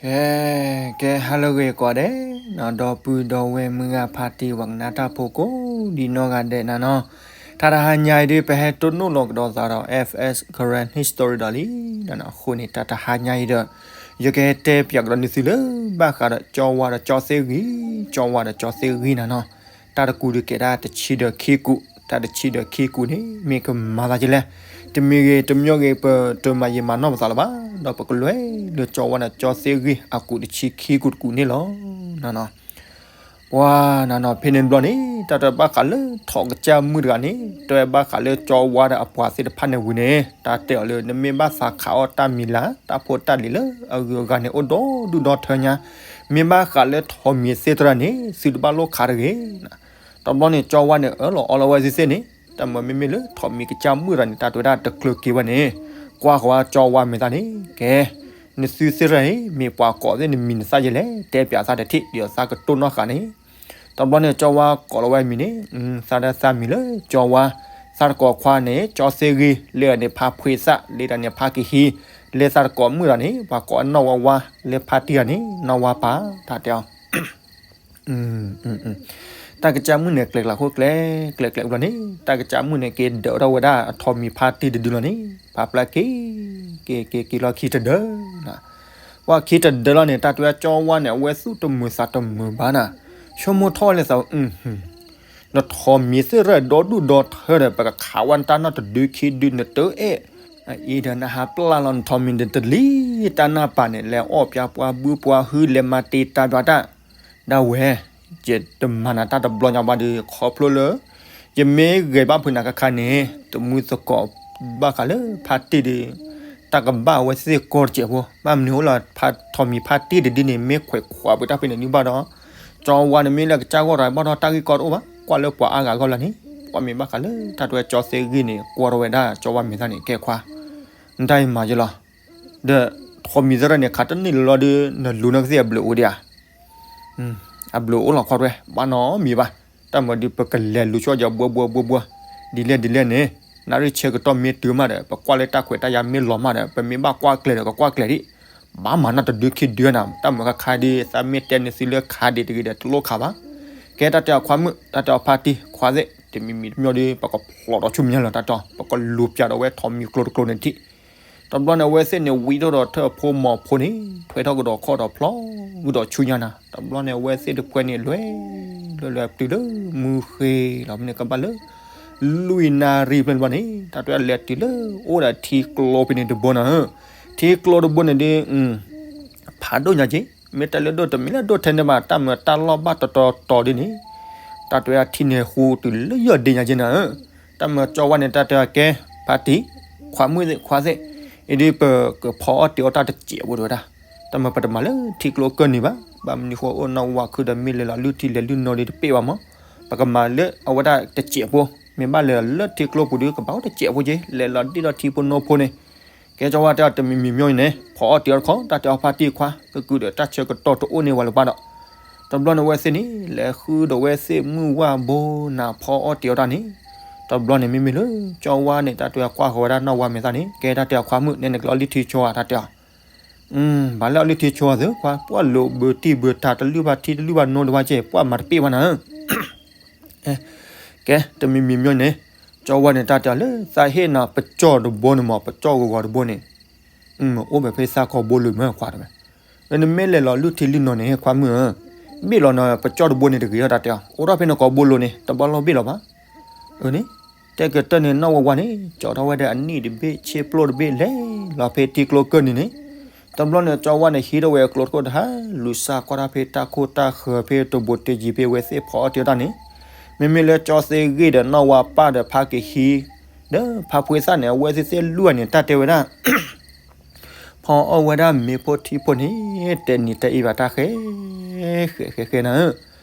ကဲ ကဲ ဟါလၢအဂ့ၤကိးဂၤဒဲး ဒီပုၢ်ဒီဝဲၢ်မုၢ်ဂၤဖါတံၢ် ပှၤကနၣ်တၢ်ဖိကိးဒံနီၢ်ဂၤဒဲးနၤနီၤ, တၢ်တဟါညါအံၤဒုး ပဟဲတိၢ်နီၣ်လီၤကဒီးသးဒီး F S Karen History ဒီးလံနၤနီၤ. အဃိန့ၣ် တၢ်တဟါညါအံၤဒီး ယကဟဲတဲပၠးကဒီးနသုလၢ ဘၣ်ဃးဒီးကၠီဝါဒီးကၠီသ့ၣ်ဂံၢ်, ကၠီဝါဒီးကၠီသ့ၣ်ဂံၢ်နၤနီၤ. တၢ်တကူာ်ဒုးကဲဒၣ်တဆံဒီးခံကူာ်, တၢ်တဆံဒီးခံကူာ်န့ၣ် မ့ၢ်ကမၤသးဒ်လဲၣ်, တမံၤဂ့ၤတမံၤဂ့ၤ ပတမၤယံာ်မၤနီၢ်ပသးလၢၤဘၣ်, ဒီးပကလဲၤလၢကၠီဝါဒီးကၠီသ့ၣ်ဂံၢ်အကူာ်တဆံခံကူာ်တကူာ်န့ၣ်လီၤနၤနီၤ. ပှၤနၤနီၤ ဖဲန့ၣ်တဘျီန့ၣ် တၢ်တဲဘၣ်ဃးလၢထိးကစၢ်မုၣ်တဂၤန့ၣ် တဲဘၣ်ဃးလၢကၠီဝါဒီးအပှၤသ့ၣ်တဖၣ်န့ၣ်ဝံၤန့ၣ် တၢ်တဲအီၤလၢ နမ့ၢ်ဘၣ်သးခးအီၣ်တၢ်မံၤလၢ် တၢ်ဖိတၢ်လံၤလၢအဂုၤအဂၤန့ၣ် အိၣ်ဒီဒူၣ်ဒီထၢညါ, မ့ၢ်ဘၣ်ဃးလၢထိးမံၤသ့ၣ်တဖၣ်န့ၣ် သုတဘၣ်လိၣ်ခးတဂ့ၤ. တဘျီန့ၣ် ကၠီဝါန့ၣ် အၢၣ်လီၤအီလီၤဝဲသ့ၣ်သ့ၣ်န့ၣ် တၢ်မၤမ့မ့ၢ်လၢထိးမံၤကစၢ်မုၣ်တဂၤန့ၣ် တၢ်တဲဝဲဒၣ်တကျၢၤက့ၤဝဲန့ၣ် ကွၢ်ဃီၤဝဲကၠီဝါမဲာ်သၣ်န့ၣ် ကဲ နသုသ့ၣ်တဖၣ်န့ၣ် မ့ၢ်ပှၤကိးသ့ၣ်နမံၤနသၣ်ယဲလဲၣ်, တဲပၠးသးတထံၣ် ဒ်သိးသးကတိၢ်နီၣ်ဃာ်န့ၣ်. တဘျီန့ၣ် ကၠီဝါကိးလီၤဝဲမံၤန့ၣ် သးဒၣ်သးမံၤလၢကၠီဝါ, သးတကိးခွါန့ၣ် ကၠီသ့ၣ်ဂံၢ်, လၢန့ၣ်ဖါဖှ့သၣ်, လၢတၢ်န့ၣ်ဖါကဟံ, လၢသးတကိးမုၣ်တဂၤန့ၣ် ပှၤကိးနီၢ်ဝါဝါ, လၢဖါတံၢ်တဂၤန့ၣ် နီၢ်ဝါပၢ်, တၢ်တဲအီၤ တၢ်ကစၢ်မုၣ်န့ၣ် ကျဲၤကျဲၤဃိကျဲၤ ကျဲၤကျဲၤဘျီန့ၣ် တၢ်ကစၢ်မုၣ်န့ၣ် က့ၤဒၢးထီၣ်ဝဲဒၣ်အထိးမံၤဖါတံၢ်တဒုလီၤန့ၣ် ဖါပျၢ်က့ၤ က့ၤက့ၤက့ၤလီၤခံတဒၢလီၤ. ပှၤခံတဒၢလီၤန့ၣ် တၢ်တဲဝဲကၠီဝါန့ၣ် အဝဲသူၣ်တမုာ်သးတမုာ်ဘၣ်နၤ, ဆိကမိၣ်ထီၣ်ဝဲလၢသး နထိးမံၤသ့ၣ်တဖၣ်ဒီဒူၣ်ဒီထၢဒီး ပကခးဝဲနတၢ်နီၢ်တဒုခံဒု နတအဲၣ် အအံၤဒီးနဟးပျၢ်လီၤနထိးမံၤဒီးတလံၤ တၢ်နၢ်ပၢၢ်န့ၣ် လဲၤအီၣ်ပၠါပှၤဘုပှၤဟု လဲၤမၤတ့တၢ်ပၠးတၢ်, ဒၣ်ဝဲ ယတမၤနၤတၢ်တဘျီညါဘၣ်ဒီး ခီဖျိလၢ ယမ့ၢ်ဂဲၤဘၣ်ဖုးနၤခါခါန့ၣ် တမုၢ်သကိးဘၣ်ဃးလၢဖါတံၢ်ဒီး တၢ်ကဘၣ်ဝဲသ့ၣ်ကီတစဲးဖိ, ဘၣ်မနုၤအိၣ်လီၤ ထိးမံၤဖါတံၢ်တဒုန့ၣ် မ့ၢ်ခွဲးခွးပတၢ်ဖဲန့ၣ်နုၢ်ဘၣ်ဒီး ကၠီဝါန့ၣ်မ့ၢ်လၢကစၢ်ဂီၢ်တဂၤဘၣ်ဒီး တၢ်ဂ့ၢ်ကီတအိၣ်ဘၣ်, ကွၢ်လၢပှၤအါဂၤအဂီၢ်လီၤန့ၣ်, ကွၢ်မ့ၢ်ဘၣ်ဃးလၢတၢ်တဲဝဲကၠီသ့ၣ်ဂံၢ်န့ၣ် ကွၢ်ထီၣ်ဝဲဒၣ်ကၠီဝါမဲာ်သၣ်န့ၣ် ကဲခွါ, နတၢ်အံၤမၤယလီၤ, ဒီးထိးမံၤသ့ၣ်တဖၣ်န့ၣ် ခးတန့ၢ်လၢၤလီၤဒီး နလူၤနကသ့ၣ်အဘျုးအိၣ်ဒံးဧါ အဘျုးအိၣ်လီၤခီတဲဝဲ ဘၣ်နီတမံၤဘၣ်, တၢ်မၤဒုးပကလဲၤလူၤဆိကမိၣ်ဘှီဘှီဘှီဘှီ, ဒ်လဲၣ်ဒ်လဲၣ်န့ၣ်, နၣ်ရံၣ်ဆၢကတီၢ်မ့ၢ်တုၤမးဒီး ပကွၢ်လၢတၢ်ခွဲးတၢ်ယာ်မ့ၢ်လီၤမးဒီး ပမ့ၢ်ဘၣ်ကွၢ်ကျဲၤဒီး ကကွၢ်ကျဲၤဒံး, ဘၣ်မၤနီၢ်တဒုခံဒုနၤ, တၢ်မၤခါခါဒုး သးမ့ၢ်တဲနသုလၢခးဒံးတဂ့ၤဒီး တလိၣ်ခးဘၣ်, ကဲတၢ်တဲအီၤခွါမုၣ် တၢ်တဲအီၤဖါတံၢ်ခွါသ့ၣ် တမံၤမံၤတမံၤဒီး ပကဖျိးဒီးဆူမဲာ်ညါလီၤ တၢ်တဲအီၤ ပကလူၤပၠးဒီးဝဲထိးမံၤကျိၤတကျိၤန့ၣ်ထံၣ် တဘျီန့ၣ် အဝဲသ့ၣ်န့ၣ် ဝံထီၣ်ဒီးထၢၣ်ဖိမီၤဖိန့ၣ် ထွဲထီၣ်ကဒီးခီၣ်ဒီးဖျိးဂုာ်ဒီးဆူညါနၤ, တဘျီန့ၣ် အဝဲသ့ၣ်တဖုန့ၣ် လွဲ လွဲလဲၤတုၤလၢမုၢ်ဃ့လီၤဖဲန့ၣ် ကဘၣ်လၢ လွံၢ်နၣ်ရံၣ်ဖဲန့ၣ်တဘျီန့ၣ် တၢ်တဲလဲၤတုၤလၢ အိၣ်ဒီးထံကျိဖဲန့ၣ်တဘိနၤဧၢ, ထံကျိတဘိန့ၣ်ဒီး ဖးဒိၣ်ညါက့ၤ, မ့ၢ်တၢ်လၢဒိၣ်တမံၤလၢဒိၣ်ထဲန့ၣ်ဘၣ် တၢ်မၤတၢ်လီၢ်ဘၣ်တီတီတီဒ်န့ၣ်, တၢ်တဲထံန့ၣ်ဃူတုၤလၢယီၢ်ဒ့ညါက့ၤနၤဧၢ, တၢ်မၤကၠီဝါန့ၣ် တၢ်တဲအီၤကဲ ဖါတံၢ် ခွါမုၣ်သ့ၣ်ခွါသ့ၣ်, အံၤဒ်ပကဖီအီၣ်တ့ၤအီၣ်တၢ်တစဲးဖိတဝဲဒၣ်, တၢ်မၤပတမၤလၢထံကျိကၢၢ်နံၤဘၣ်, ဘၣ်မနုၤဃိအိၣ်နီၢ်ဝါခုဒီးမ့ၢ်လဲၤလီၤလုၢ်ထံလဲၤလုၢ်နိဒီးတပ့ၢ်ဘၣ်မး, ပကမၤလၢအဝဲဒၣ်တစဲးဖိ, မ့ၢ်ဘၣ်လဲၤလီၤလၢထံကျိပူၤဒီး ကဘၣ်အိၣ်တစဲးဖိက့ၤ လဲၤလီၤဒ့ဒီးထံဖိနိဖိန့ၣ် ကဲကၠီဝါတဲအီၤတမံၤမံၤမံၤန့ၣ် ဖီအီၣ်တ့ၤအီၣ်တခီ တၢ်တဲအီၤဖါတံၢ်ခွါ ကကုာ်ဒီးတၢ်ဆၢကတီၢ်တအိၣ်န့ၢ်ဝဲလၢၤဘၣ်ဒီး, တဘျီန့ၣ်အဝဲသ့ၣ်န့ၣ် လဲၤဃုဒီးဝဲသ့ၣ်မုၢ်ဝၢ်ဘိနၤဖီအီၣ်တ့ၤအီၣ်တၢ်န့ၣ်, တဘျီန့ၣ်မ့မ့ၢ်လၢ ကၠီဝါန့ၣ် တၢ်တဲအီၤကွၢ်ဃီၤဝဲဒၣ်နီၢ်ဝါမဲာ်သၣ်န့ၣ် ကဲတၢ်တဲအီၤခွါမုၣ် နဲနကလီၤလုၢ်ထံဆိဧါ တၢ်တဲအီၤ ဘၣ်လၢအလုၢ်ထံဆိသ့ခွါ ပှၤလိာ်ဘုးတံၢ်ဘုးတၢ်တလုၢ်ဘၣ်ထံတလုၢ်ဘၣ်နိတဘၣ်ကဲ ပှၤမၤတပ့ၢ်ဘၣ်နၤဧၢ ကဲ တမံၤမံၤမံၤန့ၣ် ကၠီဝါန့ၣ် တၢ်တဲအီၤလၢ သးဟ့ၣ်နၤပကၠီၣ်တဘိန့ၣ်မး ပကၠီၣ်ဂီၤဂီၤတဘိန့ၣ် အိၣ်ဘၣ်ဖဲသးကီၢ်ဘိလိာ်မ့ၢ်ခွါတဲဝဲ နမ့ၢ်လဲၤလီၤလုၢ်ထံလုၢ်နိန့ၣ် ခွါမုၣ်ဧၢ ဘ့ၣ်လီၤနၤပကၠီၣ်တဘိန့ၣ်တဂ့ၤ တၢ်တဲအီၤ အိၣ်ထီၣ်ဖဲနကီၢ်ဘိလိာ်န့ၣ် တဘၣ်လီၢ်ဘ့ၣ်လီၤဘၣ် အန့ၣ် တဲကတၢၢ်န့ၣ် နီၢ်ဝါဝါန့ၣ် ကၠီထီၣ်ဝဲဒီးအနံၣ်တဘ့ၣ် ဆ့ပျိတဘ့ၣ် လဲၤလီၤဖဲထံကျိကၢၢ်နံၤန့ၣ် တဘျီန့ၣ် ကၠီဝါန့ၣ် ဟံးထီၣ်ဝဲအကျိတခိၣ်တဟါ လူၤစၢ်ကွၢ်ထီၣ်ဖဲတၢ်ခိၣ်တၢ်ဃၢၤဖဲတဘိတယံၤဖဲဝဲသ့ၣ်ဖီအီၣ်တ့ၤအီၣ်တၢ်န့ၣ် မ့မ့ၢ်လၢကၠီသ့ဂ့ၢ်ဒီးနီၢ်ဝါပၢ်ဒီးဖါကဟံး ဒီးဖါဖှ့သၣ်န့ၣ် အဝဲသ့ၣ်သ့ၣ်လွံၢ်ဂၤန့ၣ် တၢ်တဲဝဲဒၣ် ဖီအီၣ်ဝဲဒၣ်မ့ၤဖိထံဖိန့ၣ် တဲနံၤတဲအ့ၣ်ဘၣ်တၢ်ဃဲ ဃဲဃဲဃဲနၤဧၢ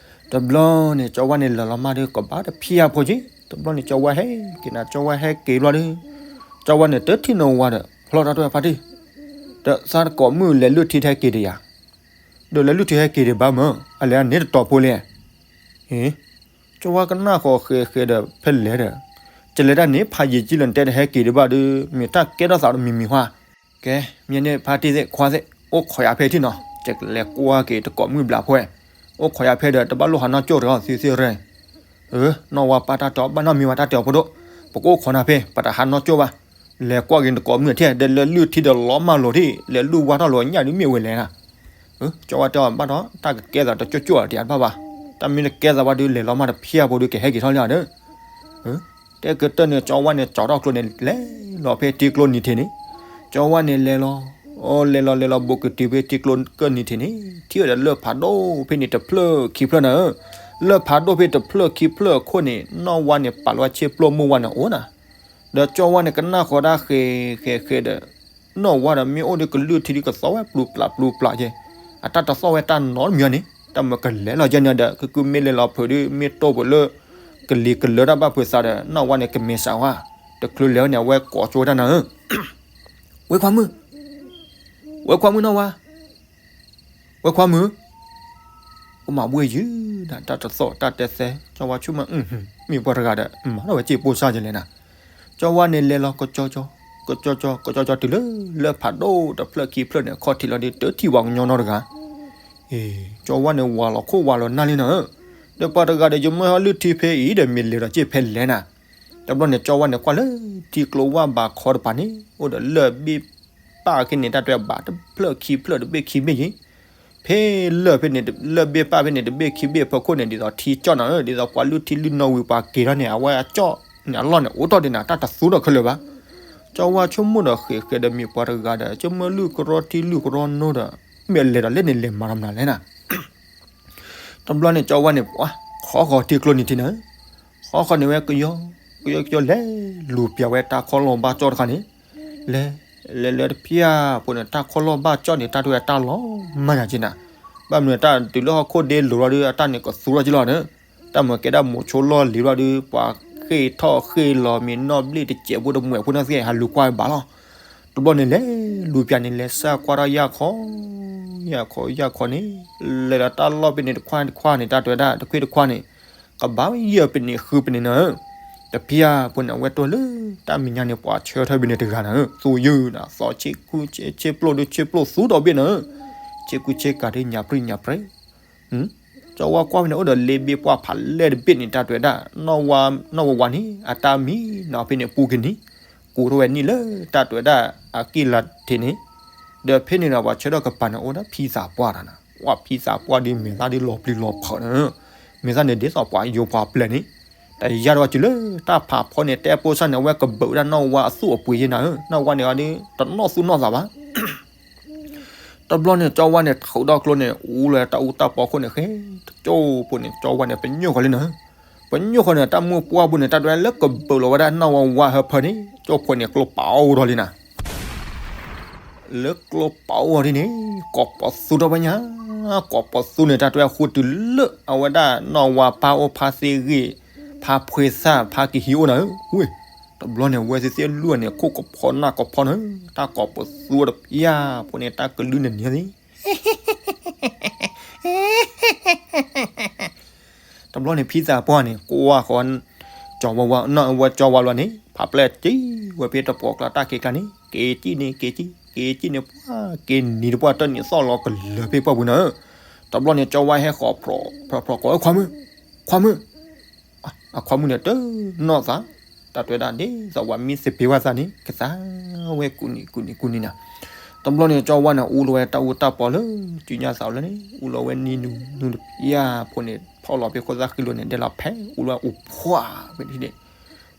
တဘျီန့ၣ် ကၠီဝါန့ၣ်လီၤလီၤမၢ်ဒီး ကဘၣ်တဖံးအဖိက့ တဘျီန့ၣ် ကၠီဝါဟဲက့ၤနၤ ကၠီဝါဟဲက့ၤဘျီဒီး ကၠီဝါန့ၣ်တထံၣ်နီၢ်ဝါဒီး ဖျီတၢ်တဝဲဖါတံၢ် ဒီးသးတကိးမုၣ်လဲၤလုၢ်ထံဟဲက့ၤဒီးယၤ ဒီးလဲၤလုၢ်ထံဟဲက့ၤဒီးဘၣ်မၢ် အလဲၤန့ၣ်တတီၤဖိလဲၣ် အ့ ကၠီဝါကနၣ်ဃီဃဲဃဲဒီးဖဲလဲၣ်ဒီး ကလဲၤတၢ်န့ၣ် ဖးယံာ်ကံလၢနတဲတဟဲက့ၤဒီးဘၣ်ဒီး မ့ၢ်တၢ်ကဲထီၣ်သးတမံၤမံၤဟါ ကဲ မ့ၢ်န့ၣ်ဖါတံၢ်သ့ၣ်ခွါသ့ၣ် အိၣ်ခိးယၤဖဲထံၣ်နီၤ ယကလဲၤကွၢ်က့ၤတကိးမုၣ်ဘျးဖှဲၣ်, အိၣ်ခိးယၤဖဲဒီး တဘၣ်လိၣ်ဟးနီၢ်ကၠိၣ်တဂ့ၤ သ့သ့ရဲၣ်. အၢ နီၢ်ဝါပၢ်တၢ်တဲအီၤ ဘၣ်နီတမံၤဘၣ် တၢ်တဲအီၤဖိဒိၣ်, ပကအိၣ်ခိးနၤဖဲ ပတဟးနီၢ်ကၠိၣ်ဘၣ်. လဲၤကွၢ်က့ၤတကိးမုၣ်ထဲ ဒီးလဲၤလုၢ်ထံဒီးလီၤမၢ်လိာ်ထံၣ် လဲၤလုၢ်ဝါထီၣ်လိာ်ညၣ်ဒုးမ့ၢ်ဝဲလဲၣ်နၤ. ကၠီဝါတဲအီၤ ဘၣ်ဒီး တၢ်ကကဲသးတကၠိၣ်ကၠိၣ်အတံၤအတဘၣ်ဘၣ်, တၢ်မ့ၢ်တကဲသးဘၣ်ဒုး လဲၤလီၤမၢ်တဖၠၣ်ဖိဒုး ကဟဲက့ၤထီၣ်လံဧါဒီး တဲကတၢၢ်န့ၣ် ကၠီဝါန့ၣ် ကၠီထီၣ်ကျိန့ၣ် လဲၤလီၤဖဲထံကျိနံၤထံးန့ၣ်, ကၠီဝါန့ၣ်လဲၤလီၤ, အိ လဲၤလီၤလဲၤလီၤ ဘူးကတုၤဖဲထံကျိကၢၢ်နံၤထံးန့ၣ် ထံၣ်ဝဲဒီးလၢၢ်ဖးဒိၣ်ဖဲန့ၣ်တဖျၢၣ်ခံဖျၢၣ်နၤဧၢ, လၢၢ်ဖးဒိၣ်ဖဲတဖျၢၣ်ခံဖျၢၣ်အခိၣ်န့ၣ် နီၢ်ဝါန့ၣ် ပာ်လီၤဆ့ပျိၢ်မိၢ်ဝါန့ၣ်အိၣ်နၤ, ဒီးကၠီဝါန့ၣ် ကနၣ်ဃီၤဒၣ်ဃဲးဃဲးဃဲးဒီး နီၢ်ဝါဒီးမ့ၢ်အိၣ်ဒီးကလုၢ်ထံဒုးကသီၣ်ဝဲပျူၤပျၢ်ပျူၤပျၢ်က့ၤ, အတၢ်တသီၣ်ဝဲတၢ်နီတမံၤန့ၣ် တၢ်မၤကလဲၤလီၤယဲန့ၣ်ဒီး ကကုမ့ၢ်လဲၤလီၤဖုးဒုး မ့ၢ်တိၢ်ပူၤလၢ ကလံၤကလၢတၢ်ဘၣ်ဖုးသးဒီး နီၢ်ဝါန့ၣ် ကမဲာ်ဆှးဝါ, တချုးလဲၤဝဲန့ၣ် အဝဲကိးကၠိဝဲတၢ်နၤဧၢ, ဝဲခွါမုၣ်, ဝဲခွါမုၣ်နီၢ်ဝါ ဝဲခွါမုၣ်, ကမၤဘှ့ၣ်ယုၢ်နၤ တၢ်တသီၣ်တၢ်တဲသဲ ကၠီဝါဆိကမိၣ် မ့ၢ်ပှၤတဂၤဒီး မၤထီၣ်ဝဲစ့ပိၢ်စၢ်ယလဲၣ်နၤ, ကၠီဝါန့ၣ်လဲၤလီၤ ကကၠီကၠီ ကကၠီကၠီ ကကၠီကၠီတုၤလၢ လၢၢ်ဖးဒိၣ်တဖျၢၣ်ခံဖျၢၣ်န့ၣ် အခီၣ်ထံးလီၤဒီး တထံၣ်ပှၤကညီနီတဂၤ ကၠီဝါန့ၣ် ဝၤလီၤခိၣ်ဝၤလီၤနၢ်လံနၤဧၢ, ဒီးပှၤတဂၤဒီး ယမၢဟီလုၢ်ထံဖဲအံၤဒီး မ့ၢ်လဲၤဒီးစ့ဖဲလဲၣ်နၤ, တဘျီန့ၣ် ကၠီဝါန့ၣ် ကွၢ်လၢထံကျိဝၢ်ဘးခီတပၤန့ၣ် အိၣ်ဒီးလၢၢ်ဘ့ၣ်ပၢ်ခဲန့ၣ် တၢ်တဲဘးတဖျၢၣ်ခံဖျၢၣ်တဘ့ၣ်ခံဘ့ၣ်ယံၤ, ဖဲလၢၢ်ဖဲန့ၣ် လၢၢ်ဘ့ၣ်ပၢ်ဖဲန့ၣ် တဘ့ၣ်ခံဘ့ၣ်ဖီခိၣ်န့ၣ် ဒ်သိးထံကၠီၣ်နၤဧၢ, ဒ်သိးပှၤလုၢ်ထံလုၢ်နိဝံၤပှၤက့ၤထီၣ်န့ၣ် အဝဲအကၠီၣ်န့ၣ် အလီၢ်န့ၣ် အိၣ်တ့ၢ်ဒံးနၤ တၢ်တသူဒီးခဲလၢာ်ဘၣ်. ကၠီဝါဆိကမိၣ်ဒီး ဃဲးဃဲးဒီးမ့ၢ်ပှၤတဂၤဒီး ကမၢလုၢ်ကရီထံလုၢ်ကရီနိဒီး မ့ၢ်လဲၤဒီးလဲၣ်န့ၣ် လဲၤမၤတၢ်မနုၤလဲၣ်နၤ တဘျီန့ၣ် ကၠီဝါန့ၣ် ခီဃီၤထံကျိနံၤထံးန့ၣ်, ခီဃီၤန့ၣ်ဝဲကယီ ကယီကယီလဲၤလူၤပၠးဝဲတၢ်ခီၣ်လီၢ်ဘၣ်ကၠီၣ်တခါန့ၣ်, လဲၤ လဲၤလၢတဖၠၣ်ဖိန့ၣ် တၢ်ခီၣ်လီၢ်ဘၣ်ကၠီၣ်န့ၣ် တၢ်တဝဲတၢ်လီၤမၢ်ညါက့နၤ, ဘၣ်မနုၤတၢ်တုၤလၢဟီၣ်ခိၣ်ဒ့လိၤလီၤဒီး အတၢ်န့ၣ်ကသူထီၣ်က့လီၤန့ၣ်, တၢ်မၤကဲဒၣ်မိၤဆိလီၢ်လံၤလီၤဒီး ပှၤဃ့ၢ်ထီၣ်ဃ့ၢ်လီၤမ့ၢ်နီၢ်ဘျ့ၣ်တစဲးဖိတမှဲးဖိန့ၣ် သ့ၣ်ဟးလူၤကွၢ်ဝဲဘၣ်လီၤ. တဘျီန့ၣ်လဲၤလူၤပၠးန့ၣ် လဲၤစၢ်ကွၢ်ထီၣ်ယၢ်ခီ ယၢ်ခီ ယၢ်ခီန့ၣ်, လဲၤဒီးတၢ်လီၢ်ဖဲန့ၣ်တခွါတခွါန့ၣ် တၢ်တဲဝဲဒၣ် တခွ့ၣ်တခွါန့ၣ်, ကဘၣ်ယဲၢ်ဖဲန့ၣ်ဃုဖဲန့ၣ်နၤဧၢ, တဖၠၣ်ဖိန့ၣ် အဝဲတိၢ်လၢတၢ်မဲာ်ညါန့ၣ် ပှၤဆၢထၢၣ်ဖဲန့ၣ်တဂၤနၤဧၢ, သူယုၢ်နၤ သီဆ့ကူဆ့ပျိၢ်ဒုးဆ့ပျိၢ်သူဒီးဘ့ၣ်နၤဧၢ, ဆ့ကူဆ့ကၤဒုးညၣ်ပြံၣ်ညၣ်ပြဲ ကၠီဝါကွၢ်ဖဲန့ၣ် အိၣ်ဒီးလ့ဘ့ၣ်ပှၢ်ဖးလဲၢ်တဘ့ၣ်န့ၣ် တၢ်တဲဝဲဒၣ် နီၢ်ဝါ နီၢ်ဝါဝါန့ၣ် အတၢ်မံနီၤဖဲန့ၣ်ပူၤကနံၤ ကူးထီၣ်ဝဲနံၣ်လၢတၢ်တဲဝဲဒၣ်အကံၢ်လါထံးန့ၣ်, ဒီးဖဲန့ၣ်ဒီးပှၤဆၢထၢၣ်ကပၤန့ၣ် အိၣ်ဒီးဖံသးပှၢ်တဂၤန့ၣ်, ဝဲဖံသးပှၢ်ဒုးမဲာ်သၣ်ဒုးလီၤပျံၤလီၤဖုးန့ၣ်, မဲာ်သၣ်န့ၣ်ဒ်သိးပှၤယိၤပှၤပျဲၢ်န့ၣ်, တယါဒီးဝဲတုၤလၢတၢ်ဖးဖီန့ၣ် တဲပိၢ်စၢ်န့ၣ် အဝဲကဘုးဝဲဒၣ်နီၢ်ဝါအသူၣ်အပှ့ၤယဲနၤဧၢ, နီၢ်ဝါန့ၣ်အီၤဒုး တနီၣ်သူၣ်နီၣ်သးဘၣ် တဘျီန့ၣ် ကၠီဝါန့ၣ် ထုးထီၣ်ကျိန့ၣ် အူလၢတၢ်အူတၢ်ပီခိၣ်န့ၣ် ဃဲတကၠိၢ်ဖိန့ၣ် ကၠီဝါန့ၣ် ပညိၣ်ဃီၤလံနၤ, ပညိၣ်ဃီၤန့ၣ် တၢ်မုၢ်ပှၢ်ပူၤန့ၣ် တၢ်တဲလၢကဘုးလီၤဝဲဒၣ်နီၢ်ဝါဝါဟၢဖၢန့ၣ် ကၠိၢ်ဖိန့ၣ် ကျိပာ်အိၣ်ထီၣ်လံနၤ လၢကျိပာ်အိၣ်ထီၣ်ဒ်န့ၣ် ကိးပီၤသူထီၣ်ဝဲညါ, ကိးပီၤသူန့ၣ် တၢ်တဲဃိတုၤလၢ အဝဲဒၣ်နီၢ်ဝါပၢ်အိၣ်ဖါသ့ဂ့ၢ်, ဖါဖှ့သၣ်ဖါကဟံးအိၣ်နၤဧၢ, ဝ့ၢ်, တဘျီန့ၣ် ဝဲသ့ၣ်သ့ၣ်လွံၢ်န့ၣ် ခိၣ်ကဖီနၢ်ကဖီနၤ, တၢ်ကိးပီၤသူတဖၠၣ်ဖိန့ၣ် တၢ်ကလုၢ်န့ၣ်န့ၣ်သ့ၣ် တဘျီန့ၣ် ဖံသးပှၢ်န့ၣ် ကွၢ်ဃီၤ ကၠီဝါဝါ နီၢ်ဝါကၠီဝါလီၤန့ၣ် ဖးပျဲၢ်တံၢ်ဝဲဖဲတပှီၣ်ကျါတၢ်က့ၤကျါန့ၣ် က့ၤကံၣ်န့ၣ် က့ၤကံၣ် က့ၤကံၣ်န့ၣ် ပှၤက့ၤနံၤတပှၢ်တၢၢ်နံၤသီၣ်လီၤကလၢၤဖဲပှၢ်ပူၤနၤဧၢ, တဘျီန့ၣ် ကၠီဝါဟဲဃီၤဖျိးဖျိးဖျိး ကိးဝဲခွါမုၣ်, ခွါမုၣ် အခွါမုၣ်န့ၣ် တနီၣ်သး, တၢ်တဲဝဲဒၣ်ဒ်သိးပှၤမ့ၢ်သပ့ၤဝဲသးန့ၣ် ကသါဝဲကူးနံၤကူးနံၤကူးနံၤနၤ, တဘျီန့ၣ် ကၠီဝါန့ၣ် အူလီၤဝဲတၢ်အူတၢ်ပီၤလၢ စုညါသးလၢန့ၣ် အူလီၤဝဲနံၤနူၤနူၤတဖၠၣ်ဖိန့ၣ် ဖီၣ်လီၤဖဲခိၣ်သၣ်ဃံလိၤန့ၣ် ဒဲးလီၤဖဲအူလီၤဝဲအူဖှၣ်ဖဲန့ၣ်,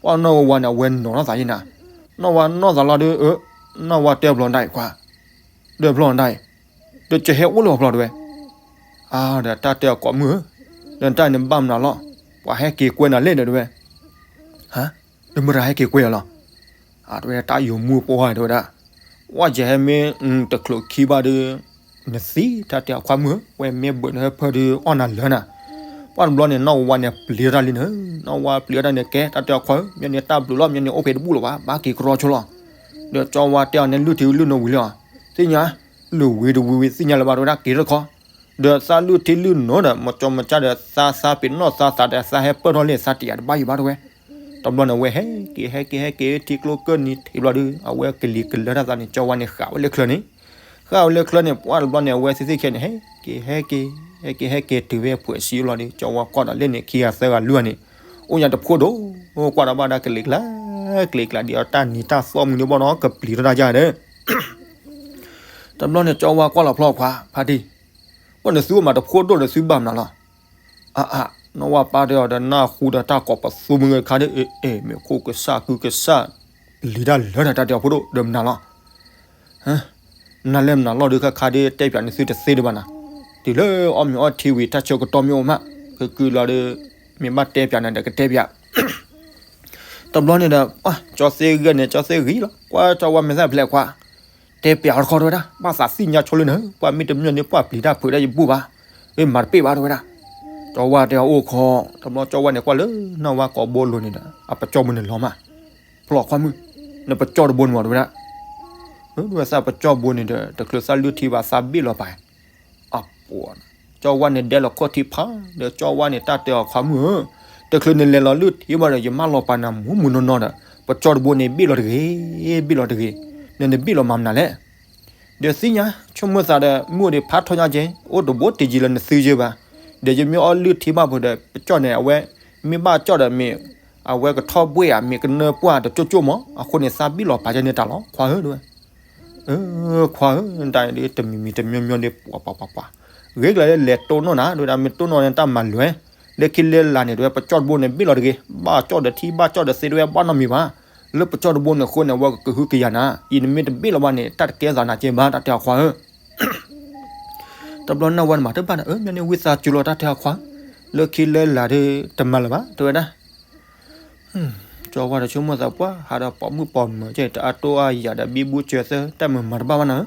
ပှၤနီၢ်ဝါဝါန့ၣ် အဝဲနီၢ်နီၢ်သးယဲနၤ, နီၢ်ဝါနီၢ်သးလီၤဒီး အၢ နီၢ်ဝါတဲဘျီဒၣ်အံၤခွါ, ဒီးဘျီဒၣ်အံၤ ဒီးကဟဲအိၣ်လၢပှၤဖျီတဝဲ, အါ ဒီးတၢ်တဲအကိးမုၣ်ဧၢ, ဒီးတၢ်န့ၣ်ဘၣ်မနုၤလီၤ, ပှၤဟဲက့ၤကွဲနၤလဲၣ်ဒီးတဝဲ, ဟါ, ဒီးမတၤဟဲက့ၤကွဲယၤလီၤ, အတဝဲတၢ်ယိၤမုၣ်ပှၢ်တဝဲဒၣ်, ဝဲယဟဲမ့ၢ်တချုးခံဘၣ်ဒီး နသံ, တၢ်တဲအခွါမုၣ်ဧၢ, ဝဲမ့ၢ်ဘုးနဟၢဖၢဒီးအီၣ်နၤလၢနၤ, ပှၢ်တဘျီန့ၣ် နီၢ်ဝါဝါန့ၣ်ပျံၤတၢ်လံနၤ, နီၢ်ဝါပျံၤတၢ်န့ၣ် ကဲတၢ်တဲအခွါဧၢ, မ့ၢ်န့ၣ်တၢ်ဘျုးလီၤ, မ့ၢ်န့ၣ်အိၣ်ဖဲတဘူၣ်လီၤဘၣ်, ဘၣ်က့ၤကရီဆိလီၤ, ဒီးကၠီဝါတဲအီၤန့ၣ် လုၢ်ထံလုၢ်နိဝံၤလံဧါ, သ့ၣ်ညါ, လုၢ်ဝံၤတဝံၤဝံၤ သ့ၣ်ညါလၢၤဘၣ်တဝဲဒၣ် က့ၤတခီ, ဒီးသးလုၢ်ထံလုၢ်နိဒီး မကၠီမကၠါဒီး သးသးပ့ၤနီၣ်သးသးဒီး သးဟဲပၢၢ်ထီၣ်လံ သးတယာ်တဘၣ်ယံၤဘၣ်တဝဲ, တဘျီန့ၣ် အဝဲဟဲက့ၤဟဲက့ၤဟဲက့ၤ ထံကျိကၢၢ်နံၤထံးဘျီဒီး အဝဲကလံၤကလၢတၢ်သးန့ၣ် ကၠီဝါန့ၣ်ဃးဝဲလၢချၢန့ၣ်, ပှၤအိၣ်လၢချၢန့ၣ် ပှၤတဘျီန့ၣ် အဝဲသ့ၣ်သ့ၣ်ခဲန့ၣ် ဟဲက့ၤ ဟဲက့ၤ ဟဲက့ၤ ဟဲက့ၤတုၤဝဲဖှဲးဆံးလီၤဒီး ကၠီဝါကွၢ်ဒီးလၢန့ၣ် ခံဂၤသၢဂၤလွံၢ်ဂၤန့ၣ် အိၣ်ညါတဖိဒိၣ် ကွၢ်ဒီးဘၣ်ဒၣ်ကလံၤကျါ ကလံၤကျါ ဒ်အီၤတၢ်နံၤတၢ်သီၣ်မုၢ်ဒ်ဘၣ်နီၤ ကပျံၤထီၣ်တၢ်ယါဒီး တဘျီန့ၣ် ကၠီဝါကွၢ်လီၤဖျီခွါ ဖါတံၢ်, ဘၣ်နသုအိၣ်မးတဖိဒိၣ်ဒီးသုဘၣ်မနုၤလီၤ. အါအါ နီၢ်ဝါပၢ်တဲအီၤဒီး နၢ်ဟူဒီးတၢ်ကိးပသူမုၢ်ဂ့ၤခါဒီး အ့ အ့ မ့ၢ်ခိၣ်ကစၢ်ကုကစၢ် လံၤတၢ်လၢာ်န့ၣ် တၢ်တဲအီၤဖိဒိၣ်ဒီးမနုၤလီၤ. နၤလဲၤမနုၤလီၤဒုးခါခါဒီး တဲပၠးန့ၢ်သုတသ့ဒံးဘၣ်နၤ, တုၤလၢအီၣ်မ့ၤအီထံဝံၤ တၢ်ဆၢကတီၢ်မ့ၢ်အိၣ်မး ကကုာ်လီၤဒီး မ့ၢ်ဘၣ်တဲပၠးနၤဒီးကတဲပၠး တဘျီန့ၣ်ဒီး ကၠီသ့ဂ့ၤန့ၣ် ကၠီသ့ဂ့ၤလီၤ ကွၢ်ကၠီဝါမဲာ်သၣ်ဖျဲးခွါ တဲပၠးအီၤတခီတဲဝဲဒၣ် ဘၣ်သးသ့ၣ်ညါဆိလၢနၤ ပှၤမ့ၢ်တမၢန့ၣ် ပှၤပျံၤတၢ်ဖုးတၢ်ယဘူၣ်ဘၣ်, မၤတပ့ၢ်ဘၣ်တဲဝဲဒၣ်, ကၠီဝါတဲအီၤအိၣ်ခီ, တဘျီကၠီဝါန့ၣ်ကွၢ်လၢနီၢ်ဝါကိးဘိလိၤန့ၣ်ဒီး အပကၠီၣ်ဘိန့ၣ်လီၤမး, ဖျီၣ်ခွါမုၣ်, နပကၠီၣ်တဘိန့ၣ်မးတဲဝဲဒၣ်, ဝဲသးပကၠီၣ်ဘိန့ၣ်ဒီး တချုးသးလုၢ်ထံဘၣ်သးဘ့ၣ်လီၤပာ် အပှၤ, ကၠီဝါန့ၣ်ဒဲးလီၤခီၣ်ထံဖး, ဒီးကၠီဝါန့ၣ်တၢ်တဲအီၤခွါမုၣ်ဧၢ, တချုးနလဲၤလီၤလုၢ်ထံဘၣ်ဒီး ယမၢလီၤပာ်နၤမူမူနီၢ်နီၢ်ဒီး ပကၠီၣ်တဘိန့ၣ်ဘ့ၣ်လီၤတဂ့ၤ, ဘ့ၣ်လီၤတဂ့ၤ, နနဘ့ၣ်လီၤမၤမနုၤလဲၣ်, ဒီးသ့ၣ်ညါ ဆိကမိၣ်သးဒီး မုၢ်အိၣ်ဒီးဖးထီညါကဲ, အိၣ်တဘိတယံၤလၢနသုယဲဘၣ်, ဒီးယမ့ၢ်အီၣ်လုၢ်ထံဘၣ်ဖိဒီး ပကၠီၣ်န့ၣ် အဝဲ မ့ၢ်ဘၣ်ကၠီၣ်ဒီးမ့ၢ် အဝဲကထီၣ်ဘှ့ၣ်ဧါ မ့ၢ်ကနၢပှၢ်တကၠိၣ်ကၠိၣ်မး, အဃိန့ၣ်သးဘ့ၣ်လီၤပာ်ကဲန့ၣ်တၢ်လီၤ ခွါဧၢ တဲဝဲ ခွါဧၢ, တၢ်ဒ်တမံၤမံၤတမံၤမံၤဒီး ပှၤပှၤပှၤပှၤ, ဂ့ၤကလၢလၢလဲၤတိၢ်နီၣ်နၤ တဲဝဲဒၣ် မ့ၢ်တိၢ်နီၣ်န့ၣ်တၢ်မၤလွဲ, လၢခံလၢလာ်န့ၣ် တဲဝဲ ပကၠီၣ်တဘိန့ၣ် ဘ့ၣ်လီၤတဂ့ၤ, ဘၣ်ကၠီၣ်ဒီးထံ ဘၣ်ကၠီၣ်ဒီးသ့ တဲဝဲ ဘၣ်နီတမံၤဘၣ်, လၢပကၠီၣ်တဘိန့ၣ်အဃိန့ၣ် အဝဲကကဟုကယာ်နၤ, အံၤနမ့ၢ်တဘ့ၣ်လီၤဘၣ်န့ၣ် တၢ်တကဲသးနၤကဲဘၣ် တၢ်တဲအီၤခွါဧၢ တဘျီနၢ်ဝါန့ၣ်မၤတဘၣ်နၤဧၢ, မ့ၢ်န့ၣ်ဝံသးစူၤလီၤ တၢ်တဲအီၤခွါ, လၢခံလၢလာ်ဒီး တမၤလၢၤဘၣ် တဲဝဲဒၣ် ကၠီဝါဒီးဆိကမိၣ်သးပှၢ် ဟးဒီးပိာ်မုၣ်ပိာ်မၢၤကဲ တအါတိၢ်အါယၤဒီးဘံဘူစၢၤသၢ တၢ်မၤမၤတဘၣ်ဘၣ်နၤဧၢ,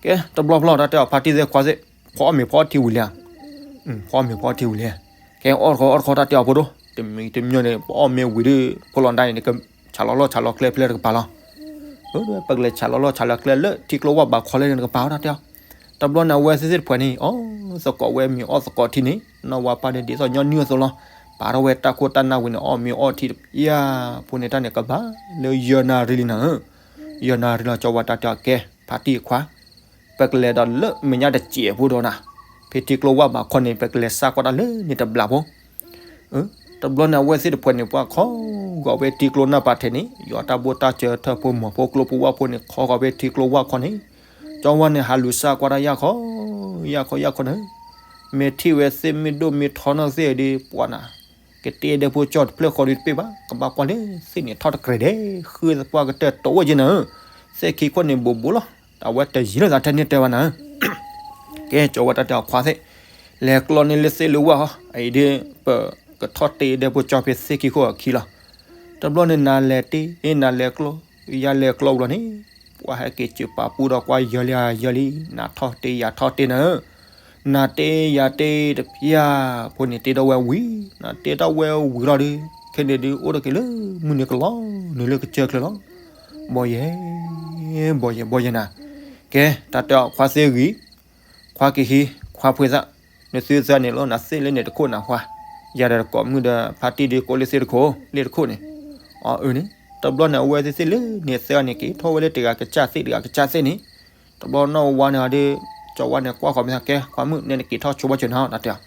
ကဲ တဘျီဘျီ တၢ်တဲအီၤဖါတံၢ်သ့ၣ်ခွါသ့ၣ်, ဖီအီၣ်မ့ၤဖီအီထံဝံၤလံဧါ, ဖီအီၣ်မ့ၤဖီအီထံဝံၤလံ, ကဲအီၣ်တခီအီၣ်တခီ တၢ်တဲအီၤဖိဒိၣ်, တမံၤတမံၤန့ၣ် ပအီၣ်မ့ၤဝံၤဒီး ဖိလီၤဒၣ်န့ၣ် ကဆးလီၤလီၢ်ဆးလီၤကျဲဖဲလဲၣ်တကပၤလီၤ ပကလဲၤဆးလီၤလီၢ်ဆးလီၤကျဲလၢထံကျိဝၣ်ဘးခီလဲၣ်န့ၣ်တကပၤ တၢ်တဲအီၤ, တဘျီန့ၣ် အဝဲသ့ၣ်သ့ၣ်တဖှဲးန့ၣ် အီၣ်သကိးဝဲမ့ၤအီၣ်သကိးထံန့ၣ် နီၢ်ဝါပၢ်န့ၣ်ဒ်သိးညီနုၢ်အသိးလီၤ, ပာ်ထီၣ်ဝဲတၢ်ခိၣ်တၢ်နၢ်ဝံၤန့ၣ် အီၣ်မ့ၤအီၣ်ထံတပျၢ်ဖိန့ၣ် တၢ်န့ၣ်ကဘၣ်လၢယဲၢ်နၣ်ရံၣ်လံနၤဧၢ, ယဲၢ်နၣ်ရံၣ်လီၤ ကၠီဝါတၢ်တဲအီၤကဲ ဖါတံၢ်ခွါ ပကလဲၤဒီးလၢမဲာ်ညါတစဲးဖိဒီးနၤ, ဖဲထံကျိဝၣ်ဘးခီန့ၣ် ပကလဲၤစးကွၢ်တၢ်လၢန့ၣ်တဘျီဖိ တဘျီန့ၣ် အဝဲသ့ၣ်တဖှဲးန့ၣ် ပှၤခီဂီၤဝဲထံကျိနၢ်ပၤထဲန့ၣ် ယွၤတၢ်ဘိၣ်တၢ်စၢၤထၢၣ်ဖိမီၤဖိကျိဖိဝၣ်ဖိန့ၣ် ခီဂီၤဝဲထံကျိဝၣ်ခီန့ၣ်, ကၠီဝါန့ၣ် ဟးလူၤစၢ်ကွၢ်တၢ်ယၢ်ခီ, ယၢ်ခီယၢ်ခီန့ၣ်, မ့ၢ်ထံၣ်ဝဲသ့ၣ်မ့ၢ်ဒိၣ်မ့ၢ်ထီနီၢ်သ့ၣ်ဒီး ပှၤနၤ, ကတ့ဒဲဖိကၠီၣ်တဖျၢၣ်ဃီဒီးတပ့ၢ်ဘၣ်, ကဘၣ်ကွၢ်လၢသ့ၣ်န့ၣ်ထီၣ်တကြဲးဒဲး, ဃုသပှၢ်ကတၢၢ်တအိၣ်က့နၤဧၢ, သ့ၣ်ခံခိၣ်န့ၣ်ဘူးဘူးလီၤ, အဝဲတယံၤလၢသးထဲန့ၣ်တဲဘၣ်နၤဧၢ ကဲ ကၠီဝါတၢ်တဲအီၤခွါသ့ၣ်, လဲၤကျီန့ၢ်လၢသ့ၣ်လၢဝၣ်ဟီ, အအံၤဒ် ပကထီၣ်တ့ဒဲဖိကၠီၣ်ဖဲသ့ၣ်ခံခိၣ်အခံလီၤ. တဘျီန့ၣ် နၤလဲၤတ့ နၤလဲၤကျီ, ယၤလဲၤကျီဝံၤလီၤန့ၣ်, ပှၤဟဲက့ၤစၢၤပာ်ပူဒီးကွၢ်ယၢၤလံယၢၤလံ, နၤထီၣ်တ့ယၤထီၣ်တ့နၤဧၢ, နၤတ့ယၤတ့တပျၢ်ဖိန့ၣ် တ့ထီၣ်ဝဲဝံၤ, နၤတ့ထီၣ်ဝဲဝံၤလီၤဒီး ခဲန့ၣ်ဒုးအိၣ်တက့ၢ်လၢမုၢ်နံၤကလီနုာ်လၢကစၢၢ်ချၢလီၤ. ဘီယဲ, ဘီယဲ ဘီယဲနၤ, ကဲ တၢ်တဲအီၤခွါသ့ၣ်ဂံၢ်, ခွါက့ၤဟံး, ခွါဖှ့သၣ်, နသုသၢန့ၣ်လီၤ နသ့ၣ်လၢန့ၣ်တခိၣ်နၤခွါ, ယၤဒီးတကိးမုၣ်ဒီးဖါတံၢ်ဒုးကိးလၢသ့ၣ်တခိၣ်, လ့ၣ်တခိၣ်န့ၣ်, အအၢန့ၣ်, တဘျီန့ၣ် အဝဲသ့ၣ်သ့ၣ်လၢန့ၣ်သၢန့ၣ် က့ၤထီၣ်ဝဲလၢတဂၤကစၢ်သ့ၣ်တဂၤကစၢ်သ့ၣ်န့ၣ်, တဘျီနီၢ်ဝါန့ၣ်ဒီး ကၠီဝါန့ၣ်ကွၢ်ဃီၤမ့ၢ်သးကဲ ခွါမုၣ် နဲနက့ၤထီၣ်ဆိဘၣ်စၢၤနၤ တၢ်တဲအီၤ,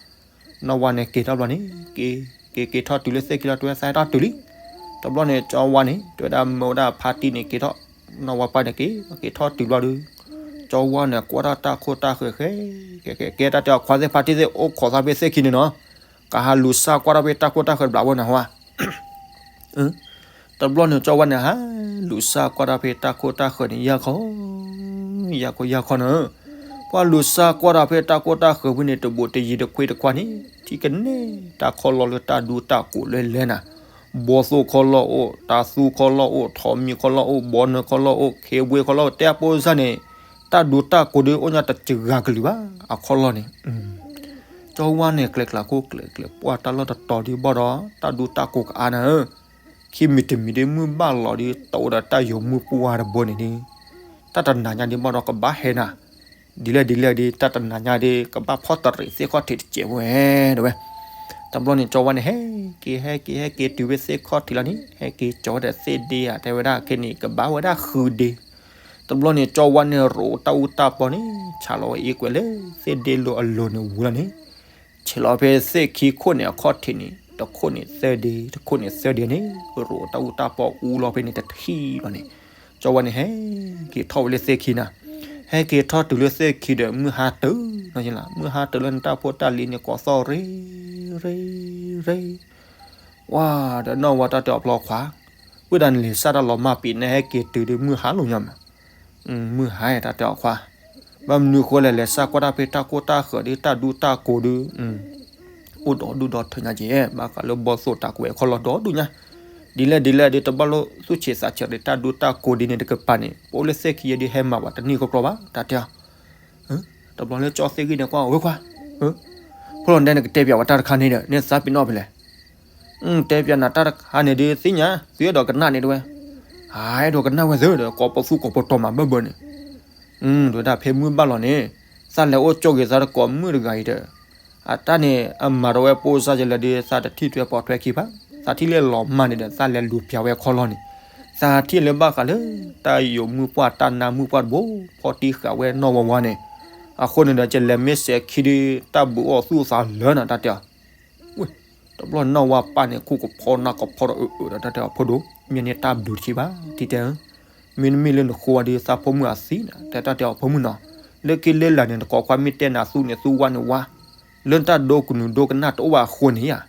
နီၢ်ဝါန့ၣ်က့ၤထီၣ်ဘျီန့ၣ် က့ၤ က့ၤ က့ၤထီၣ်တုၤလၢသ့ၣ်ခံလီၤ တဲဝဲသးဟဲထီၣ်တုၤလံ, တဘျီန့ၣ် ကၠီဝါန့ၣ် တဲဝဲဒၣ်မၢဝဲဒၣ်ဖါတံၢ်န့ၣ်က့ၤထီၣ်, နီၢ်ဝါပၢ်န့ၣ်က့ၤ က့ၤထီၣ်တုၤဘျီဒီး, ကၠီဝါန့ၣ်ကွၢ်ထီၣ်တၢ်ခိၣ်တၢ်ဃၢၤဃဲ, ကဲ ကဲ ကဲ တၢ်တဲအီၤခွါသ့ၣ်ဖါတံၢ်သ့ၣ်အိၣ်ခိးသးဖဲသ့ၣ်ခံန့ၣ်နီၤ, ကဟးလူၤစၢ်ကွၢ်ထီၣ်ဖဲတၢ်ခိၣ်တၢ်ဃၢၤတဘျီဖိနၤဟါ တဘျီန့ၣ် ကၠီဝါန့ၣ် ဟးလူၤစၢ်ကွၢ်တၢ်ဖဲတၢ်ခိၣ်တၢ်ဃၢၤန့ၣ် ယၢ်ခီ, ယၢ်ခီ ယၢ်ခီနၤ, ပှၤလူၤစၢ်ကွၢ်တၢ်ဖဲတၢ်ခိၣ်တၢ်ဃၢၤဖဲန့ၣ် တဘူးတယံၤတခွ့တခွါန့ၣ် ထံကနဲ တၢ်ခီလီၢ်လၢတၢ်ဒူတၢ်ကိးလဲလဲနၤ, ဘီသိၣ်ခီလီၢ်အိၣ်, တၢ်သူခီလီၢ်အိၣ်, ထိးမံၤခီလီၢ်အိၣ်, ဘီနၢၤခီလီၢ်အိၣ်, ခ့ဝ့ခီလီၢ်အိၣ်, တဲအပိစၢ်န့ၣ်, တၢ်ဒူတၢ်ကိးဒုးအိၣ်ညါတစှၤကလုာ်ဘၣ် အခီလီၢ်န့ၣ် ကၠီဝါန့ၣ် ကျဲးကျးခိၣ်ကျဲးကျဲး ပှၢ်တၢ်လီၢ်တတီၤဒုးဘၣ်ဒီး တၢ်ဒူတၢ်ကိးကအါနၤဧၢ, ခံမံၤတမံၤဒုးမုၢ်ဘၣ်လီၤဒုး တအိၣ်ဒီးတၢ်ယိာ်မုၢ်ပှၢ်တဘိန့ၣ်ဒုး, တၢ်တနၤညါဒုးဘၣ်ဒီးကဘၣ်ဟဲနၤ, ဒ်လဲၣ်ဒ်လဲၣ်ဒုး တၢ်တနၤညါဒုး ကဘၣ်ဖီၣ်တရံးသ့ၣ်ခီၣ်ထံးတစဲးဖိဝဲ တဲဝဲ, တဘျီန့ၣ် ကၠီဝါန့ၣ် ဟဲက့ၤ ဟဲက့ၤ ဟဲက့ၤတုၤဖဲသ့ၣ်ခီၣ်ထံးလီၤန့ၣ် ဟဲက့ၤကၠီဝဲဒီးသ့ၣ်ဒ့ဧါ တဲဝဲဒၣ် ခဲန့ၣ် ကဘၣ်ဝဲဒၣ်ဃုဒ့ တဘျီန့ၣ် ကၠီဝါန့ၣ်ရိးတၢ်အူတၢ်ပီန့ၣ် ဆးလီၤဝဲအ့ကွဲးလၢသ့ၣ်ဒ့လိၤအလိၤန့ၣ်ဝံၤလီၤန့ၣ်, ဆဲးလီၤဖဲသ့ၣ်ခံခိၣ်န့ၣ်အခီၣ်ထံးန့ၣ် တခိၣ်န့ၣ်သၢဒ့ တခိၣ်န့ၣ်သၢဒ့န့ၣ် ရိးတၢ်အူတၢ်ပီအူလီၤဖဲန့ၣ်တထံၣ်လီၤန့ၣ်, ကၠီဝါန့ၣ်ဟဲက့ၤထီၣ်ဝဲလၢသ့ၣ်ခံနၤ, ဟဲက့ၤထီၣ်တုၤလၢသ့ၣ်ခံဒီး မုၢ်ဟါတၢၤနီၤ, မုၢ်ဟါတၢၤလၢနတၢ်ဖိတၢ်လံၤန့ၣ် ကိးသီၣ်ရ့ရ့ရ့ ဝါဒီးနီၢ်ဝါတၢ်တဲအီၤ ဖျီခွါ, ဝံဒၣ်နလဲၤစၢ်တၢ်လီၤမၢ်ပံး နဟဲက့ၤတုၤဒီးမုၢ်ဟါလီၤညါမး, မုၢ်ဟါတၢ်တဲအီၤခွါ, ဘၣ်မနုၤဃိလဲၣ် လဲၤစၢ်ကွၢ်တၢ်ဖဲတၢ်ကိၢ်တၢ်ဃၢၤဒီးတၢ်ဒူတၢ်ကိးဒီး အိၣ်ဒီဒူၣ်ဒီထၢညါက့ၤ ဘၣ်ဃးလၢဘီၣ်သိၣ်တၢ်ကွဲးခီလီၤဒီဒူၣ်ညါ, ဒ်လဲၣ်ဒ်လဲၣ်ဒီး တဘၣ်လိၣ်သူၣ်ဆံးသးဆံးဒီးတၢ်ဒူတၢ်ကိးဒ်န့ၣ်တကပၤန့ၣ် ပအိၣ်လၢသ့ၣ်ခံယဲဒုးဟဲမၤဘၣ်တန့ၢ်ကီကီဘၣ် တၢ်တဲအီၤ တဘျီလၢကၠီသ့ၣ်ဂံၢ်န့ၣ်ကွၢ် ဝဲခွါ, ဖိလီၤဒဲ နကတဲပၠးဝဲတၢ်တခါန့ၣ်ဒီး နသးပ့ၤနီၣ်ဖဲလဲၣ်, တဲပၠးနၤတၢ်တခါန့ၣ်ဒီးသ့ၣ်ညါ သုအဲၣ်ဒိးကနၣ်န့ၣ်တဝဲ, အအဲၣ်ဒိးကနၣ်ဝဲသ့ဒီး ကိးပသူကိးပတီၤမးဘၢဘၢန့ၣ်, တဲဝဲဒၣ်ဖဲမုၢ်ဘၣ်လီၤန့ၣ် သးလဲၤအိၣ်ကၠိဂ့ၤသးတကိးမုၣ်တဂၤအံၤဒီး အတၢ်န့ၣ် အမၤတဝဲပိစါယလဲၣ်ဒီး သးတထံၣ်ထွဲပိာ်ထွဲခံဘၣ်, သးထံၣ်လၢလီၤမၢ်န့ၣ်ဒီး သးလဲၤလူၤပၠးဝဲခီလီၤန့ၣ်, သးထံၣ်လၢဘၣ်ဃးလၢ တၢ်ယိာ်မုၢ်ပှၢ်တၢ်နါမုၢ်ပှၢ်တဘိ ဖီတံၢ်ဃာ်ဝဲနီၢ်ဝါဝါန့ၣ်, အဃိန့ၣ်ဒီး ကလဲၤမ့ၢ်စဲးခံဒီး တၢ်ဘုးအိၣ်သူၣ်သးလၢနၤ တၢ်တဲအီၤ ဝ့ၢ်, တဘျီနီၢ်ဝါပၢ်န့ၣ် ခိၣ်ကဖီနၢ်ကဖီဒီးအၢအၢဒီး တၢ်တဲအီၤ ဖိဒိၣ် မ့ၢ်န့ၢ်တၢ်ဘျုးတဆံးဘၣ် ထံတဲဧၢ, မ့တမ့ၢ်လၢနဃိဝဲဒီး သးဖိမုၣ်အသံန့ၣ် တဲတၢ်တဲအီၤ ဖိမုၣ်နီၤ, လၢခံလၢလာ်န့ၣ် နကိးခွါမ့ၢ်တဲနၤသူန့ၣ် သူဝါန့ၣ်ဝါ, လၢနတၢ်ဒိကနူၤဒိကနၣ်တအိၣ်ဘၣ်အဃိန့ၣ်ဧါ,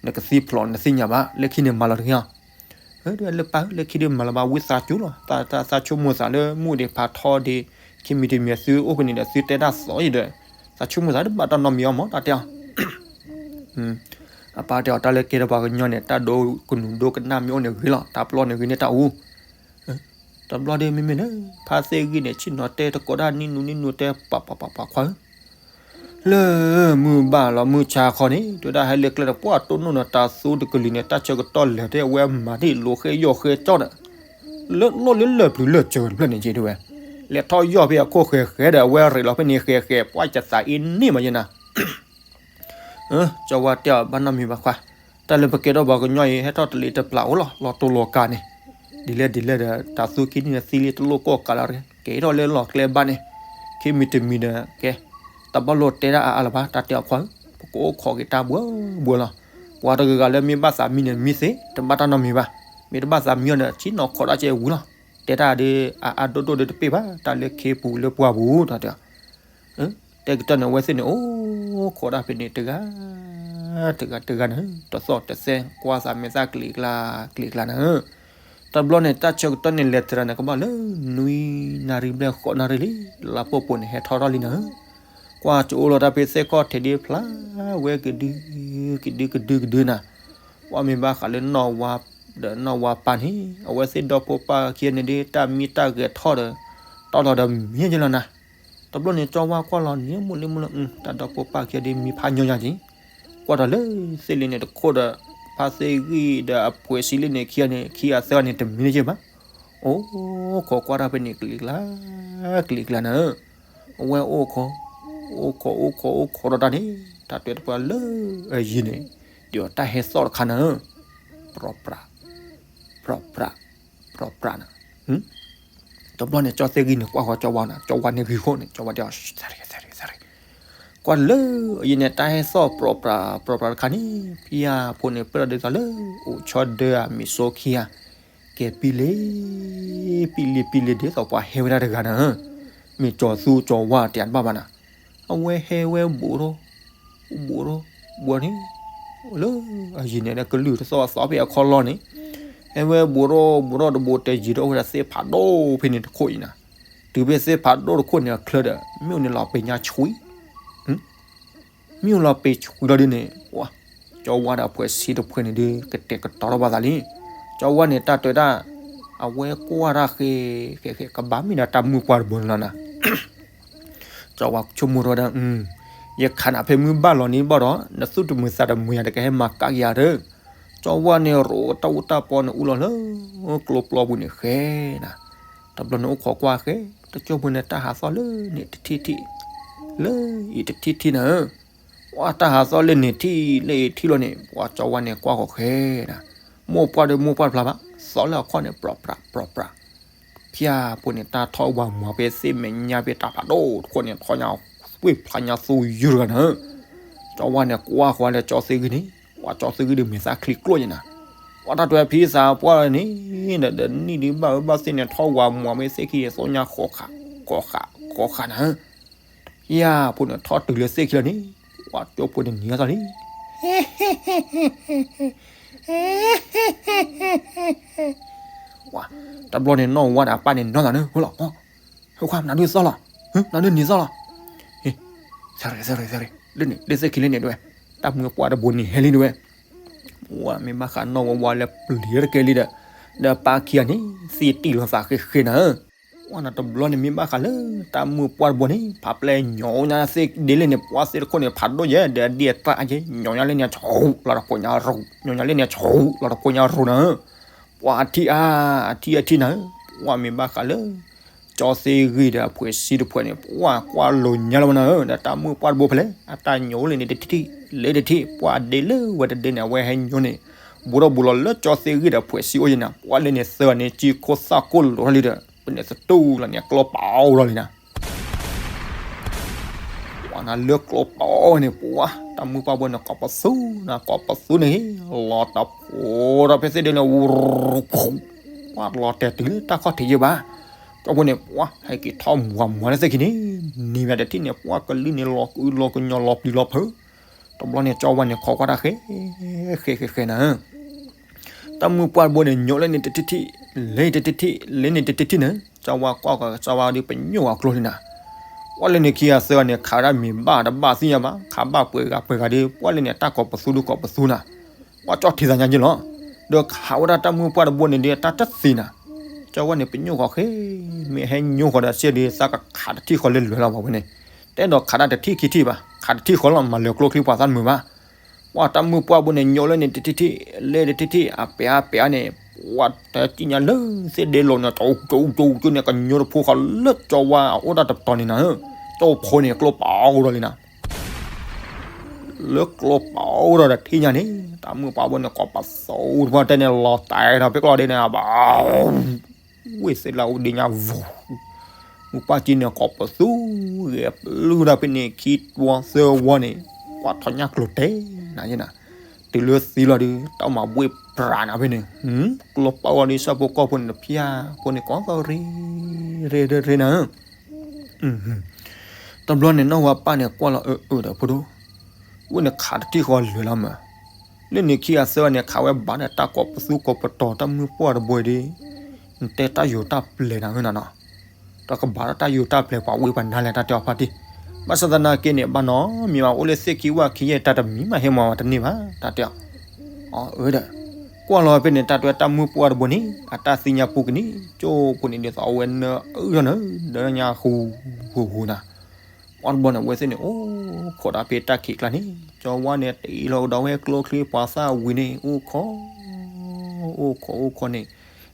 နကသံဖျိးနသ့ၣ်ညါဘၣ် လၢခံန့ၣ်မၤလီၤတဂ့ၤအီၤ လၢပၢ်လၢခံဒုးမၤလီၤဘၣ်ဝံသးစူၤလီၤ, သးဆိကမိၣ်သးလၢမူဒံးဖးထီဒံး, ခံမံၤတမံၤသုအိၣ်ဖဲန့ၣ်ဒီးသုတဲတၢ်သီအံၤဒီး, သးဆိကမိၣ်သးတဘၣ်တၢ်နီတမံၤအီၤမး တၢ်တဲအီၤ, အပၢ်တဲအီၤ တၢ်လၢကဲထီၣ်ပှၤကညီန့ၣ် တၢ်ဒိကနူၤဒိကနၣ်မ့ၢ်အိၣ်န့ၣ်ဂ့ၤလီၤ, တၢ်ပျီန့ၣ်ဂ့ၤန့ၢ်တၢ်အူ တဘျီဒီးမ့မ့ၢ်လၢ ဖါသ့ၣ်ဂံၢ်န့ၣ် ဆ့ၣ်နီၤတဲတကိးဒၣ်နံၣ်နူနံၣ်နူတဲ ပှၤပှၤပှၤပှၤခွါဧၢ, လၢမုၢ်ဘၣ်လီၤမုၢ်ဆါခီန့ၣ် တဲဝဲဒၣ်ဟဲလၢကျဲဒီး ပှၢ်တိၢ်နီၣ်နီၤ တၤသူတကလုာ်န့ၣ် တၢ်ဆၢကတီၢ်လဲၤတဲအဝဲမၤဒ်လိာ်ဃဲယီၢ်ဃဲကၠီဒီး လၢလီၢ်လၢလၢၢ်ပျုၤလၢၢ်စၢၤတဖျၢၣ်န့ၣ်က့ၤတဲဝဲ, လဲၤထီၣ်ယီၢ်ဖဲအခိၣ်ဃဲၤဃဲၤဒီး အဝဲရ့းလီၤဖဲန့ၣ်ဃဲၤဃဲၤ ပှၢ်ယသးအ့န့ၢ်မးယဲနၤ ကၠီဝါတဲအီၤ ဘၣ်နီတမံၤဘၣ်ခွါ, တၢ်လၢပကဲထီၣ်ပှၤကညီအံၤ ဟဲထီၣ်တလံၤတပျၢ်အိၣ်လီၤ လီၤတိၢ်လီၤကၤန့ၣ်, ဒ်လဲၣ်ဒ်လဲၣ်ဒီး တၤသူခံနံၣ်န့ၣ်သံလံတလိၣ်ကိၢ်ကၤလီၤတဂ့ၤ, ကဲထီၣ်လၢလီၢ်ကျဲဘၣ်န့ၣ်, ခံမံၤတမံၤဒီး ကဲ, တဘၣ်လိၣ်တဲဒၣ်အါအါလၢၤဘၣ် တၢ်တဲအီၤခွါဧၢ, ပကအိၣ်ခိးက့ၤတၢ်ဘှီဘှီလီၤ, ပှၤတဂၤဂၤလၢမ့ၢ်ဘၣ်သးမံန့ၣ်မံသ့, တဘၣ်တၢ်နီတမံၤဘၣ်, မ့ၢ်တဘၣ်သးမံအီၤဒီး ဆ့ၣ်နီၤခိးဒၣ်ကဲဝံၤလီၤ, တဲတၢ်ဒီး အါအါဒိၣ်ဒိၣ်ဒီးတပ့ၢ်ဘၣ် တၢ်လၢခ့ပူၤလၢပှၢ်ပူၤ တၢ်တဲအီၤ တဲကတၢၢ်န့ၣ် အဝဲသ့ၣ်န့ၣ် အိၣ်ခိးဒၣ်ဖဲန့ၣ်တဂၤ တဂၤတဂၤန့ၣ် တသီၣ်တသဲ ကွၢ်သးမဲာ်သၣ်ကျံးကျါ ကျံးကျါန့ၣ်, တဘျီန့ၣ် တၢ်ဆၢကတီၢ်န့ၣ် လဲၤတရၢန့ၣ် ကဘၣ်လၢနွံနၣ်ရံၣ်ဘျဲၣ်ဃိးနၣ်ရံၣ်လံ လါပိာ်ပိာ်န့ၣ် ဟဲထီၣ်ထီၣ်လံန့ၣ်, ကွၢ်ကၠိလီၤတၢ်ဖဲသ့ၣ်ခီၣ်ထံးဒ်ဖျါဝဲကဒု ကဒုကဒုကဒုနၤ, ကွၢ်မ့ၢ်ဘၣ်ဃးလၢနီၢ်ဝါ ဒီးနီၢ်ဝါပၢ်န့ၣ် အဝဲသ့ၣ်ဒီဖိပၢ်ခံဂၤန့ၣ်ဒ် တၢ်မံတၢ်ဂဲၤထီၣ်ဒီး တီလီၤဒီးမံယဲလီၤနၤ, တဘျီန့ၣ် ကၠီဝါကွၢ်လီၤန့ၣ် မိၢ်လံမိၢ်လၢ တၢ်ဒီဖိပၢ်ခံဂၤဒ်မံဖးညီညါက့ၤ, ကွၢ်ဒီးလၢသ့ၣ်လံန့ၣ်တခိၣ်ဒီး ဖါသ့ၣ်ဂံၢ်ဒီးအပှဲၤစံလံန့ၣ်ခံဂၤန့ၣ် ခံဂၤသၢဂၤန့ၣ် တမံလၢက့ၤဘၣ်, အိၣ်ခိးကွၢ်တၢ်ဖဲန့ၣ် ကလံၤကျါ ကလံၤကျါန့ၣ်, အဝဲအိၣ်ခိး အိၣ်ခိးအိၣ်ခိးအိၣ်ခိးဒီးတၢ်န့ၣ် တၢ်တဲတပှၢ်လၢအယံၤန့ၣ် ဒ်အီၤတၢ်ဟဲသီၣ်တခါန့ၣ်, ပြၢပြၢ ပြၢပြၢ ပြၢပြၢန့ၣ်, တဘျီန့ၣ် ကၠီသ့ၣ်ဂံၢ်န့ၣ် ကွၢ်ဃီကၠီဝါန့ၣ် ကၠီဝါန့ၣ်ဂံၢ်ဃိန့ၣ် ကၠီဝါတဲအီၤ သရ့သရ့သရ့, ကွၢ်လၢအယံၤန့ၣ် တၢ်ဟဲသီၣ်ပြၢပြၢ ပြၢပြၢတခါန့ၣ် ဖံယါဖိန့ၣ် ပၢၢ်ဒီးသးလၢ အိၣ်ဆီဒၢအမံၤစိခံဂၤ, ကဲပံလ့ ပံလ့ပံလ့ဒ်သိး ပှၤဟဲဝဲဒၣ်တဂၤန့ၣ်, မ့ၢ်ကၠီသူကၠီဝါတဲတဘၣ်ဘၣ်နၤ, အဝဲဟဲဝဲဘူးထီၣ် ဘူးထီၣ် ဘူးန့ၣ် လၢအယံၤန့ၣ် ကလုၢ်တသီၣ်အသီဖဲအခီလီၢ်န့ၣ်, ဟဲဝဲဘူးထီၣ်ဘူးထီၣ်တဘူးတဲယံၤဒီး အိၣ်ဝဲဒၣ်သ့ၣ်ဖးဒိၣ်ဖဲန့ၣ်တခိၣ်အံၤနၤ, တုၤဖဲသ့ၣ်ဖးဒိၣ်တခိၣ်န့ၣ် အချၢဒီး မ့ၣ်အူန့ၣ်လီၤပ့ၤညါဆွံ မ့ၣ်အူလီၤပ့ၤဆွံလီၤဒ်န့ၣ်, ကၠီဝါဒီးအဖှဲးဆံတဖှဲးန့ၣ်ဒ် ကတဲာ်ကတီၤထီၣ်ဘၣ်သးလံ, ကၠီဝါန့ၣ် တၢ်တဲတၢ် အဝဲကွၢ်တၢ်ဃဲ ဃဲ ဃဲ ကဘၣ်မ့ၢ်ဒၣ်တၢ်မုၢ်ပှၢ်တဘိန့ၣ်လီၤနၤ ကၠီဝါဆိကမိၣ်ထီၣ်ဝဲဒၣ်, ယခးနၤဖဲမုၢ်ဘၣ်လီၤန့ၣ်ဘၣ်ဒီး နသူၣ်တမုာ်သးတမုာ်ယၤဒီး ကဟဲမၤကးက့ၤယၤဒီး, ကၠီဝါန့ၣ်ရိးတၢ်အူတၢ်ပီန့ၣ်အူလီၤလၢ ကျိပျီပူၤန့ၣ်ဃဲနၤ, တဘျီန့ၣ်အိၣ်ခိးကွၢ်ဃဲ, တကၠိဖိန့ၣ် တၢ်ဟးသီၣ်လၢန့ၣ်တထံၣ်ထံၣ်, လၢအံၤတထံၣ်ထံၣ်နၤ, ပှၤတၢ်ဟးသီၣ်လၢန့ၣ်ထံၣ်လၢအံၤထံၣ်လီၤန့ၣ် ပှၤကၠီဝါန့ၣ်ကွၢ်ဃီဃဲနၤ, မိၢ်ပှၢ်ဒီးမိၢ်ပှၢ်တဖျါဘၣ် သီၣ်လၢအခီၣ်န့ၣ် ပြၢပြၢ ပြၢပြၢ ဖၠၣ်ဖိန့ၣ် တၢ်ထီၣ်ဝၤမွၤဖဲသ့ၣ်မဲာ်ညါဖဲတၢ်ဖးဒိၣ်တခိၣ်န့ၣ် ထီၣ်ညါ သွ့ၣ်ဖျါညါသူယုၢ်တဂၤနၤဧၢ. ကၠီဝါန့ၣ်ကွၢ်ဃီလၢကၠီသ့ၣ်ဂံၢ်န့ၣ်, ပှၤကၠီသ့ၣ်ဂံၢ်ဒုးမဲာ်သၣ်ချံကျိၣ်ယဲနၤ, ပှၤတၢ်တွဲဖံသးပှၢ်န့ၣ်, ဒီးနံၣ်ဒုးဘၣ်အၢဘၣ်သ့ၣ်န့ၣ် ထီၣ်ဝၤမွၤဖဲသ့ၣ်ခံန့ၣ် သီၣ်ညါဃီဃး, ဃီဃး, ဃီဃးနၤဧၢ. ဖၠၣ်ဖိန့ၣ်ထီၣ်တုၤလၢသ့ၣ်ခံလီၤန့ၣ်, ပှၤကၠီဖိန့ၣ်နံၤအသီၣ်လံ တဘျီန့ၣ်နီၢ်ဝါဒီးအပၣ်န့ၣ်နီၢ်သးန့ၣ် ဟိလီၤ, ဟဲခွါ နၤဒုးသီၣ်လီၤ, နၤဒုးနံၤသီၣ်လီၤ, ဟ့, စရီ စရီ စရီ, လၢန့ၣ် လၢသ့ၣ်ခံလၢန့ၣ်တဝဲ, တၢ်မုၢ်ပှၢ်တဘိန့ၣ်ဟဲလံတဝဲ, ပှၤမ့ၢ်ဘၣ်ဃးနီၢ်ဝါဝါလၢပျံၤတကဲလံဒီး, ဒီးပၢ်ခံဂၤန့ၣ် သံတံၢ်လီၤသးဃ့ဃ့နၤဧၢ. ပှၤနၤတဘျီန့ၣ်မ့ၢ်ဘၣ်ဃးလၢ တၢ်မုၢ်ပှၢ်တဘိန့ၣ် ဖးပျဲၢ်ညီညါသ့ၣ်ဒ်လဲၣ်န့ၣ် ပှၤသ့ၣ်တခိၣ်န့ၣ် ဖးဒိၣ်ယဲ ဒီးအဒံၣ်အတၢ်အက့ ညီညါလၢန့ၣ်ဆူၣ်လီၤတဖိညါရူၤ, ညီညါလၢန့ၣ်ဆူၣ်လီၤတဖိညါရူၤနၤဧၢ. ပှၤအထံၣ်အါ, အထံၣ်အထံၣ်နၤဧၢ, ပှၤမ့ၢ်ဘၣ်ဃးလၢ ကၠီသ့ၣ်ဂံၢ်ဒီးအဖှဲးဆံတဖှဲးန့ၣ် ပှၤကွၢ်လိာ်ညါလီၤဝဲနၤဧၢ, ဒီးတၢ်မုၢ်ပှၢ်တဘိဖဲလဲၣ် အတၢ်ညိလၢန့ၣ်တထံၣ်ထံၣ်, လၢတထံၣ်, ပှၤဒ့လၢဝဲတဒ့န့ၣ် အဝဲဟဲညိန့ၣ်, ဘူးထီၣ်ဘူးလီၤလၢကၠီသ့ၣ်ဂံၢ်ဒီးအဖှဲးဆံအိၣ်ယဲနၤ, ပှၤလၢန့ၣ်သၢဂၤန့ၣ် ကံခိၣ်သၣ်ခိၣ်လိာ်ထီၣ်လံဒီး, ပန့ၣ်သတူၢ်လီၤန့ၣ် ကျီပာ်အိၣ်ထီၣ်လံနၤ ပှၤနၤလၢကျိပီန့ၣ် ပှၤတၢ်မုၢ်ပှၢ်ဘိန့ၣ် ကိးပသူနၤ ကိးပသူန့ၣ် လီၤတၢ်ဖိဒီးဖဲသ့ၣ်ဒၢန့ၣ် ပှၤလီၤတဲာ်တုၤလၢတၢ်ခီၣ်ထံးယဲဘၣ်. ကၠီဖိန့ၣ် ပှၤဟဲက့ၤထီၣ်မူၤမူၤလၢသ့ၣ်ခံန့ၣ် နံၤမးတထံၣ်န့ၣ် ပှၤကလုၢ်န့ၣ် လီၤကအုလီၤကညီလီၤပျံၤလီၤဖုး. တဘျီန့ၣ် ကၠီဝါန့ၣ် ခိးကွၢ်တၢ်ဃဲ ဃဲဃဲဃဲနၤ တၢ်မုၢ်ပှၢ်တဘိန့ၣ် ညိးလၢန့ၣ်တထံၣ်ထံၣ်, လၢန့ၣ်တထံၣ်ထံၣ်, လၢန့ၣ်တထံၣ်ထံၣ်န့ၣ် ကၠီဝါကွၢ်ကီး ကၠီဝါဒုးပညိၣ်ဂီၤကျိလံနၤ. ပှၤလၢန့ၣ်ခံဂၤသၢဂၤန့ၣ် ခးဒၣ်မ့ၤဘၣ်တဘၣ်သ့ၣ်ညါဘၣ်, ခးဘၣ်ပှဲၤဂၤပှဲၤဂၤဒီး ပှၤလၢန့ၣ် တၢ်ကိးပသူဒုးကိးပသူနၤ. ပှၤကၠီထံးသးညါယ့လီၤ. ဒီးခးဝဲဒၣ်တၢ်မုၢ်ပှၢ်တဘိန့ၣ်ဒီး တၢ်တသ့နၤ. ကၠီဝါန့ၣ် ပညိၣ်ဂီၤဃဲ, မ့ၢ်ဟဲညိဃီၤဒီးစ့ၢ်ဒီး သးကခးတထံၣ်ဃီလၢလွဲၤလီၤဘၣ်ဝဲန့ၣ်. တဲဒီးခးဒၣ်တထံၣ်ခံထံၣ်ဘၣ်, ခးတထံၣ်ဃီလီၤ မၤလၢၤကျိချံပှၤသၣ်တမုာ်ဘၣ်. ပှၤတၢ်မုၢ်ပှၢ်ဘိန့ၣ် ညိးလၢန့ၣ်တထံၣ်ထံၣ်, လၢတထံၣ်ထံၣ် အပျဲၢ်အပျဲၢ်န့ၣ် ပှၤတၢ်တံၢ်ညါလၢသ့ၣ်ဒ့လိၤန့ၣ် ကၠိကၠိကၠိန့ၣ် ကညိတဖိဃီလၢကၠီဝါအအိၣ်တၢ်တပတီၢ်န့ၣ်နၤ. ကၠီဖိန့ၣ် ကျိပာ်အိၣ်ဒီးလံနၤ. လၢကျိပာ်အိၣ်ဒီးတထံၣ်ညါန့ၣ် တၢ်မုၢ်ပှၢ်ဘိန့ၣ် ကိးပသူတဖၣ်တဲန့ၣ် လီၤတဲာ်ဒီးဖဲကျီဒ့န့ၣ် ဘၣ် ဝ့ၢ်သ့ၣ်လၢအအိၣ်ဒ့ညါဝူၤ, မုၢ်ပှၢ်ကံန့ၣ် ကိးပသူဂဲၤပျုၢ်ဒီးဖဲန့ၣ် ခံဝီသၢဝီန့ၣ် ပှၤထီၣ်ညၣ်ကျိၤတဲာ်နၤယဲနၤ. တုၤလၢသံလီၤဒီး တၢ်မၤဘှ့ၣ်ပြးနၤဖဲန့ၣ်, ကျိပာ်ဝဲဒီးဆၣ်ဖိကီၢ်ဖိန့ၣ် ဖၠၣ်ဖိန့ၣ် ကိးသီၣ်ရ့ရ့ရ့ရ့နၤ. တဘျီန့ၣ် နီၢ်ဝါပၢ်န့ၣ် ကွၢ်လီၤအၢအၢဒီးဖိဒိၣ်, ဝဲန့ၣ်ခးတထံၣ်ဃီလွဲၤလီၤမး, လၢန့ၣ်ခံဂၤသၢဂၤန့ၣ် ခးဝဲဘၣ်ဒီးတၢ်ကိးပသူကိးပတီၢ်တၢ်မုၢ်ပှၢ်တဘိဒီး, နတဲတၢ်ယိာ်တၢ်ပျဲၤနၤဧၢနၤနီၤ, တၢ်ကဘၣ်ဒီးတၢ်ယိာ်တၢ်ပျဲၤပှၤဝံပှၤနါလဲၣ်တၢ်တဲအီၤဖါတံၢ်, ဘၣ်ဆၣ်သနာ်က့န့ၣ် ဘၣ်နီတမံၤဘၣ် အိၣ်လၢသ့ၣ်ခံဝၣ်ခံယဲၢ် တၢ်တမံၤမးဟဲမၤဝဲတန့ၢ်ဘၣ် တၢ်တဲအီၤ, အၢဒီး, ကွၢ်လီၤဖဲန့ၣ် တၢ်တဲတၢ်မုၢ်ပှၢ်တဘိန့ၣ် အတၢ်သ့ၣ်ညါပူၤကနံၣ် ကၠိဖိန့ၣ်ဒ်သိးအဝဲနၢအုၣ်ထီၣ်နၤ ဒီးညါဟူဟူဟူနၤ ပှၤတဘျီန့ၣ် အဝဲသ့ၣ်န့ၣ် အိၣ်ခိးဒၣ်ဖဲတၢ်ခံးကျါန့ၣ် ကၠီဝါန့ၣ် တ့လီၤကဒီးဝဲကျိချံပှၤသၣ်ဝံၤန့ၣ် အိၣ်ခိး, အိၣ်ခိး အိၣ်ခိးန့ၣ်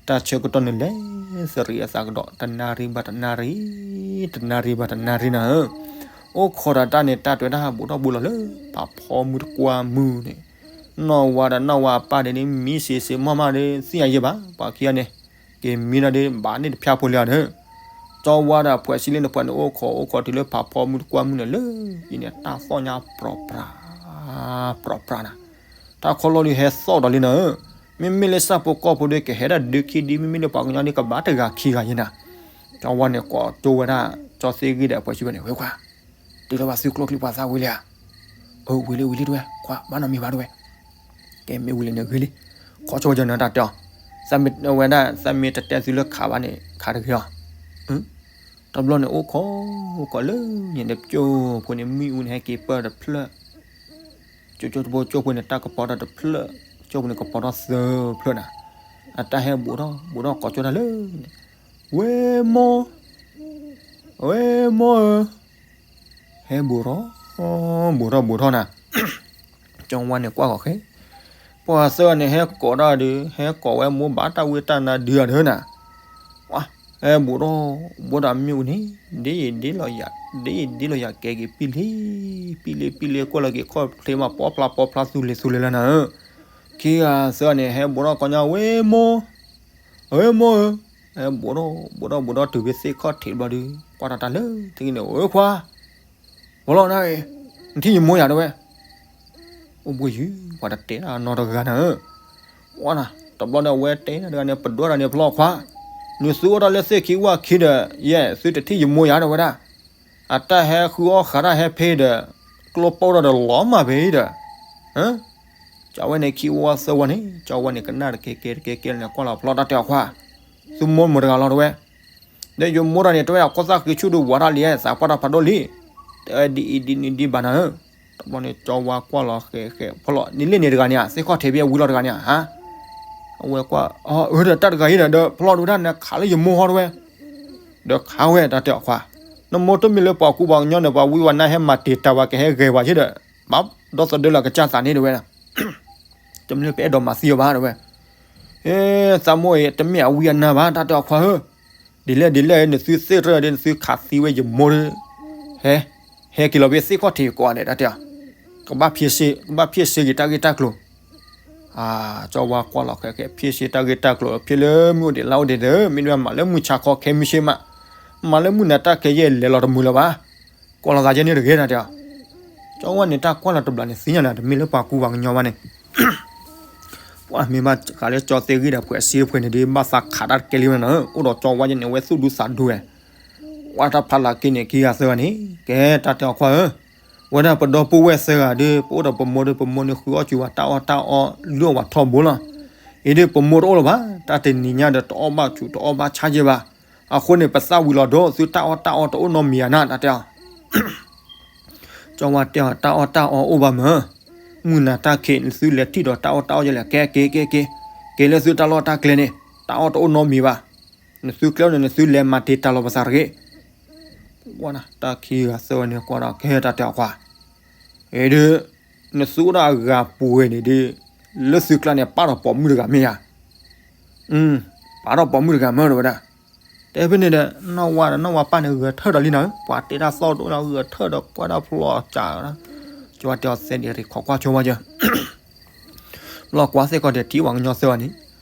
တၢ်ဆၢကတီၢ်န့ၣ်လဲၤ သရံးအသးကဒီး တနၣ်ရံၣ်ဘၣ်တနၣ်ရံၣ်, တနၣ်ရံၣ်ဘၣ်တနၣ်ရံၣ်နၤဧၢ, အိၣ်ခိးဒီးတၢ်န့ၣ် တၢ်တဲတၢ်ဟးဘူးထီၣ်ဘူးလီၤလၢ ဖးဖီမုၢ်တကွၢ်မုၢ်န့ၣ်, နီၢ်ဝါဒီးနီၢ်ဝါအပၢ်ဒ်န့ၣ် မံစ့စ့မီၢ်မၢ်ဒီး သ့ၣ်ညါယဲၢ်ဘၣ် ပှၤခံဂၤန့ၣ် က့ၤမံဒီး ဘၣ်န့ၢ်တဖၠၣ်ဖိလၢအီၤဒီး ကၠီဝါဒီးအဖှဲးဆံလ့ၣ်တဖှဲးန့ၣ် အိၣ်ခိးအိၣ်ခိးတုၤလၢဖးဖီမုၢ်တကွၢ်မုၢ်န့ၣ်လၢ အံၤန့ၣ် တၢ်သီၣ်ညါပြီပြး ပြီပြးနၤ, တၢ်ခီလီၢ်ဒုးဟဲသီၣ်ဒီးလံနၤဧၢ, မ့မ့ၢ်လၢဆၣ်ဖိကီၢ်ဖိဒီး ကဟဲဒၣ်ဒုခံဒု မ့မ့ၢ်လၢပှၤကညီဒုး ကဘၣ်တဂၤခံဂၤယဲၢ်နၤ, ကၠီဝါန့ၣ် ကိးကၠိဝဲဒၣ် ကၠီသ့ဂ့ၢ်ဒီးအဖှဲးဆံဝဲန့ၣ် ဝဲခွါ တုၤလၢဘၣ်သုကျိချံပှၤသၣ်ဝံၤလံဧါ, အၢ ဝံၤလံဝံၤလံတဝဲ ခွါ ဘၣ်နီတမံၤဘၣ်တဝဲ ကဲမ့ၢ်ဝံၤလံန့ၣ်ဂ့ၤလံ, ခီဆိဝဲကၠီနၤတၢ်တဲအီၤ, သးမ့ၢ်ဝဲဒၣ် သးမ့ၢ်တတဲသုလၢခးဘၣ်န့ၣ် ခးတဂ့ၤအီၤ, တဘျီန့ၣ် အိၣ်ခိး အိၣ်ခိးလၢညါဒီး ကၠိဖိန့ၣ် မ့ၣ်အူန့ၣ် ဟဲက့ၤပၢၢ်တဖျၢၣ်, ကၠိကၠိဖိ ကၠိဖိန့ၣ် တၢ်ကပီၤထီၣ်တဖျၢၣ်, ကၠိဖိန့ၣ် ကပီၤထီၣ်သၢဖျၢၣ်နၤ, အတၢ်ဟဲဘူးထီၣ် ဘူးထီၣ်ကိးကၠိတၢ်လၢန့ၣ်, ဝဲမိၢ် ဝဲမိၢ်ဧၢ, ဟဲဘူးထီၣ် ဘူးထီၣ်ဘူးထီၣ်နၤ, ကၠီဝါန့ၣ်ကွၢ်ဃီၤဃဲ, ပှၤသၢဂၤန့ၣ် ဟဲကိးတၢ်ဒုး ဟဲကိးဝဲမိၢ်ဘၣ်တၢ်ဝံတၢ်နါဒုးအီၤဒီးနၤ, ဟဲဘူးထီၣ် ဘူးထီၣ်မ့ၣ်အူန့ၣ် ဒ်အံၤဒ်လီၤယၤ ဒ်အံၤဒ်လီၤယၤ ကဲက့ၤပံလံ ပံလံပံလံ ကွၢ်လီၤက့ၤခီၣ်ချ့မး ပီဖျါပီဖျါသူလ့ၤသူလ့ၤလၢနၤဧၢ, ခံဂၤသၢဂၤန့ၣ် ဟဲဘူးထီၣ်ကိးညါ ဝဲမိၢ် ဝဲမိၢ်ဧၢ ဘိးထီၣ်ဘိးထီၣ်ဘိးထီၣ်တုၤဖဲသ့ၣ်ခီၣ်ထံးတဘျီဒီး ကွၢ်ထီၣ်တၢ်လၢသ့ၣ်ခံန့ၣ် အိၣ်ခွါ, ဖီလီၤနၤအံၤ, နထံၣ်ယမိၢ်ယၤတဲဝဲ, အိၣ်ဘှံးယုၤ ပှၤတတဲဒၣ်နီတဂၤနၤဧၢ, ဝဲနၤ တဘျီန့ၣ် အဝဲတဲတဂၤန့ၣ် ပဒွးတၢ်န့ၣ် ဖီလီၤခွါ, နသုအိၣ်တၢ်လၢသ့ၣ်ခံဝၣ်ခံဒီး ယဲၢ်သုတထံၣ်ယမိၢ်ယၤတဲဝဲဒၣ် အတၢ်ဟဲဃုအီၣ်ဃးတၢ်ဟဲဖဲဒီး ကျိပိၢ်ထီၣ်ဒီးလီၤမၢ်ဖဲအံၤဒီး, ကၠီဝဲန့ၣ်ခံဝါသၢဝါန့ၣ် ကၠီဝဲန့ၣ်ကနၣ်တကဲကဲတကဲကဲန့ၣ် ကွၢ်လီၤဖျီတၢ်တဲအီၤခွါ, သုမိၢ်မုာ်တဂၤလီၤတဲဝဲ, ဒီးယမိၢ်တၢ်န့ၣ် တဲဝဲဒၣ် ခိၣ်သၣ်ဃံဆူၣ်ဒုးဝးတၢ်လံ သးပှၢ်တၢ်ဖးဒိၣ်လံ, တဲဝဲဒ်အံၤဒ်နုၤဒ်ဘၣ်နၤဧၢ, တဘျီန့ၣ် ကၠီဝါကွၢ်လီၤဃဲဃဲဖီလီၤ နလ့ၣ်န့ၣ်တဂၤန့ၣ်ဧါ သ့ၣ်ခီၣ်ထံးဖဲအဝံလီၤတဂၤန့ၣ်ဧါ, အဝဲကွၢ် အၢ ဒီးတၢ်တဂၤအံၤဒီး ဒီးဖီလီၤတဲဝဲဒၣ် နခးလၢယမိၢ်ဟီတဲဝဲ ဒီးခးဝဲတၢ်တဲအီၤခွါ, နမိၢ်တမ့ၢ်လၢပှၤကူပှၤကညီန့ၣ် ပှၤဝံပှၤနါဟဲမၤတံာ်တာ်ဝဲ ကဟဲဂဲၤဝဲယ့ဒီး ဘၣ်ဒီသဒၢလီၤကစၢ်သးန့ၣ်တဲဝဲ, တမ့ၢ်လၢပအဲၣ်ဒိးမၤသံအီၤဘၣ်တဲဝဲ, သးမိၢ်အံၤ တမ့ၢ်အဝံအနါဘၣ် တၢ်တဲအီၤခွါဧၢ, ဒ်လဲၣ်ဒ်လဲၣ် နသုသ့ၣ်တဖၣ်ဒီး နသုခးသံဝဲယမိၢ်ဒီး ဟဲ ဟဲက့ၤလီၤဖဲသ့ၣ်ခီၣ်ထံးကိးဂၤဒဲး တၢ်တဲအီၤ, ကဘၣ်ဖံးစ့ ကဘၣ်ဖံးစ့ဂ့ၤတၢ်ဂ့ၢ်တၢ်ကျိၤ ကၠီဝါကွၢ်လီၤဃဲဃဲ ဖံးစ့တၢ်ဂ့ၢ်တၢ်ကျိၤ ဖံးလၢမုၢ်အိၣ်ဒံးလါအိၣ်ဒံးဒီး မ့တမ့ၢ်မၤလၢမုၢ်ဆါခီခဲမုၢ်ဆ့ၣ်မး, မၤလၢမုၢ်နၤတၢ်ခဲယဲၢ်လဲၤလီၤတမုာ်လၢၤဘၣ်, ကွၢ်လီၤသးယဲၢ်န့ၣ်တဂ့ၤတၢ်တဲအီၤ, ကၠီဝါန့ၣ်တၢ်ကွၢ်လီၤတဘျီန့ၣ် သ့ၣ်ညါလၢတမ့ၢ်လၢပှၤကူပှၤကညီဘၣ်န့ၣ် ပှၤမ့ၢ်ဘၣ်ဃးလၢကၠီသ့ၣ်ဂံၢ်ဒီး ပှဲၤစ့ပှဲၤန့ၣ်ဒီး ဘၣ်သးခးတၢ်တကဲလံဝဲနၤဧၢ, အိၣ်ဒီးကၠီဝါယဲၢ်န့ၣ် အဝဲသူၣ်ဒူသးဒူဝဲ, ကွၢ်တၢ်ဖးလၢ်က့န့ၣ် ခံဂၤသၢဂၤန့ၣ် ကဲတၢ်တဲအီၤခွါဧၢ, ဝဲဒၣ်ပဒီပုၢ်ဝဲၢ်သၢဂၤဒီး ပအိၣ်ဒီးပမိၢ်ဒီး ပမိၢ်န့ၣ်ဃုအီၣ်စူၤဝဲ တၢ်အီၣ်တၢ်အီလုၢ်အီၣ်ဝဲထီဘိလီၤ, အံၤဒီးပမိၢ်တအိၣ်လၢၤဘၣ်, တၢ်တနံၤညါဒီး တအီၣ်ဘၣ်စူၤ တအီၣ်ဘၣ်ဆါယဲၢ်ဘၣ်, အဃိန့ၣ် ပသၣ်ဝံၤလီၤဒီး သုတၢ်အီၣ်တၢ်အီတအိၣ်နီတမံၤဧါနၤ တၢ်တဲအီၤ ကၠီဝါတဲအီၤ တၢ်အီၣ်တၢ်အီအိၣ်ဘၣ်မး, မုၢ်နၤတၢ်ခံး နသုလဲၤထံၣ်ဒီးတၢ်အီၣ်တၢ်အီယဲလဲၣ် ကဲက့ၤက့ၤက့ၤ, က့ၤလၢသုတၢ်လီၢ်တၢ်ကျဲန့ၣ် တၢ်အီၣ်တအိၣ်နီတမံၤဘၣ်, နသုကျဲန့ၣ် နသုလဲၤမၤတံာ်တာ်လီၤပသးတဂ့ၤ, တၢ်ခံဂၤသၢဂၤန့ၣ် ကွၢ်ဒီးကဲတၢ်တဲအီၤခွါ, အံၤဒီး နသုအိၣ်ဒၣ်အဂၤပူၤဝဲန့ၣ်ဒီး လၢသုကျါန့ၣ် ပာ်ထီၣ်ပိာ်မုၣ်တဂၤမ့ၢ်ဧါ ပာ်ထီၣ်ပိာ်မုၣ်တဂၤမ့ၢ်တဲဝဲဒၣ်, တဲဖဲန့ၣ်ဒီး နီၢ်ဝါဒီးနီၢ်ဝါပၢ်န့ၣ် ဂဲၤထၢၣ်ဒီးလံနၤဧၢ, ပှၤတ့တၢ်သီၣ်ဒိၣ်ဒီး ဂဲၤထၢၣ်ဒီးကွၢ်တၢ်ဖျီအီၤကး, ကၠီဝါတဲအီၤသဲဒံးရံး ခိးကွၢ်ဆိဝဲယၢၤ လီၤကွၢ်သ့ၣ်ကီးဒီး ထံၣ်ပှၤကညီသၢဂၤန့ၣ်,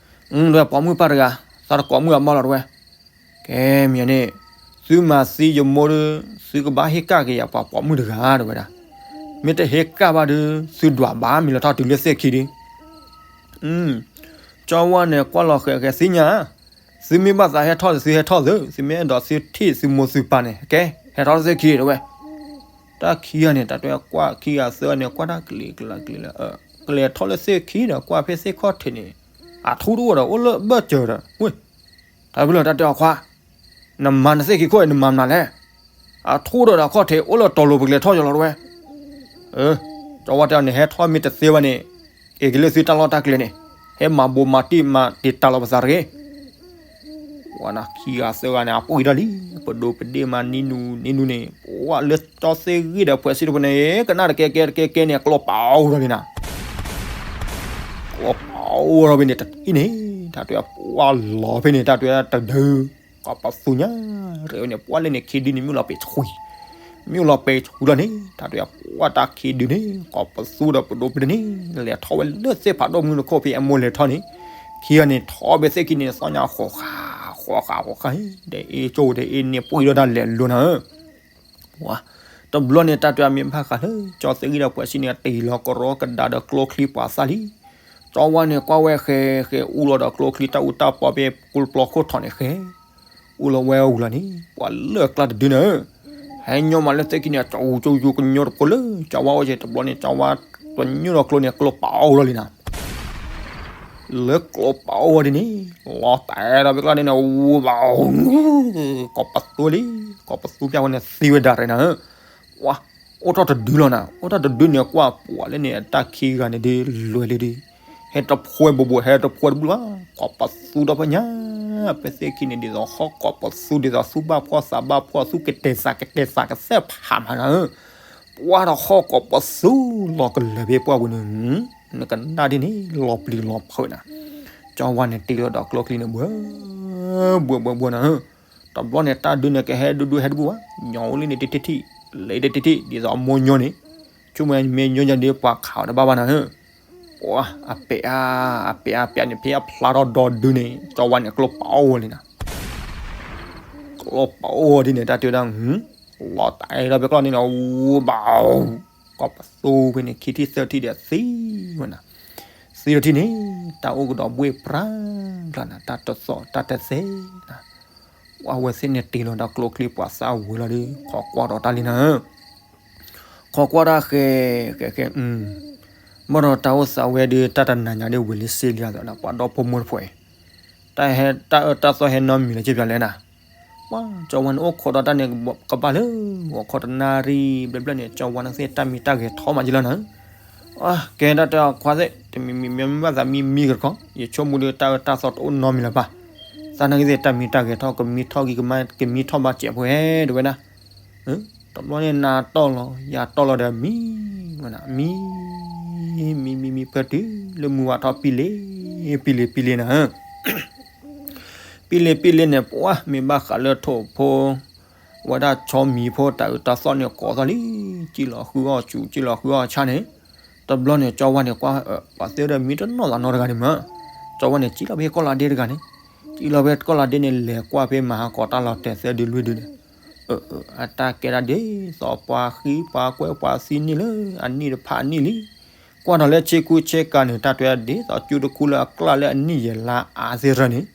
ဒီးပိာ်မုၣ်ပၢ်တဂၤ သးတကိးမုၣ်အမါလီၤတဲဝဲ, ကဲမ့ၢ်န့ၣ်, သုမၤသံယမိၢ်ဒီး သုကဘၣ်ဟ့ၣ်ကၣ်က့ၤယၤပှၤပိာ်မုၣ်တဂၤတဲဝဲဒၣ်, မ့ၢ်တဟ့ၣ်ကၣ်ဘၣ်ဒီး သုဒွးဘၣ်မ့ၢ်လီၤထီၣ်တုၤလၢသ့ၣ်ခံဒီး ကၠီဝါန့ၣ်ကွၢ်လီၤဃဲးဃဲးသ့ၣ်ညါ, သုမ့ၢ်ဘၣ်သးဟဲထီၣ်သုဟဲထီၣ်သု, သုမ့ၢ်အဲၣ်ဒိးသုထံၣ်သုမိၢ်သုပၢ်န့ၣ် ကဲ ဟဲထီၣ်လၢသ့ၣ်ခံတဲဝဲ, တၢ်ခံဂၤန့ၣ် တၢ်တဲကွၢ်ခံဂၤသၢဂၤန့ၣ် ကွၢ်တၢ်ကလံၤကလံၤကလံၤလၢ, ကလဲၤထီၣ်လၢသ့ၣ်ခံဒီး ကွၢ်ဖဲသ့ၣ်ခီၣ်ထံးန့ၣ်, အထူတအိၣ်ဒီး အိၣ်လၢဘၢၣ်စၢၤဒီး, ဝ့ၢ်, တၢ်ဖဲလၢတၢ်တဲအီၤခွါ, နမၤနသ့ၣ်ခံခိၣ်အံၤ နမၤမနုၤလဲၣ်, အထူဒီးဒီးခီၣ်ထံး အိၣ်လၢတီၤလိၤပကလဲၤထီၣ်ယီၤလီၤတဲဝဲ ကၠီဝါတဲအီၤန့ၣ် ဟဲထီၣ်မ့ၢ်တသ့ဘၣ်န့ၣ်, က့ၤက့ၤလၢသုတၢ်လီၢ်တၢ်ကျဲန့ၣ်, ဟဲမၤဘိးမၤတံၢ်မၤတံာ်တာ်လီၤပသးတဂ့ၤ, ဝဲနၤခံဂၤသၢဂၤန့ၣ် အပှံၢ်ထီၣ်လံ, ပဒိးပဒ့ၣ်မးနံၤနူၤနံၤနူၤန့ၣ်, ပှၤလၢကၠီသ့ၣ်ဂံၢ်ဒီး ပှဲၤစ့တဖၣ်န့ၣ် ကနၣ်တကဲကဲတကဲကဲန့ၣ် ကျိပာ်အိၣ်ထီၣ်လံနၤ ကျိပာ်အိၣ်ထီၣ်ဖဲန့ၣ်တထံၣ်န့ၣ်, တၢ်တဲပှၤလီၤဖဲန့ၣ် တၢ်တဲတဒု, ကိးပသူညါ, ရဲၣ်ဝဲန့ၣ် ပှၤလၢန့ၣ်ခံဒုန့ၣ် မ့ၢ်လီၤပ့ၤဆှံ, မ့ၢ်လီၤပ့ၤဆှံလီၤန့ၣ် တၢ်တဲပှၤတၢ်ခံဒုန့ၣ် ကိးပသူဒီးပဒိးပဒ့ၣ်န့ၣ် လဲၤထီၣ်ဝဲလၢသ့ၣ်ဖးဒိၣ်မုၢ်တခိၣ်ဖဲအမိၢ်လဲၤထီၣ်န့ၣ်, ခံဂၤန့ၣ်ထီၣ်ဖဲသ့ၣ်ခံန့ၣ် သီညါဃိးဃာ်, ဃိးဃာ်ဃိးဃာ်, ဒီးအ့ၣ်ကၠိဒီးအ့ၣ်န့ၣ်ပှံၢ်ဒီးတၢ်လဲၤလိၤနၤဧၢ တဘျီန့ၣ် တၢ်တဲမ့ၢ်ဘၣ်ဃးလၢ ကၠီသ့ၣ်ဂံၢ်ဒီး ပှဲၤစံန့ၣ် တ့ၢ်လီၤကရီကဒါဒီးကျိချံပှၤသၣ်လံ. ကၠီဝါန့ၣ် ကွၢ်ဝဲဃဲဃဲ အူလီၤဒီးကျိချံတၢ်အူတၢ်ပီ ဖဲကျိပျီခိၣ်ထီၣ်န့ၣ်ဃဲ, အူလီၤဝဲအူလီၤန့ၣ် ပှၤလၢအကျါတဒုန့ၣ် ဟဲညီမးလၢသ့ၣ်ခံန့ၣ် ကၠီကၠီကၠီ ကညီတဖိလၢ ကၠီဝါအိၣ်က့ၤတဘျီန့ၣ် ကၠီဝါတညိၣ်ဒီးကျိန့ၣ် ကျိပာ်အိၣ်လီၤလံနၤ လၢကျိပာ်အိၣ်ဝဲဒ်န့ၣ် လီၤတဲာ်ဒီးဖဲကျါန့ၣ် အူဘၣ် ကိးပသူလံ, ကိးပသူပျၢ်ဝဲန့ၣ်သံဝဲဒၣ်ရဲၣ်နၤဧၢ, ပှၤ အိၣ်ထီၣ်တဒုလီၤနၤ, အိၣ်ထီၣ်တဒုန့ၣ် ကွၢ်ပှၤလၢန့ၣ် အတၢ်ခံဂၤန့ၣ်ဒ်လဲၣ်လံဒ်, ဟဲတဖှဲဘိးဘိး ဟဲတဖှဲတဘျုးဘၣ်, ကိးပသူဒီးဖဲညါ, ဖဲသ့ၣ်ခံန့ၣ် ဒ်သိးဟီၣ်ကိးပသူ ဒ်သိးသူၣ်ဘၣ်ဖှီၣ်သးဘၣ်ဖှီၣ် သူၣ်ကတဲာ်သးကတဲာ်သးကသဲၣ်ဖးမးနၤဧၢ, ပှၤဒီးဟီၣ်ကိးပသူ လီၤကလၢာ်ဖဲပှၢ်ပူၤန့ၣ် နကနၣ်ဒ်န့ၣ် လီၤပျံၤလီၤဖုးနၤ, ကၠီဝါန့ၣ်တ့ၢ်လီၤဒီးကျိချံန့ၣ် ဘှဲ ဘှဲ ဘှဲ ဘှဲ နၤဧၢ, တဘျီန့ၣ် တၢ်ဒုးန့ၣ် ကဟဲဒူဒူဟဲတဘူၣ်ဘၣ်, ညီအိၣ်လံန့ၣ်တထံၣ်ထံၣ်, လဲၤတထံၣ်ထံၣ် ဒ်သိးအမိၢ်ညီန့ၣ်, ဆိကမိၣ်မ့ၢ်ညီညီဒ်ပှၤခးအီၤတဘၣ်ဘၣ်နၤဧၢ, ပှၤအပျဲၢ်အါ, အပျဲၢ်အါပျဲၢ်န့ၣ် ဖဲအဖျါထီၣ်ဒီဒုန့ၣ် ကၠီဝါန့ၣ် ကျိပာ်အိၣ်ဝဲလံနၤ ကျီၢ်ပအိၣ်ဒ်န့ၣ် တၢ်တဲဝဲဒၣ် လီၤတၢ်အဲၣ်ဒီးဖဲကျီၢ်န့ၣ်လီၤ ဝူဘၣ် ကီၢ်ပသူဖဲန့ၣ် ခံထံၣ်သၢထံၣ်ဒီးသံဝဲနၤ, သံထံၣ်န့ၣ် တၢ်အိၣ်ကဒီးဘှ့ၣ်ပြၢ်ကျါနၤ တၢ်တသီၣ်တၢ်တသဲနၤ, အဝဲသ့ၣ်န့ၣ်တ့ၢ်လီၤဒီးကျိချံပှၤသၣ်ဝံၤလီၤဒီး ခိးကွၢ်ဒီးတၢ်လံနၤ ခိးကွၢ်တၢ်ဃဲ ဃဲဃဲ ဘၣ်ဒီးတၢ်အိၣ်သးဝဲဒီး တၢ်တနၤညါဒီးဝံၤလံစ့လံအသိးနၤ ပှၤဒီဖိမိၢ်တဖှဲးအံၤ, တၢ်ဟဲ တၢ်အၢတၢ်သီဟဲနီတမံၤလၢၤက့ၤပျၢၤလဲၣ်နၤ, ပှၤကၠီဝါန့ၣ်အိၣ်ခိးဒီးတၢ်န့ၣ် ကဘၣ်လၢ ဂီၤခီတနၣ်ရံၣ်ဘျဲၣ်ဘျဲၣ်န့ၣ် ကၠီဝါန့ၣ်သ့ၣ်တၢ်မံတၢ်ဂဲၤထီၣ်မးက့ၤလီၤနၤ, ကဲတၢ်တဲအီၤခွါသ့ၣ် တမံၤမံၤမ့ၢ်ဘၣ်သးမံမံကတခီ ယဆိကမိၣ်ဒီးတၢ်အၢတၢ်သီတအိၣ်နီတမံၤလၢၤဘၣ်, သးနာ်က့ၤသ့ၣ်တၢ်မံတၢ်ဂဲၤထီၣ် ကမံထီၣ်က့ၤကမံထီၣ်ဘၣ်စဲးဖိဟဲတဝဲဒၣ် တဘျီန့ၣ်နၤတီၢ်လီၤ ယၤတီၢ်လီၤဒီးမံ ဝဲနၤ မံ မံမံမံဖဲတုၤလၢမုၢ်ဝါထီၣ်ပံလ့ ပံလ့ပံလ့နၤ ပံလ့ပံလ့န့ၣ် ပှၤမ့ၢ်ဘၣ်ဃးလၢထိၣ်ဖိ ဝဲဒၣ်ဆီမံၤဖိတၢ်အၢတၢ်သီန့ၣ်ကိးသီၣ်လံ, စံၣ်လီၤဃုအီၣ်စူၤ စံၣ်လီၤဃုအီၣ်ဆၣ်န့ၣ်, တဘျီန့ၣ် ကၠီဝါန့ၣ်ကွၢ် ပှၤသ့ဒီးမံတနီၢ်သးနီတဂၤန့ၣ်မး, ကၠီဝါန့ၣ် စံၣ်လီၤဖဲကီၢ်လၤဒ့တဂၤန့ၣ်, စံၣ်လီၤဖဲကီၢ်လၤဒ့န့ၣ် လဲၤကွၢ်ဖဲမၤဟးကီးတၢ်လီၤတဲာ်သၢဒုလွံၢ်ဒုန့ၣ်, အတၢ်ကဲဒၣ်ဒ်သိးပှၤဃံပှၤကွဲး ပှၤသံန့ၢ်လၢအနံၣ်တဖၣ်အနံၣ်လံ, ကွၢ်ဒီးလၢဆ့ကူဆ့ကၤန့ၣ် တၢ်တဲဒ်သိးကၠူတခူလၢအကျၢ်လၢအနံၣ်ယဲၢ်လါအါသ့ၣ်ရၢန့ၣ်,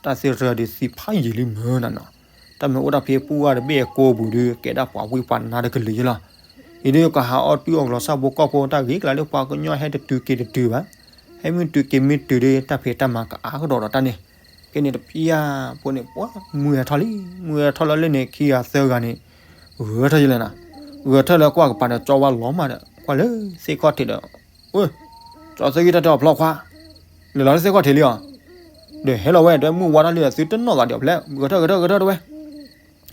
တၢ်သ့ၣ်ရၢဒုးသံဖးယံာ်လံမၢ်နၤနီၤ, တၢ်မ့ၢ်အိၣ်ဒၣ်ဖဲပူၤဂၤတဘ့ၣ်အကိာ်ပူၤဒုး ကဲဒၣ်ပှၤဝံပှၤနါတကလုာ်ယလီၤ, အံၤဒုးကဟးအီၣ်တုၤအီၣ်ကလီၤဆၣ်ဖိကီၢ်ဖိတၢ်ဂ့ၤကျါလၢပှၤကညီဟဲတတုၤက့ၤတတုၤဘၣ်, ဟဲမ့ၢ်တုၤက့ၤမ့ၢ်တုၤဒုး တၢ်ဖံးတၢ်မၤကအါကဒီးဒီးတၢ်န့ၣ်, ဖဲန့ၣ်တပျၢ်ဖိန့ၣ် ပှၤမုၢ်ဟဲထီၣ်လံ, မုၢ်ဟဲထီၣ်လၢလၢန့ၣ် ခံဂၤသၢဂၤန့ၣ် ဂဲၤထၢၣ်ယလဲၣ်နၤ, ဂဲၤထၢၣ်လၢကွၢ်ကပၤဒီး ကၠီဝါလီၤမးဒီး ကွၢ်လၢသ့ၣ်ခီၣ်ထံးဒီး, ဝဲ, ကၠီသ့ၣ်ဂံၢ်တၢ်တဲအီၤဖျီခွါ, လဲၤလီၤလၢသ့ၣ်ခီၣ်ထံးလံအီၤ, ဒီးဟဲလီၤဝဲ တဲမုၢ်ဝါထီၣ်လံဒီး သုတနီၣ်သးဒီးဖျဲး ဂဲၤထၢၣ်ဂဲၤထၢၣ်ဂဲၤထၢၣ်တဝဲ,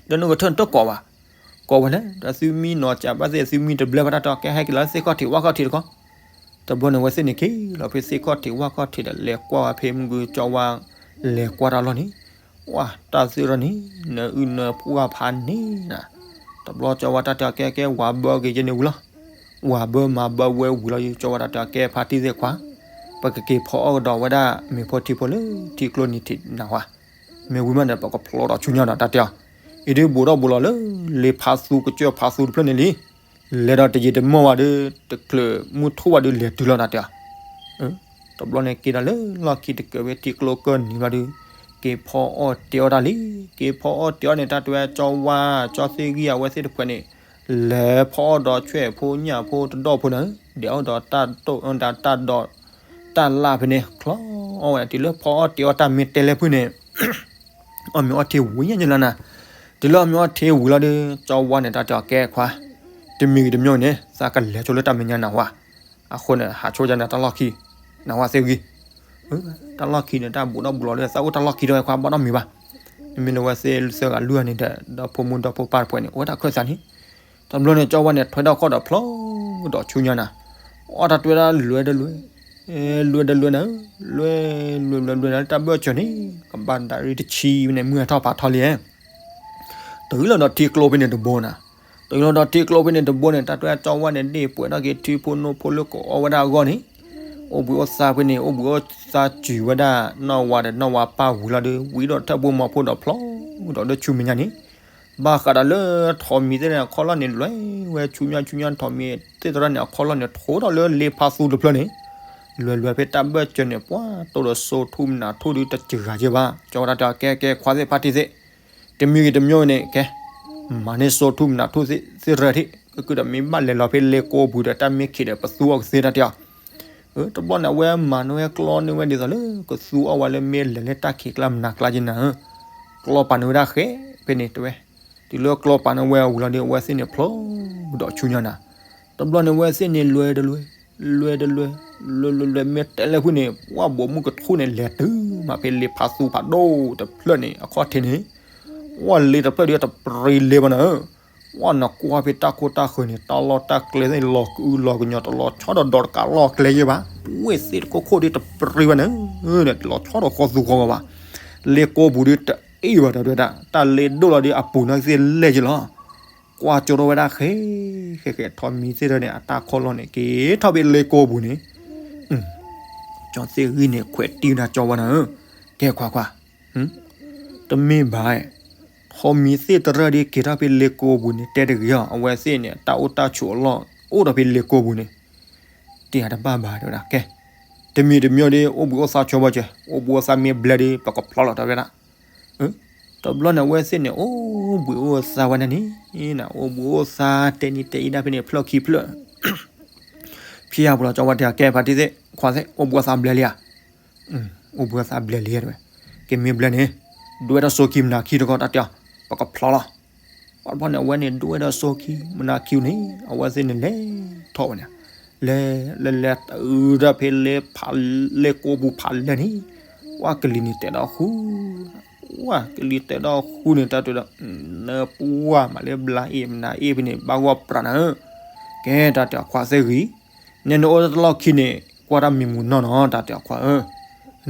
ဒီးနဂဲၤထၢၣ်နတကိးဘၣ်, ကိးဝဲလဲၣ် ဒီးသုမံနီၤကးဘၣ်သ့ၣ် သုမံတဘျၢဘၣ်တၢ်တဲအီၤ ကဲဟဲက့ၤလီၤလၢသ့ၣ်ခီၣ်ထံးဝၣ်ခီၣ်ထံးတခီ, တဘျီန့ၣ်ဝဲသ့ၣ်န့ၣ်က့ၤလီၤဖဲ သ့ၣ်ခီၣ်ထံးဝၣ်ခီၣ်ထံးဒီး လဲၤကွၢ်ဝဲဖဲမုၢ်ကၠီဝါ လဲၤကွၢ်တၢ်လီၢ်န့ၣ်, ဝဲ တၢ်သ့ၣ်ရၢန့ၣ် နအုၣ်နပှၢ်ဖးန့ၣ်နၤ, တဘျီကၠီဝါတၢ်တဲအီၤ ကဲကဲ ဝၤဘၢက့ၤယဲန့ၣ်ဝံၤလီၤ, ဝၤဘၢမၤဘၢဝဲဝံၤလီၤ ကၠီဝါတၢ်တဲအီၤ ကဲဖါတံၢ်သ့ၣ်ခွါ, ပကက့ၤဖီအီၣ်ကဒီးဝဲဒၣ် မ့ၤဖိထံဖိလၢထံကျိနံၤထံးနၢ်ဟူဧါ, မ့ၢ်ဝံၤမးန့ၣ် ပကဖျီဒီးဆူညါဒီးတၢ်တဲအီၤ, အံၤဒုးဘူးဒီးဘူးလီၤလၢ လ့ဖးသူကစၢၢ်ဖးသူတဖျၢၣ်န့ၣ်လံ လဲၤဒီးတယံာ်တမီၢ်ဘၣ်ဒီး တချုးမုၢ်ထူၣ်ဘၣ်ဒီး လဲၤတုၤလီၤတၢ်တဲအီၤ, တဘျီန့ၣ်က့ၤဒီးလၢလီၢ်ခံတကၢၢ်ဝဲထံကျိကၢၢ်နံၤဘၣ်ဒီး က့ၤဖီအီၣ်တဲအီၣ်တၢ်လံ, က့ၤဖီအီၣ်တဲအီၣ်န့ၣ် တၢ်တဲဝဲကၠီဝါ ကၠီသ့ၣ်ဂံၢ်အဝဲသ့ၣ်တဖှဲးန့ၣ် လဲၤဖီအီၣ်ဒီးဆွဲၣ်ဖိညၣ်ဖိတဒီၣ်ဖိန့ၣ် ဒဲးအီၣ်ဒီးတၢ်ဒိၣ်ဒီးတၢ်ဒီး တၢ်လၢ်ဖဲန့ၣ် ချီအီၣ်ဝဲဒၣ်တုၤလၢဖီအီၣ်တဲအီၣ်တၢ်မ့ၢ်တဲလဲၣ်ဖုၣ်န့ၣ် အီၣ်မ့ၤအီထံဝံၤညါလီၤနၤ, တုၤလၢအီၣ်မ့ၤအီထံဝံၤလီၤဒီး ကၠီဝါန့ၣ် တၢ်တဲအီၤ ကဲခွါ, တမံၤဂ့ၤတမံၤန့ၣ် သးကလဲၤဆိလၢတၢ်မဲာ်ညါနၢ်ဟူဧါ, အဃိန့ၣ် ဟးဆိကန့ၣ်တၢ်လီၢ်ခံ, နၢ်ဟူသ့ၣ်ဂံၢ်, တၢ်လီၢ်ခံန့ၣ် တၢ်ဘူးဒီးဘူးလီၤဒီး သးအိၣ်တၢ်လီၢ်ခံဒီးခွါ ဘၣ်ဒီးမ့ၤဘၣ်, မ့မ့ၢ်လၢဝဲသ့ၣ်သၢဂၤလွံၢ်ဂၤန့ၣ်ဒီး ဒီဖိမိၢ်ဒီဖိပၢ်တဖှဲးန့ၣ် အိၣ်ဝဲတၢ်ခၢၣ်သးန့ၣ်, တဘျီန့ၣ် ကၠီဝါန့ၣ် ထွဲဒီးကီၢ်ဒီးဖျီဒီးဆူညါနၤ, အီၣ်တၢ်တဲဝဲဒၣ်လွဲဒီးလွဲ လွဲဒီးလွဲနၤ, လွဲလွဲလွဲလွဲနၤ တၢ်ဘၢၣ်စၢၤန့ၣ် ကဘၣ်ဒၣ်ရံၣ်တဆံန့ၣ် မုၢ်ဟဲထီၣ်ဖးထီလံ, တုၤလီၤဒီးထံကျိဖဲန့ၣ်တဘိနၤ, တုၤလီၤဒီးထံကျိဖဲန့ၣ်တဘိန့ၣ် တၢ်တဲဝဲကၠီဝါန့ၣ် ဒ့ၣ်ပှဲၤထီၣ်က့ၤထံဖိနိဖိလၢကအီၣ်ဝဲဒၣ်အဂီၢ်န့ၣ်, အိၣ်ဘှံးအိၣ်သါဖဲန့ၣ် အိၣ်ဘှံးအိၣ်သါစူၤဝဲဒၣ် နီၢ်ဝၤဒီးနီၢ်ဝၤပၢ်ဝံၤလီၤဒီး ဝံၤဒီးထၢၣ်ဘိမီၤဖိဒီးဖျီဒီးလၢဆူမဲာ်ညါန့ၣ် ဘၣ်ဃးဒီးလၢထိးမံၤသ့ၣ်န့ၣ် အခီၣ်လီၢ်န့ၣ်လွဲဝဲဆူညါဆူညါ ထိးမံၤသ့ၣ်သရၣ်န့ၣ် အခီၣ်လီၢ်န့ၣ်ထိးထီၣ်လၢလ့ဖးသူတဖျၢၣ်န့ၣ်, လွဲလွဲဖဲတၢ်ဘၢၣ်စၢၤန့ၣ် ပှၤတိၢ်ဒီးစိထူၣ်မနၤထူၣ်ဒုးတစှၤက့ဘၣ်, ကၠီဝဲဒၣ်တဲ ကဲကဲ ခွါသ့ၣ်ဖါတံၢ်သ့ၣ်, တမံၤဂ့ၤတမံၤန့ၣ် ကဲ မၤန့ၢ်စိထူၣ်မနၤထူၣ်သ့ၣ်သရၣ်ထံၣ် ကကဒီးမ့ၢ်ဘၣ်လဲၤလီၤဖဲလ့ကိပူၤဒီးတၢ်မ့ၢ်ခံးဒီးပသူအီၤကသ့တၢ်တဲအီၤ တဘျီန့ၣ် အဝဲမၤန့ၢ်ဝဲကျီန့ၢ်ဝဲဒ်သိးလၢ ကသူအီၣ်ဝဲလၢမ့ၢ်လဲၤလၢတၢ်ခံးကျါမနၤကျါက့နၤဧၢ, ကျီပာ်န့ၢ်ဝဲဒၣ်ဃဲဖဲန့ၣ်တဲဝဲ, တုၤလၢကျီပာ်န့ၢ်ဝဲဝံၤလီၤဒီး အဝဲသ့ၣ်န့ၣ်ဖျိဒီးဆူညါနၤ, တဘျီန့ၣ် အဝဲသ့ၣ်န့ၣ်လွဲတလွဲ, လွဲတလွဲ, လွဲလွဲလွဲမ့ၢ်တဲလဲၣ်ဖုၣ်န့ၣ် ပှၤဘိးမုၢ်ကထူၣ်န့ၣ် လဲၤတုၤမးဖဲလ့ဖးသူဖးဒိၣ်တဖျၢၣ်န့ၣ် အခီၣ်ထံးန့ၣ် ဝဲလ့တဖျၢၣ်ဒီးတပြံလ့ဘၣ်နၤဧၢ, ဝဲနကွၢ်ဖဲတၢ်ခိၣ်တၢ်ဃၢၤန့ၣ် တၢ်လီၢ်တၢ်ကျဲသ့ၣ်လီၤကအုလီၤကညီၤတလီၤဆီဒီးဒီးတကးလီၢ်ကျဲယဲၢ်ဘၣ်, ဝဲသ့ၣ်တခိၣ်ခိၣ်ဒီးတပြံဘၣ်နၤဧၢ, တလီၤဆီဒီးဃီသူဃီဂီၤဘၣ်, လ့ကိပူၤဒီးတအ့ၣ်ဘၣ်တၢ်ဒွဲဒၣ် တၢ်လ့ဒိၣ်လီၤဒီးအပူၤနီၢ်သ့ၣ်လဲၢ်ယဲၢ်လီၤ, ကွၢ်ကၠိထီၣ်ဝဲဒၣ်ဃဲ ဃဲဃဲထိးမံၤသ့ၣ်တဖၣ်န့ၣ် အတၢ်ခီၣ်လီၢ်န့ၣ် က့ၤထီၣ်ဖဲလ့ကိပူၤန့ၣ် ကၠီသ့ၣ်ဂံၢ်န့ၣ် ခွဲးတံၢ်ဝဲဒၣ်ကၠီဝဲနၤဧၢ, ကဲခွါခွါ, တမ့ၢ်ဘၣ်, ထိးမံၤသ့ၣ်တရၢၣ်ဒ်က့ၤထီၣ်ဖဲလ့ကိပူၤန့ၣ် တဲတဂ့ၤအီၤ, အဝဲသ့ၣ်န့ၣ် တၢ်အိၣ်တၢ်ဆိးအလီၢ် အိၣ်ဒီးဖဲလ့ကိပူၤန့ၣ် တ့ၢ်အတဘၣ်ဘၣ်တဲဝဲဒၣ်. ကဲ, တမံၤတမံၤဒ် အိၣ်ဘှံးအိၣ်သါဆိဘၣ်စၢၤ, အိၣ်ဘှံးအိၣ်သါမ့ၢ်ဘျဲၣ်ဒ် ပကဖျီလီၤတဲဝဲဒၣ်. တဘျီန့ၣ် အဝဲသ့ၣ်န့ၣ် အိၣ်ဘှံးအိၣ်သါဝဲဒၣ်န့ၣ်, အိၣ်ဘှံးအိၣ်သါ တဲနံၤတဲအံၤဒၣ်ဖဲန့ၣ် ဖျၢၣ်ခံဖျၢၣ် ဖဲအပူၤလီၤ ကၠီဝါတဲ ကဲ ဖါတံၢ်သ့ၣ် ခွါသ့ၣ် အိၣ်ဘှံးအိၣ်သါဘျဲၣ်လံဧါ. အိၣ်ဘှံးအိၣ်သါဘျဲၣ်လံတဲဝဲ. ကဲမ့ၢ်ဘျဲၣ်န့ၣ် ဒိၣ်ဝဲဒၣ်စိခံမနၤခံတခီတၢ်တဲအီၤ, ပကဖျီလီၤ. ပှၤတဘျီန့ၣ် အဝဲန့ၣ် ဒိၣ်ဝဲဒၣ်စိခံမနၤခံန့ၣ် အဝဲသ့ၣ်န့ၣ်လဲၤထီၣ်ဝဲန့ၣ်, လဲၤ လဲၤ လဲၤတုၤဒီးဖဲလ့ဖး လ့ကိပူၤဖးလဲၢ်န့ၣ်, ပှၤကလံၤန့ၣ်တဲဒီးဃူ ပှၤကလံၤတဲဒီးဃူန့ၣ် တၢ်တဲဒီး နပှၤမၤလၢဘျါအ့ၣ်မနၤအ့ၣ်ဖဲန့ၣ် ဘၣ်ဂီၢ်ပြးနၤဧၢ. ကဲတၢ်တဲအီၤ ခွါသ့ၣ်ဂံၤ, နဲနအိၣ်တၢ်တလီၢ်ခံန့ၣ် ကွၢ်တၢ်မံမူနီၢ်နီၢ် တၢ်တဲအီၤ ခွါဧၢ,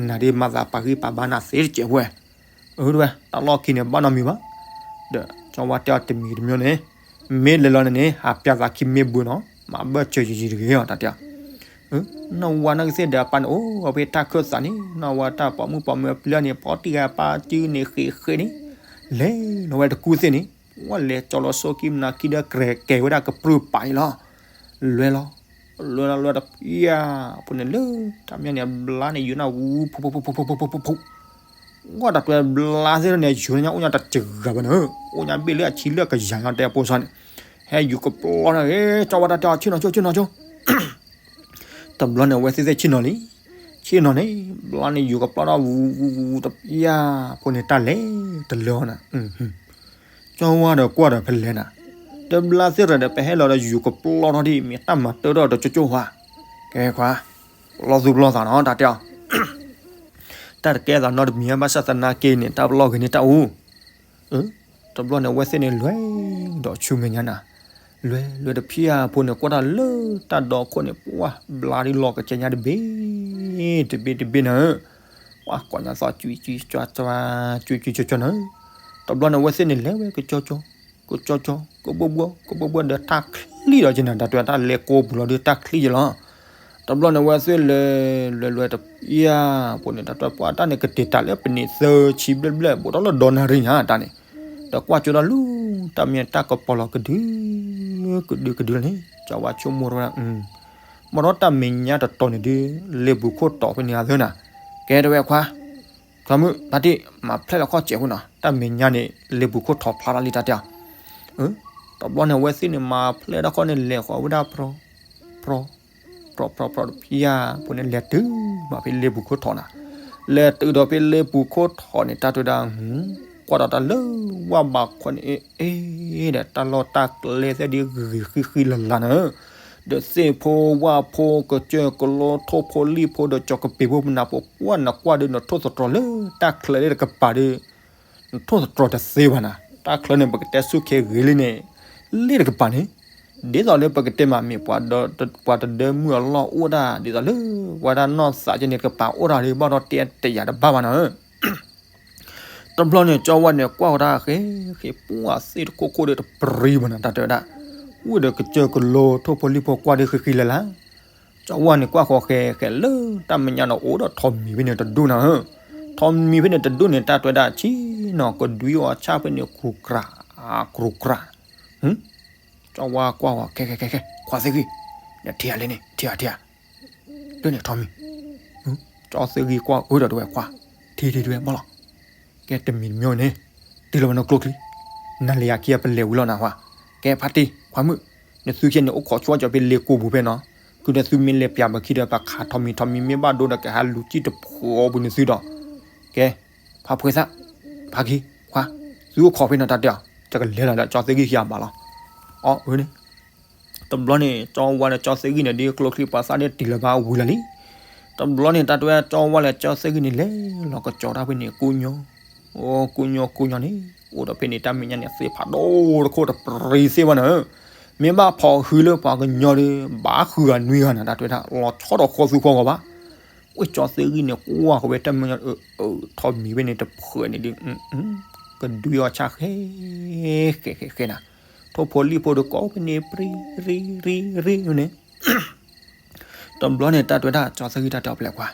နၤဒ်မၤသးပာ်ဂံၢ်ပာ်ဘါနၤသ့တစဲးဝဲ. အၢ တဝဲ တၢ်လီၢ်ခံန့ၣ် ဘၣ်နီတမံၤဘၣ်. ဒီးကၠီဝါတဲအီၤတမံၤတမံၤန့ၣ်, မ့ၢ်လဲၤလီၤန့ၣ်န့ၣ် ဟးပျးသးခံမ့ၢ်ဘၢနီၤ, မၤဘၢၣ်စၢၤယံၤယံၤတဂ့ၤအီၤ တၢ်တဲအီၤ. နီၢ်ဝါနီၢ်ကသ့ၣ်ဒီးအပၢ်န့ၣ် အိၣ်ဝဲဖဲတၢ်ခၢၣ်သးန့ၣ်, နီၢ်ဝါတၢ်ပိာ်မုၣ်ပိာ်မၢၤအပျဲၢ်န့ၣ် ပီတံၢ်ဂၤပၢ်စုန့ၣ်ဃ့ဃ့န့ၣ်, လဲၤလီၤဝဲတကူၣ်သ့ၣ်န့ၣ်, ဝဲလဲၤကၠီလီၤစိခံမနၤခံဒီး ကြဲးကဲဝဲဒၣ်ကပြုၢ်ပာ်အံၤလီၤ. လွဲလီၤ, လွဲလီၤလွဲတဖျၢၣ်ဖိန့ၣ်လၢ တၢ်မညါန့ၣ် အဘျါန့ၣ် ယိာ်နၢ်ဝူ ဖူ ဖူ ဖူ ဖူ ဖူ ဖူ ဖူ ဖူ ဝဲတၢ်တွဲဘျါသ့ၣ်န့ၣ် ယိာ်ညါအိၣ်ညါတစှၤဘၣ်န့ၣ်, အိၣ်ညါဘ့ၣ်လၢအဆံလၢအကယၤညါတဲအဖိစီန့ၣ်, ဟဲယူၤကပျီထီၣ် ကၠီဝါတၢ်တဲအီၤ ဆ့ၣ်နီၤဆိ ဆ့ၣ်နီၤဆိ. တဘျီန့ၣ် အဝဲသ့ၣ်သ့ၣ်ဆ့ၣ်နီၤလံ, ဆ့ၣ်နီၤန့ၣ် ဘျါန့ၣ် ယူၤကပျီထီၣ်ဝူ ဝူ ဝူ တဖျၢၣ်ဖိန့ၣ် တၢ်လဲၤတလၢအီၤနၤ ကၠီဝါဒီးကွၢ်ဒီးဖဲလဲၣ်နၤ, တဘျါသ့ၣ်ရၢၣ်ဒီး ပဟဲလီၤဒီးယူၤကပျီထီၣ်ဒ်မ့ၢ်တၢ်မၤတၢ်ထီၣ်တကၠိကၠိဧါ, ကဲခွါ, လီၤသူၣ်ပလီၢ်သးနီၤ တၢ်တဲအီၤ, တၢ်တကဲသးနီတမံၤဘၣ် ဘၣ်ဆၣ်သနာ်က့န့ၣ် တၢ်ပလီၢ်ဂ့ၤန့ၣ်တၢ်အူ တဘျီန့ၣ် အဝဲသ့ၣ်န့ၣ် လွဲဒီးဆူမဲာ်ညါနၤ, လွဲလွဲတဖျၢၣ်ဖိန့ၣ် ကွၢ်တၢ်လၢတၢ်ဒီခိၣ်န့ၣ် ပှၤဘျါဒ်လီၤကစဲညါတဘ့ၣ် တဘ့ၣ်တဘ့ၣ်နၤ, ပှၤကိးညါသီ ကွံကွံကွံကွံနၤ, တဘျီန့ၣ် အဝဲသ့ၣ်န့ၣ် လဲၤဝဲကကၠီကၠီ, ကကၠီကၠီ, ကဘှီဘှီ ကဘှီဘှီဒီးတၢ်ချံဒီးက့နၤ တၢ်တဲတၢ်လဲၤကိးပူၤလီၤဒီးတၢ်ချံယလီၤ. တဘျီန့ၣ် အဝဲသ့ၣ်လဲၤ လွဲလွဲတဖျၢၣ်ဖိန့ၣ် တၢ်တဲပှၤတၢ်န့ၣ် ကတ့ၢ်တၢ်လၢပနံးသၢဆံဘျဲၣ်ဘျဲၣ် ဘူးထီၣ်လၢဒီနၣ်ရံၣ်ညါတၢ်န့ၣ်, ဒီးကွၢ်ကၠိဒီးလူၤ တၢ်မ့ၢ်တၢ်ကပီၤလီၤကဒု ကဒုကဒုလီၤန့ၣ် ကၠီဝါဆိကမိၣ်တဝဲဒၣ်, မ့ၢ်ဒီးတၢ်မဲာ်ညါတတီၤန့ၣ်ဒုး လ့ပူၤခိၣ်တီဖဲန့ၣ်အသၢနၤ, ကဲတဝဲခွါ, ခွါမုၣ်ဖါတံၢ် မၤဖျဲၣ်လီၤခီၣ်စဲးဖိနီၤ တၢ်မဲာ်ညါန့ၣ် လ့ပူၤခိၣ်ထီဖျါထီၣ်လံတၢ်တဲအီၤ, တဘျီန့ၣ် အဝဲသ့ၣ်န့ၣ် မၤဖျဲၣ်ထီၣ်ခီၣ်န့ၣ် လဲၤဃီၤဝဲဒၣ် ဖြီ ဖြီ ဖြီ တဖျၢၣ်ဖိန့ၣ် လဲၤတုၤမးဖဲလ့ပူၤခိၣ်ထီနၤ, လဲၤတုၤဒီးဖဲလ့ပူၤခိၣ်ထီန့ၣ် တၢ်တဲဝဲဒၣ်, ကွၢ်ဒီးတၢ်လၢဝၢ်ဘးခီန့ၣ် အ့ၣ် ဒီးတၢ်လီၢ်တၢ်ကျဲသ့ၣ်ဒ်ဂ့ၤဃံဃံလၤလၤနၤ, ဒီးသ့ၣ်ဖိဝၣ်ဖိ ကစၢၢ်ကလိ ထိၣ်ဖိလံၣ်ဖိ ဒီးကၠီၤကပ့ၤဖိမနၤဖိ ပှၢ်နကွၢ်ဒီး နထိၣ်သတြီၤလၢတၢ်ချၢလၢတကပၤဒီး နထိၣ်သတြီၤတသ့ဘၣ်နၤ, တၢ်ချၢန့ၣ် ပကတဲဆူၣ်ခဲဂ့ၤလံန့ၣ် လ့တကပၤန့ၣ်, ဒ်သိးလၢပကတဲမးမ့ၢ် ပှၤတဒၢမုၢ်အလီၢ်အိၣ်ဒၣ် ဒ်သိးလၢ ပှၤဒၣ်နီၢ်သးကဲန့ၣ် တကပၤအိၣ်ဒၣ်ဒီး ဘၣ်ဒီးတဲတယာ်တဘၣ်ဘၣ်နၤဧၢ, တဘျီန့ၣ် ကၠီဝါန့ၣ် ကွၢ်ဃီၤတၢ်ဃဲဃဲ ပှၢ်သ့ၣ်တခိၣ်ခိၣ်ဒီးတပရံဘၣ်နၤ တၢ်တဲဝဲဒၣ်, ဝံၤဒီးကစၢၢ်ကလိ ထိၣ်ဖိလံၣ်ဖိကွၢ်ဒီးဃံဃံလၤလၤ, ကၠီဝါန့ၣ်ကွၢ်ဃီၤဃဲဃဲလၢ တၢ်မဲာ်ညါန့ၣ်အိၣ်ဒီးထိးမံၤဖဲန့ၣ်တဒူၣ်နၤဧၢ, ထိးမံၤဖဲန့ၣ်တဒူၣ်န့ၣ် တၢ်တဲဝဲဒၣ်ဆံနီၤ ကဒွံအီၤဆၣ်ဖဲန့ၣ် ကြူကြူ, ကြူကြူ, ကၠီဝါကွၢ်ဃီၤ ခဲခဲခဲခဲ ခွါသ့ၣ်ဂံၢ်, နထံၣ်ဧါလဲၣ်န့ၣ် ထံၣ်ဧါထံၣ်ဧါ, လၢန့ၣ်ထိးမံၤ, ကၠီသ့ၣ်ဂံၢ်ကွၢ်အၢဒီးတဝဲခွါ, ထံၣ်ထံၣ်တဝဲဘၣ်လီၤ, ကဲတမံၤတမံၤန့ၣ်, တုၤလီၤဝဲနကျိချံ, နၤလၢယၤခံဂၤပလဲၤဝံၤလီၤနၤခွါ, ကဲဖါတံၢ် ခွါမုၣ်, နသုခံန့ၣ်အိၣ်ခိးဆိကီးဖဲလ့ကိပူၤဖဲနီၤ, ခုနသုမ့ၢ်လဲၤပျးဘၣ်ခံဒီးပခးထိးမံၤထိးမံၤမ့ၢ်ဘၣ်ဒိဒီးကဟးလူၤကံၣ်တဖုအီပူၤန့ၣ်သုဒီး, ကဲ, ဖါဖှဲသၣ်, ဖါခံ, ခွါ, သုအိၣ်ခိးဖဲနီၤတၢ်တဲအီၤ, ကကလဲၤလီၤဒီးကၠီသ့ၣ်ဂံၢ်ခံဂၤဘၣ်လီၤ, အီၣ်အၢန့ၣ် တဘျီန့ၣ် ကၠီဝါဒီးကၠီသ့ၣ်ဂံၢ်န့ၣ် ဒ်ကျိချံပှၤသၣ်ဒ်တံၤလၢၤဘၣ်ဝံၤလီၤလံ, တဘျီန့ၣ် တၢ်တဲဝဲကၠီဝါလၢကၠီသ့ၣ်ဂံၢ်န့ၣ် လဲၤလီၤကကၠီၤတၢ်ဖဲန့ၣ် ကိၣ်ညီ, အိၣ်ကိၣ်ညီကိၣ်ညီန့ၣ်, အိၣ်ဒီးဖဲန့ၣ်တၢ်မဲာ်ညါန့ၣ် သ့ၣ်ဖးဒိၣ်တခိၣ်တပရံသ့ၣ်ဘၣ်နၤဧၢ, မ့ၢ်ဘၣ်ဖီၣ်ဃုာ်လၢပှၤကညီဒီး ဘၣ်ဃုာ်ဂၤနွံဂၤနၤ တၢ်တဲဝဲဒၣ် လီၤဆီဒီးဃီသူဃီဂီၤဘၣ်, ဝဲကၠီသ့ၣ်ဂံၢ်န့ၣ် ကွၢ်ဃီၤဝဲတၢ်မဲာ်ညါ ထိးမံၤဖဲန့ၣ်တဖုန့ၣ်ဒ် ကဒွံအီၤဆၣ်ဃဲ ဃဲဃဲဃဲနၤ, ထိၣ်ဖိလံၣ်ဖိဒီးကိးဖဲန့ၣ် ပြံရံရံရံန့ၣ်, တဘျီန့ၣ် တၢ်တဲဝဲဒၣ်ကၠီသ့ၣ်ဂံၢ် တၢ်တဲအီၤပလဲၤခွါ,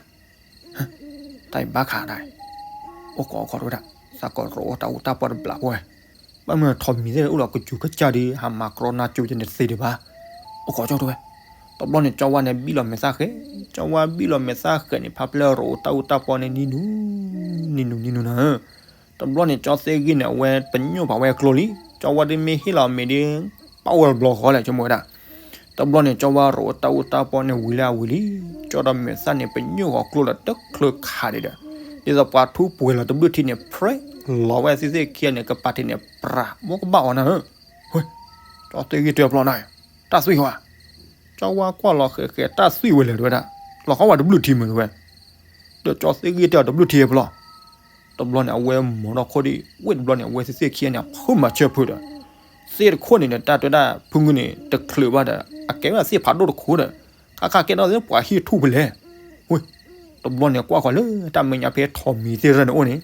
တၢ်အံၤဘၣ်ခးဒၣ်, အိၣ်ခိးအိၣ်ခိးတဝဲဒၣ်, သု တၢ်ကီးရိးအီၣ်တၢ်အူတၢ်ပီၣ်တဘျးဖိဝဲ, ဘၣ်မနုၤထိးမံၤသ့ၣ်အိၣ်လီၤကစူၤကစၢ်ဒီး ဟးမၤကြီနါကၠိကန့ၣ်တသ့ဒံးဘၣ်, အိၣ်ခိးကၠီတဲဝဲ. တဘျီန့ၣ် ကၠီဝါန့ၣ်ဘံၣ်လီၤမဲာ်သၣ်ဃဲ, ကၠီဝါဘံၣ်လီၤမဲာ်သၣ်ဃဲန့ၣ် ဖးဖျဲၣ်ရိးအီၣ်တၢ်အူတၢ်ပီၣ်န့ၣ် နံၤနုၤ နံၤနုၤ နံၤနုၤနၤဧၢ. တဘျီန့ၣ် ကၠီသ့ၣ်ဂံၢ်န့ၣ် အဝဲပညိၣ်ဖးဝဲကျိလံ, ကၠီဝါဒ်မ့ၢ်ဟ့ၣ်လီၤအမံၤဒီး ပာ်ဝဲတဘျီဃီလဲၣ် ဆိကမိၣ်ဝဲဒၣ်. တဘျီန့ၣ် ကၠီဝါရိးအီၣ်တၢ်အူတၢ်ပီၣ်န့ၣ်ဝံၤလၢအဝံၤလံ, ကၠီဒီးမဲာ်သၣ်န့ၣ် ပညိၣ်ဃီၤကျိလီၤတချုးခးဒံးဒီး, ဒ်သိးပှၤထူပှဲၤလီၤတဘျုးထံန့ၣ် ဖျဲလီၤဝဲသ့ၣ်သ့ၣ်ခံဂၤန့ၣ် ကပၤထံးန့ၣ် ပြး မိၢ်ကဘၣ်အီၤနၤဧၢ. ဝဲ, ကၠီသ့ၣ်ဂံၢ်တဲအီၤဖျီနၤ, တၢ်သွံၣ်ဝဲ. ကၠီဝါကွၢ်လီၤဃဲးဃဲး တၢ်သွံၣ်ဝဲလဲၣ် တဲဝဲဒၣ်, လီၤဃီဝဲတဘျုးထံမုၢ် တဲဝဲ. ဒီးကၠီသ့ၣ်ဂံၢ်တဲအီၤတဘျုးထံဖျီ. တဘျီန့ၣ် အဝဲမၤထီၣ်ခိၣ်ဒံး, ဝ့ၢ်တဘျီန့ၣ် အဝဲသ့ၣ်သ့ၣ်ခံဂၤန့ၣ် အဖုမၤဆၢဖုဒီး, သ့ၣ်တခိၣ်န့ၣ်ဒီး တၢ်တဲဝဲဒၣ် ဖုမုၢ်န့ၣ် တချုးဘၣ်ဒီး အကဲဝဲဒၣ်သ့ၣ်ဖးဒိၣ်တခိၣ်ဒီး, ခါခါကဲထီၣ်သ့ၣ်ပှၤဟံၣ်ထူၣ်ဖဲလဲၣ်. ဝဲ, တဘျီန့ၣ် ကွၢ်ဃီၤလၢတၢ်မဲာ်ညါဖဲထိးမံၤသ့ၣ်ရၢၢ်န့ၣ်အိၣ်န့ၣ်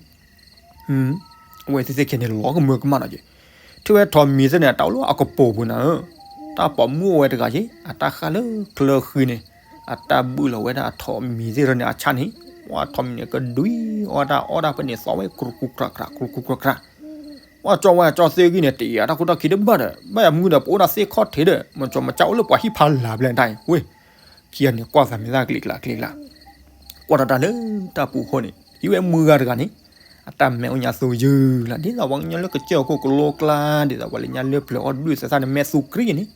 အဝဲသ့ၣ်သ့ၣ်ခံဂၤန့ၣ် လီၤကမၢကမၣ်နီၤက့ၤ. ထံၣ်ဝဲထိးမံၤသ့ၣ်န့ၣ် အတၢ်အိၣ်လၢအကပိာ်ပူၤနၤဧၢ, တၢ်ပိာ်မုၣ်အိၣ်ဝဲတဂၤက့ၤ အတၢ်ဃၣ်လၢချၢဃံန့ၣ်, အတၢ်ဘုၣ်လီၤဝဲဒၣ်ထိးမံၤသ့ၣ်ရၢၢ်န့ၣ်အဆၣ်န့ၣ်, ဝဲထိးမံၤန့ၣ် ကဒွံအီၣ်တၢ်အီၣ်တၢ်ဖဲန့ၣ် သီဝဲကြူးကြူးကြူးကြူးကြူးကြူး. ဝဲကၠီဝဲကၠီသ့ၣ်ဂံၢ်န့ၣ် တယာ်တၢ်ခိၣ်တၢ်ခံတဘၣ်ဒီး ဘၣ်ယၤမုၢ်ဒီး ပအိၣ်ဒၣ်သ့ၣ်ခီၣ်ထံးဒီး မၤကၠီမၤကၠီအိၣ်လၢပှၤဟံၣ်ဖးလၢ်ဖဲလဲၣ်တၢ်အံၤ, ဝဲ, ခံဂၤန့ၣ် ကွၢ်သးမဲာ်သၣ်ကျံၤကျါကျံၤကျါ, ကွၢ်တၢ်တၢ်လၢတၢ်ပူၤဃီန့ၣ် ဟံးဝဲမုၢ်ဂၤတဂၤန့ၣ်, အတၢ်မဲာ်အိၣ်ညါသိယုၢ်လၢ ဒ်သိးပှၤကညီလၢကစၢၢ်ခိၣ်ကလိကျါ ဒ်သိးပှၤလၢညါလၢပျၢၤအီၣ်တဘျုးသဲးသၣ်န့ၣ် မဲာ်သူကြံန့ၣ်,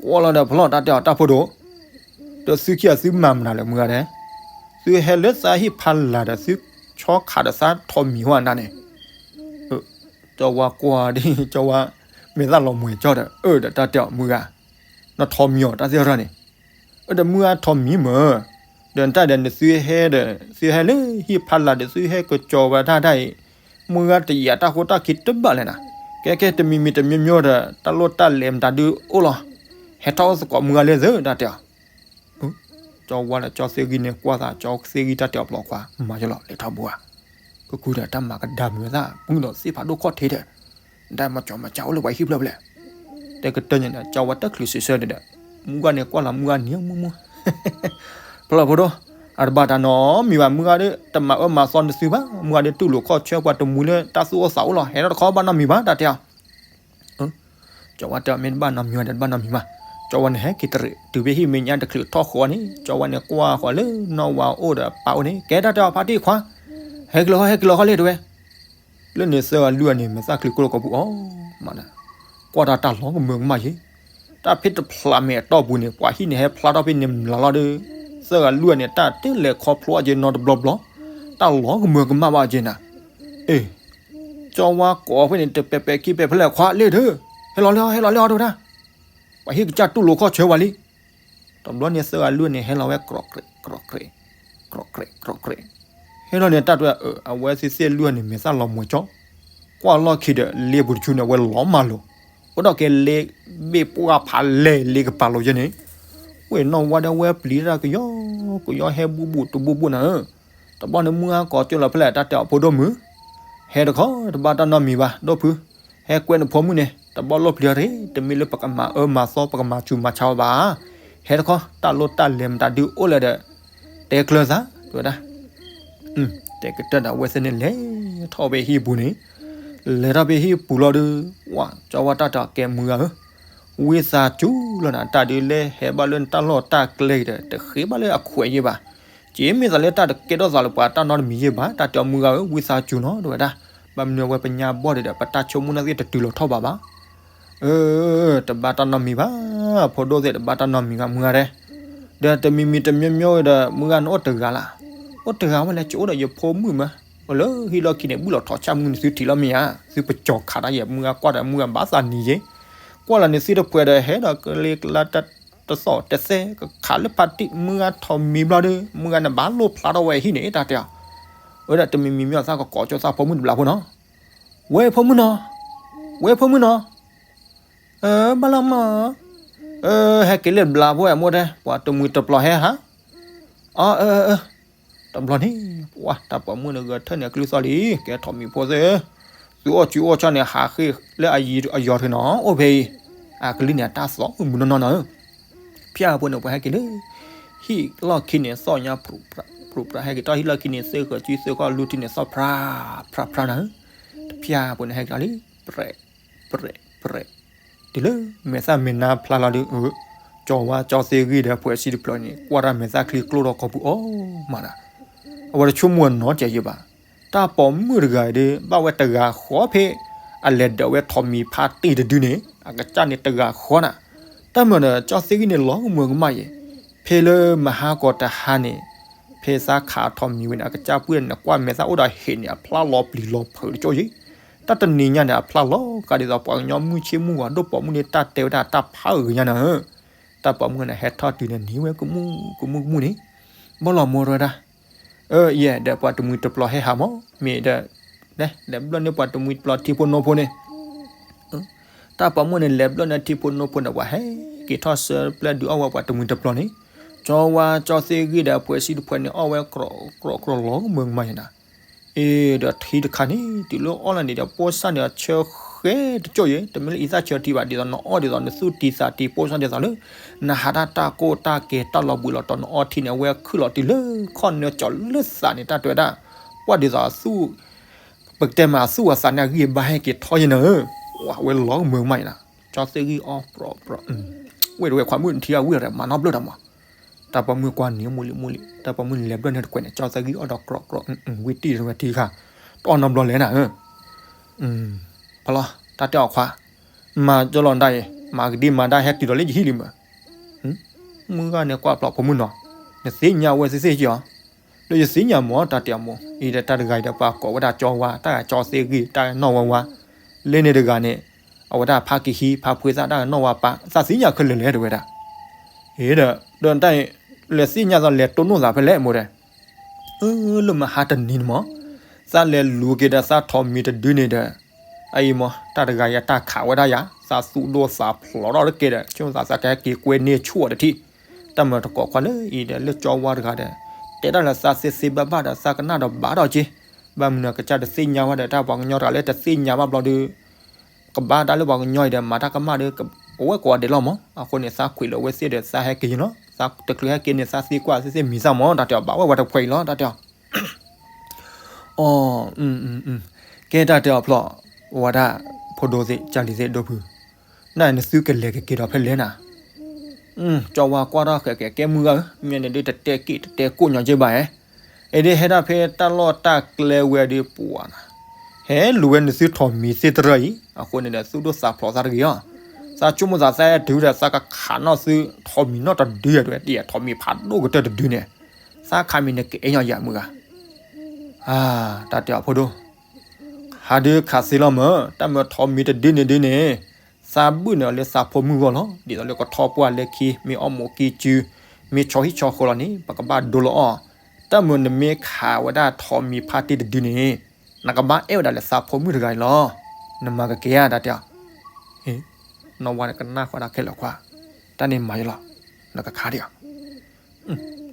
ကွၢ်လီၤဒီးဖျီၣ်တၢ်တဲအီၤတၢ်ဖိဒိၣ်, ဒီးသုခံဂၤသုမၤမနုၤလၢမုၢ်ဂၤဒဲး, သုဟဲလၢသးဟံၣ်ဖးလၢ်ဒီးသုဆီခးဒီးသးထိးမံၤဟီၣ်နၤန့ၣ်, ကၠီဝါကွၢ်ဒ်ကၠီဝါ မဲာ်သၣ်လီၤမှဲၤကၠီဒီး အၢဒီးတၢ်တဲအီၤမုၢ်ဂၤ, နထိးမံၤအီၤတၢ်သ့ၣ်ရၢၢ်န့ၣ်, အၢဒီးမုၢ်ဂၤထိးမံၤမၢ်, ဒီးနတၢ်ဒီးနသုဟဲဒီး သုဟဲလၢဟံၣ်ဖးလၢ်ဒီးသုဟဲကစီၤဝဲတၢ်တၢ်အံၤ, မုၢ်ဂၤတယာ်တၢ်ခိၣ်တၢ်ခံတဘၣ်လဲၣ်နၤ, ကဲကဲတမံၤမံၤတမံၤမံၤဒီး တၢ်လိၣ်တၢ်လဲၤမတၤဒုအိၣ်လီၤ, ဟဲထီၣ်အိၣ်သကိးမုၢ်ဂၤလၢသၢတၢ်တဲအီၤ ကၠီဝါဒီးကၠီသ့ၣ်ဂံၢ်န့ၣ် ကွၢ်သးကၠီသ့ၣ်ဂံၢ်တၢ်တဲအီၤပျီခွါ မၤယလီၤလဲၤထီၣ်ဘိဧါ, ကကူဒီးတၢ်မၤကဒါမုာ်သၣ် မုၢ်ဒီးသ့ၣ်ဖးဒိၣ်ခီၣ်ထံးဒီး, တၢ်မၤကၠီမၤကၠီအိၣ်လၢပှၤဟံၣ်ဖျၢၣ်ဖဲလဲၣ်, တဲကတၢၢ်န့ၣ်ဒီး ကၠီဝါတချုးစံးဆၢန့ၣ်ဒီး, မုၢ်ဂၤန့ၣ်ကွၢ်လီၤမုၢ်ဂၤန့ၣ်မုၢ်မုၢ် ဖျီၣ်ဖိဒိၣ်, အတဘၣ်တၢ်နီတမံၤဘၣ် မုၢ်ဂၤဒီး တမၤအၢမၤသီနသုဘၣ် မုၢ်ဂၤဒီးတူၢ်လိာ်ခီၣ်ဆၢပှၤတမုာ်လၢတၢ်သူၣ်အိၣ်သးအိၣ်လီၤ ဟဲထီၣ်တခီဘၣ်နီတမံၤဘၣ် တၢ်တဲအီၤ ကၠီဝါတဲအီၤ မ့ၢ်တဘၣ်နီတမံၤဘၣ်ဒီး တဘၣ်နီတမံၤဘၣ်, ကၠီဝါန့ၣ်ဟဲက့ၤတရံးတုၤဖဲဟံၣ်မဲာ်ညါတချုးထီၣ်ဃီန့ၣ် ကၠီဝါန့ၣ်ကွၢ်ဃီၤလၢနီၢ်ဝၤအိၣ်ဒီးပၢ်အိၣ်န့ၣ် ကဲတၢ်တဲအီၤဖါတံၢ်ခွါ, ဟဲက့ၤလီၤဟဲက့ၤလီၤဃီလံတဲဝဲ, လၢန့ၣ်သၢဂၤလွံၢ်ဂၤန့ၣ် မဲာ်သၣ်ချံကိၢ်လီၤကိာ်ပူၤအီၤ, ကွၢ်တၢ်တၢ်လီၤကမၢကမၣ်ယ့ၣ်, တၢ်ဖဲတဖျးမဲာ်အတီၢ်ပူၤန့ၣ် ပှၤဟံၣ်န့ၣ်ဟဲဖျါထီၣ်ဖဲန့ၣ်မျးလီၤဒီး, သၢဂၤလွံၢ်ဂၤန့ၣ် တၢ်တလဲၤခီဖျိအီၤက့ၤနီတဘျီဘျီ, တၢ်လီၤကမၢကမၣ်ဘၣ်အီၤက့ၤနၤ, အ့ၣ် ကၠီဝါကိးဖဲန့ၣ် တပဲာ်ပဲာ်ခံပဲာ်ဖဲလဲၣ်ခွါလ့ၣ်ဒီး, ဟဲလီၤလၢဟဲလီၤလၢအီၤတဲဝဲဒၣ်, ပှၤဟံၣ်ကစၢ်တူၢ်လိာ်ခီၣ်ဆၢဝဲလံ, တဘျီန့ၣ်သၢဂၤလွံၢ်ဂၤန့ၣ် ဟဲလီၤဝဲ ကြီးကြဲး ကြီးကြဲး ကြီးကြဲး ဟဲလီၤန့ၣ် တၢ်တဲအၢ အဝဲသ့ၣ်သ့ၣ်လွံၢ်ဂၤန့ၣ် မဲာ်သၣ်လီၤမှဲၤကၠီ, ကွၢ်လီၢ်ခံဒီး လ့ပူၤတဆူန့ၣ် အဝဲလီၤမၢ်လိာ်, အိၣ်ဒီးက့ၤလ့ဘ့ၣ်ပှၢ်ဖးလဲၢ်လ့ကပၤလိာ်ယဲန့ၣ်, ဝဲနီၢ်ဝါဒီးဝဲပျံၤတၢ်ကယီကယီဟဲဘူးဘူးတဘူးဘူးနၤဧၢ, တဘျီန့ၣ်မုၢ်ဂၤကိးကၠိလီၤဖဲလဲၣ် တၢ်တဲအီၤဖိဒိၣ်မုၣ်, ဟဲတခီ တဘၣ်တၢ်နီတမံၤဘၣ် ဒိၣ်ဖု, ဟဲကွဲနဖိမုၣ်န့ၣ် တဘၣ်လိၣ်ပျံၤရ့ၣ် တမ့ၢ်လၢပကမၤအၢမၤသီ ပကမၤစူၤမၤဆါဝဲဘၣ်, ဟဲတခီ တၢ်လိၣ်တၢ်လဲၤမတၤဒုအိၣ်လဲၣ်ဒီး တဲကျၢၤသး တဲဝဲဒၣ်, တဲကတၢၢ်ဒီးအဝဲသ့ၣ်န့ၣ် လဲၤထီၣ်ဖဲဟံၣ်ပူၤန့ၣ်, လဲၤထီၣ်ဖဲဟံၣ်ပူၤလီၤဒီး, ဝဲ ကၠီဝါတၢ်တဲအီၤကဲမုၢ်ဂၤဧၢ, ဝံသးစူၤလီၤနၤ တၢ်ဒုးလဲၤဟဲဘၣ်လၢနတၢ်လီၢ်တၢ်ကျဲဒီး တဃ့ဘၣ်လၢအခွဲးယဲၢ်ဘၣ်, က့မ့ၢ်သးလၢတၢ်တကဲထီၣ်သးလၢပှၤတၢ်နီတမံၤယဲၢ်ဘၣ် တၢ်တဲအီၤမုၢ်ဂၤဧၢ ဝံသးစူၤနီၤ တဲဝဲဒၣ်, ဘၣ်မနုၤအဝဲပညါဘီၣ်ဒီး ပတၢ်ဆိကမိၣ်နာ်က့တတုၤလီၤထီၣ်ဘးဘၣ် အၢ တဘၣ်တၢ်နီတမံၤဘၣ်, ဖိဒိၣ်သ့ၣ်တဘၣ်တၢ်နီတမံၤဘၣ် မုၢ်ဂၤဒဲး, ဒီးတမံၤမံၤတမံၤမံၤဒီး မုၢ်ဂၤနအိၣ်တဂၤလၢ်, အိၣ်တဂၤဝဲလဲၣ် ကအိၣ်ဒီးယဖိမုၣ်မး, အိၣ်လၢဟံၣ်လီၢ်ခံန့ၣ် ဘုၣ်လီၤထီၣ်ဆၣ်မုၢ်နသုထံၣ်လီၤမ့ၢ်ဧါ, သုပကၠီၤခးတၢ်ယဲၢ် မုၢ်ဂၤကွၢ်ဒီးမုၢ်ဂၤဘၣ်သးနံၤယဲၢ်, ကွၢ်လီၤန့ၣ်သ့ၣ်တဖှဲးဒီးဟဲဒီးကလ့ကလါတၢ်တသီၣ်တသဲ ကခးလၢဖါတံၢ် မုၢ်ဂၤထိးမံၤဘျီဒီး မုၢ်ဂၤန့ၣ်ဘၣ်လိၣ်ဖျါထီၣ်ဝဲဟံၣ်န့ၣ် တၢ်တဲအီၤ, အဝဲဒၣ်တမံၤမံၤမံၤအသးကကိးကၠိသးဖိမုၣ်တဘျီဖိနီၤ, ဝဲဖိမုၣ်နီၤ, ဝဲဖိမုၣ်နီၤ, ဘၣ်လီၤမး, ဟဲက့ၤလၢတဘျီဖိဝဲမိၢ်တဲ ပှၤတမှံၤတပျီၤဟဲဟး, အၢ တဘျီန့ၣ် ပှၤတၢ်ပိာ်မုၣ်န့ၣ်ဂဲၤထၢၣ်န့ၣ်အကလုၢ်သီၣ်လံ, ကဲထိးမံၤဖိသ့ၣ်, သုအိၣ်ဆူၣ်အိၣ်ဆီၣ်န့ၣ် ဟးဃ့ၢ်လၢအယံၤအယီၤထုးနီၤ အိၣ်ဖဲအံၤ, အကလုၢ်န့ၣ်အတၢ်သီၣ်မုၢ်မုၢ်နီၢ်နီၢ်နီၤဧၢ, ဖၠၣ်ဖိန့ၣ် ပှၤဟဲက့ၤလၢ ဟံၣ်လီၢ်ခံန့ၣ် သီၣ်ညါ ဖြူးဖြူး ဟဲက့ၤထီၣ်ဟံၣ်လီၢ်ခံန့ၣ် သ့ၣ်ဃီၤစုသ့ၣ်ဃီၤလူထံန့ၣ် သီၣ်ဖြါဖြါဖြါနီၤဧၢ ဖၠါဖိန့ၣ်ဟဲက့ၤလီၤလံ, ပြဲး, ပြဲး, ပြဲး, တုၤလၢမဲာ်သၣ်မဲာ်နါဖျါလီၤဒီး ကၠီဝါကၠီသ့ဂ့ၢ်ဒီး ဖှဲးဆံတဖျၢၣ်န့ၣ် ကွၢ်တၢ်မဲာ်သၣ်ချံကျိၣ်ထီၣ်ခီပူၤအီၤမးဒီး အဝဲတဆိကမိၣ်အနီတစဲးယံၤဘၣ်. တၢ်ပိာ်မုၣ်တဂၤအံၤဒီး ဘၣ်ဝဲတဂၤဃီဖဲ အလဲၤဒၢးဝဲထိးမံၤဖါတံၢ်တဒုန့ၣ် အကစၢ်န့ၣ်တဂၤဃီနၤ. တၢ်မၤဒီး ကၠီသ့ဂ့ၢ်န့ၣ်လီၤကမၢကမၣ်ယဲၤ, ဖဲလၢမဟါကီးတဟါန့ၣ် ဖဲသးခးထိးမံၤဝဲန့ၣ် အကစၢ်ပှၢ်န့ၣ် ကွၢ်မဲာ်သၣ်အိၣ်ဒီးဟ့ၣ်န့ၣ် အဖျါလီၤပျံၤလီၤဖုးတကၠိယဲၤ. တၢ်တနံၤညါန့ၣ် အဖျါလီၤကါဒ်သိးပှၤကညီမုၢ်ဆ့ၣ်မုၢ်ဂီၤ ဒိၣ်ပိာ်မုၣ်န့ၣ် တၢ်တဲဝဲဒၣ်တၢ်ဖးဂ့ၤညါနၤဧၢ. တၢ်ပိာ်မုၣ်န့ၣ် ဟဲထီၣ်တုၤန့ၣ် န့ၢ်ဝဲကမူၣ်ကမူၣ်ကမူၣ်န့ၣ် ဘီၣ်လီၤမိၢ်ဝဲဒၣ်, အၢ ယဲၢ်ဒီးပှၤတမှံၤတပျီၤဟဲဟးမး မ့ၢ်ဒီး လဲၤဘျၢၣ်န့ၢ်ပှၤတမှံၤတပျီၤထံဖိနိဖိန့ၣ် တၢ်ပိာ်မုၣ်န့ၣ်လဲၤဘျၢၣ်န့ၢ်ထံဖိနိဖိန့ၣ် ပှၤဟဲက့ၤထီၣ်ဆၢပျဲၢ်ဒုးအီၣ်ဝဲပှၤတမှံၤတပျီၤန့ၣ်, ကၠီဝါကၠီသ့ဂ့ၢ်ဒီး ဖှဲးဆံတဖျၢၣ်န့ၣ် အီၣ်ဝဲကြီကြီလီၤကမၢကမၣ်ယဲၤနၤ. အ့ ဒီးထံတခါန့ၣ် တုၤလၢအီၣ်လၢန့ၣ်ဒီး ပိၢ်စၢ်န့ၣ် အဆၢဃဲတကၠိယဲၤ, တမ့ၢ်လၢအံသၣ်ဆၢထံဘၣ်, ဒ်သိးနအီၣ်ဒ်သိးနသူၣ်တံၢ်သးတံၢ် ပိၢ်စၢ်ဒ်သိးလၢ နဟးတၢ်တၢ်ကိၢ်တၢ်ကဲတၢ်လီၤဘှံးလီၤတီၤ နအီထံန့ၣ် အဝဲခုၣ်လီၤတုၤလၢခီၣ်နၢကၠီၤလၢသးန့ၣ် တၢ်တဲဝဲဒၣ်, ပှၤဒ်သိးအသူၣ် ပကတဲမးအသူၣ်အသးန့ၣ် အဂံၢ်အဘါဟဲက့ၤထီၣ်ယဲၤနၤဧၢ, ဝဲလီၤကမၢကမၣ်ယဲၤနၤ, ကၠီသ့ဂ့ၢ်အီၣ်ကြီကြီ, ဝဲတဝဲခွါမုၣ်ထံအဝံၣ်ဒီး မၤနီတဘျီဒီးမး, တၢ်ပိာ်မုၣ်ကွၢ်န့ၣ် မူလံမူလံ, တၢ်ပိာ်မုၣ်န့ၣ်လဲၤဘျၢၣ်န့ၢ်တခွဲးန့ၣ် ကၠီသ့ဂ့ၢ်အီၣ်ဒီးကြီကြီ, ဝံၣ်တံၢ်တဝဲထံခါ, တအီၣ်နီတဘျီလဲၣ်နၤဧၢ ဖီလီၤ, တၢ်တဲအီၤခွါ, မၤကၠီလီၤဒၣ်အံၤ မၤကဒံမၤဒၣ်ဟဲတုၤဒီးလၢယဟံၣ်လံမး, မုၢ်ဂၤန့ၣ်ကွၢ်ဖျိးဖိမုၣ်နီၤ, နသ့ၣ်ညါဝဲသ့ၣ်သ့ၣ်ကီး, ဒီးယသ့ၣ်ညါမး တၢ်တဲအီၤမိၢ်, အံၤဒီးတၢ်တဂၤအံၤဒီးပှၤကိးဝဲဒၣ်ကၠီဝါ တၢ်ဂၤကၠီသ့ဂ့ၢ် တၢ်ဂၤနီၢ်ဝါဝါ, လၢန့ၣ်တဂၤန့ၣ်, အဝဲဒၣ်ဖးကဟံးဖးဖှ့သၣ်တၢ်ဂၤနီၢ်ဝါပၢ် သးသ့ၣ်ညါခဲလၢာ်လဲၣ်တဝဲဒၣ်, အံၤဒီး ဒီးတၢ်အံၤ, လဲၤသ့ၣ်ညါသးလဲၤတိၢ်နီၣ်သးဖဲလဲၣ်မိၢ်ဒီး အၢ လၢမဟါတနံၤန့ၣ်မး, သးလဲၤလူၤက့ၤဒီးသးထိးမံၤတဒုန့ၣ်ဒီး, အအံၤမး တၢ်တဂၤယတၢ်ခးဝဲဒၣ်ယၤ သးသူၣ်ဒိၣ်သးဖျိးထီၣ်တက့ၢ်ဒီး ဆိကမိၣ်သးသးကဟဲက့ၤကွဲန့ၢ်ဆူၣ်အီၤတထံၣ်, တၢ်မၤတကိးခွါလၢအံၤဒီး လၢကၠီဝါတဂၤဒီး, တဲတၢ်လၢသးသ့သ့ဘၣ်ဘၣ်ဒီး သးကနၣ်ဒီးဘၣ်ထီၣ်က့, ဘၣ်မနုၤကစၢ်တသ့ၣ်ညါဝဲဒီး တၢ်ပှၤကညီတဂၤလၢတသ့ၣ်ညါဘၣ်ဘျီဒီး ကဘၣ်တၢ်လၢပှၤကညီအံၤဒီး မၤတၢ်ကမၣ်ဒီး အဝဲကိးဂၤဒဲးလီၤမး, အဃိန့ၣ် သးခွံးလၢအဝဲသ့ၣ်ဒီး သးဟဲက့ၤယံၤလီၤ, သးတချုးဟဲက့ၤန့ၣ် သးသံကွၢ်သ့ၣ်သ့ၣ်မံၤသၣ်မး တၢ်တဲအီၤ ဘၣ်ဝဲဝဲတဖှဲးအံၤလီၤ တၢ်တဲအီၤ, အီ, ကဲတၢ်တဲအီၤဖျိး, ဝဲဒၣ်, ဖိဒိၣ်သ့ၣ် ကၢ်လံၤသ့ၣ်ဒိၣ်ဖု, နနသုကလဲၤကက့ၤဒီးဖဲလဲၣ်နၤ, ကၠီဝါကွၢ်ထီၣ်ဃဲးဃဲး ကဲမုၢ်ဂၤဧၢ, မ့ၢ်န့ၣ်ဒုး တတဲက့ၣ်တတဲကိၣ်ညီက့ဘၣ်ဧဲ, အံၤဒုးဟဲဒၣ်ဖဲတၢ်လီၢ်တၢ်ကျဲဝဲဒုးပှၤနၤ, ဟဲလူၤဝဲနသုထိးမံၤသ့ၣ်တရၢအံၤ, အဃိန့ၣ်ဒီး သူၣ်ဒိၣ်သးဖျိးသးတဂ့ၤအီၤ, သးဆိကမိၣ်သးသးအဲၣ်တုၤဒီး သးကခးနီၢ်သုထိးမံၤနီၣ်တဒုယၤတဝဲ တယဲၢ်ထိးမံၤဖးဒိၣ်ကတၢၢ်တဒုန့ၣ်, သးခးမံၤန့ၣ်ကအဲၣ်ညီယၤမုၢ်ဂၤ တၢ်တဲအီၤဖိဒိၣ်, ဟးဒုးခးသ့လီၤမၢ်, တၢ်မၢထိးမံၤတဒုန့ၣ်ဒုန့ၣ်, သးဘုၣ်န့ၢ်အီၤလၢသးဖိမုၣ်ဂီၢ်လီၤ, ဒ်သိးလၢကထီၣ်ပှၢ်လၢခံ မ့ၢ်အီၣ်မူးကံစု, မ့ၢ်ဆီဟံၣ်ဆီဃီလီၤန့ၣ် ပကဘၣ်ဒိလီၤအီၣ်, တၢ်မၢနမ့ၢ်ခးဝဲဒၣ်ထိးမံၤဖါတံၢ်တဒုန့ၣ်, နကဘၣ်အဲၣ်ဝဲဒၣ်လၢသးဖိမုၣ်တဂၤအံၤလီၤ, နမၤကကဲဧါ တၢ်တဲအီၤ နီၢ်ဝါန့ၣ်ကနၣ်ဃီဒၣ်ခဲလၢာ်ခွါ, တၢ်န့ၣ်မၤယလီၤ, နကခးဒံးအီၤ,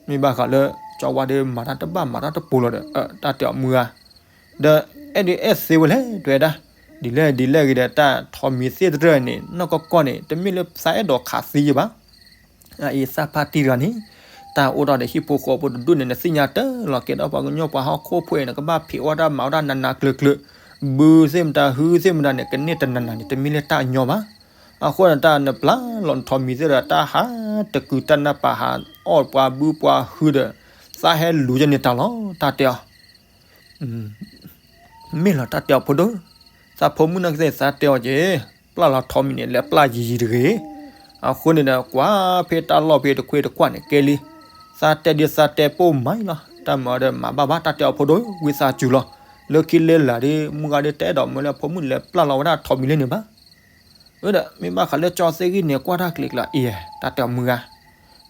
မ့ၢ်ဘၣ်ဃးလၢ ကၠီဝါဒီးမၤတၢ်တဘၣ်မၤတၢ်တပူၤလီၤဒီး တၢ်တဲအီၤမုၢ်ဂၤ, ဒီးအဲၣ်ဒုးအဲၣ်သ့ဝဲလဲၣ် တဲဝဲဒၣ်, ဒ်လဲၣ်ဒ်လဲၣ်ဂ့ၤဒီး တၢ်ထိးမံၤသ့ၣ်တရၢန့ၣ် နီၢ်ကီၢ်ကီၢ်န့ၣ် တမ့ၢ်လၢသးအဲၣ်ဒိးခးသံယဘၣ် အအံၤသးဖါတံၢ်တဂၤန့ၣ်, တၢ်အိၣ်ထီၣ်ဒီးဟံၣ်ဖိဃီဖိတဒူၣ်န့ၣ် နသ့ၣ်ညါတၢ်လီၤက့ၤဒီးပှၤကညီပှၤဟီၣ်ခိၣ်ဖိအံၤ နကဘၣ်ဖံးဝဲဒၣ်မၤဝဲဒၣ်နးနးကျၢၤကျၢၤ, ဘုသ့ၣ်မတၤဟုသ့ၣ်မတၤန့ၣ် ကန့ၢ်တနးနးန့ၣ် တမ့ၢ်လၢတၢ်ညီဘၣ်. အဃိန့ၣ် တၢ်နပျၢ်လီၤနထိးမံၤသ့ၣ်ဒီး တၢ်ဟးတကုာ်တၢ်နၢ်ပာ်ဟးအီၣ်ပှၤဘုပှၤဟုဒီး သးဟဲလူၤယဲန့ၣ်တၢ်လီၤ တၢ်တဲအီၤ မ့ၢ်လီၤတၢ်တဲအီၤဖိဒိၣ်, သးဖိမုၣ်နာ်က့သ့ၣ်သးတဲအီၤက့ၤ, ပျၢ်လီၤထိးမံၤန့ၣ် လဲၤပျၢ်ယံာ်ယံာ်တဂ့ၤ. အဃိန့ၣ်ဒီး ကွၢ်ဖဲတၢ်လီၢ်ဖဲတခွ့တကွၢ်န့ၣ်ကဲလံ. သးတဲဒ်သးတဲပိာ်မးအံၤလီၤ. တၢ်မၤဒီးမၤဘၣ်ဘၣ် တၢ်တဲအီၤဖိဒိၣ် ဝံသးစူၤလီၤ. လၢခံလၢလာ်ဒီး မုၢ်ဂၤဒီးတအဲၣ်ဒိးမၢလၢအဖိမုၣ်န့ၣ် လဲၤပျၢ်လီၤဝဲဒၣ်ထိးမံၤလၢန့ၣ်ဘၣ်. အၢဒီး မ့ၢ်ဘၣ်ဃးလၢကၠီသ့ၣ်ဂံၢ်န့ၣ် ကွၢ်တၢ်ကျဲၤကျဲၤအံၤ တၢ်တဲအီၤမုၢ်ဂၤ,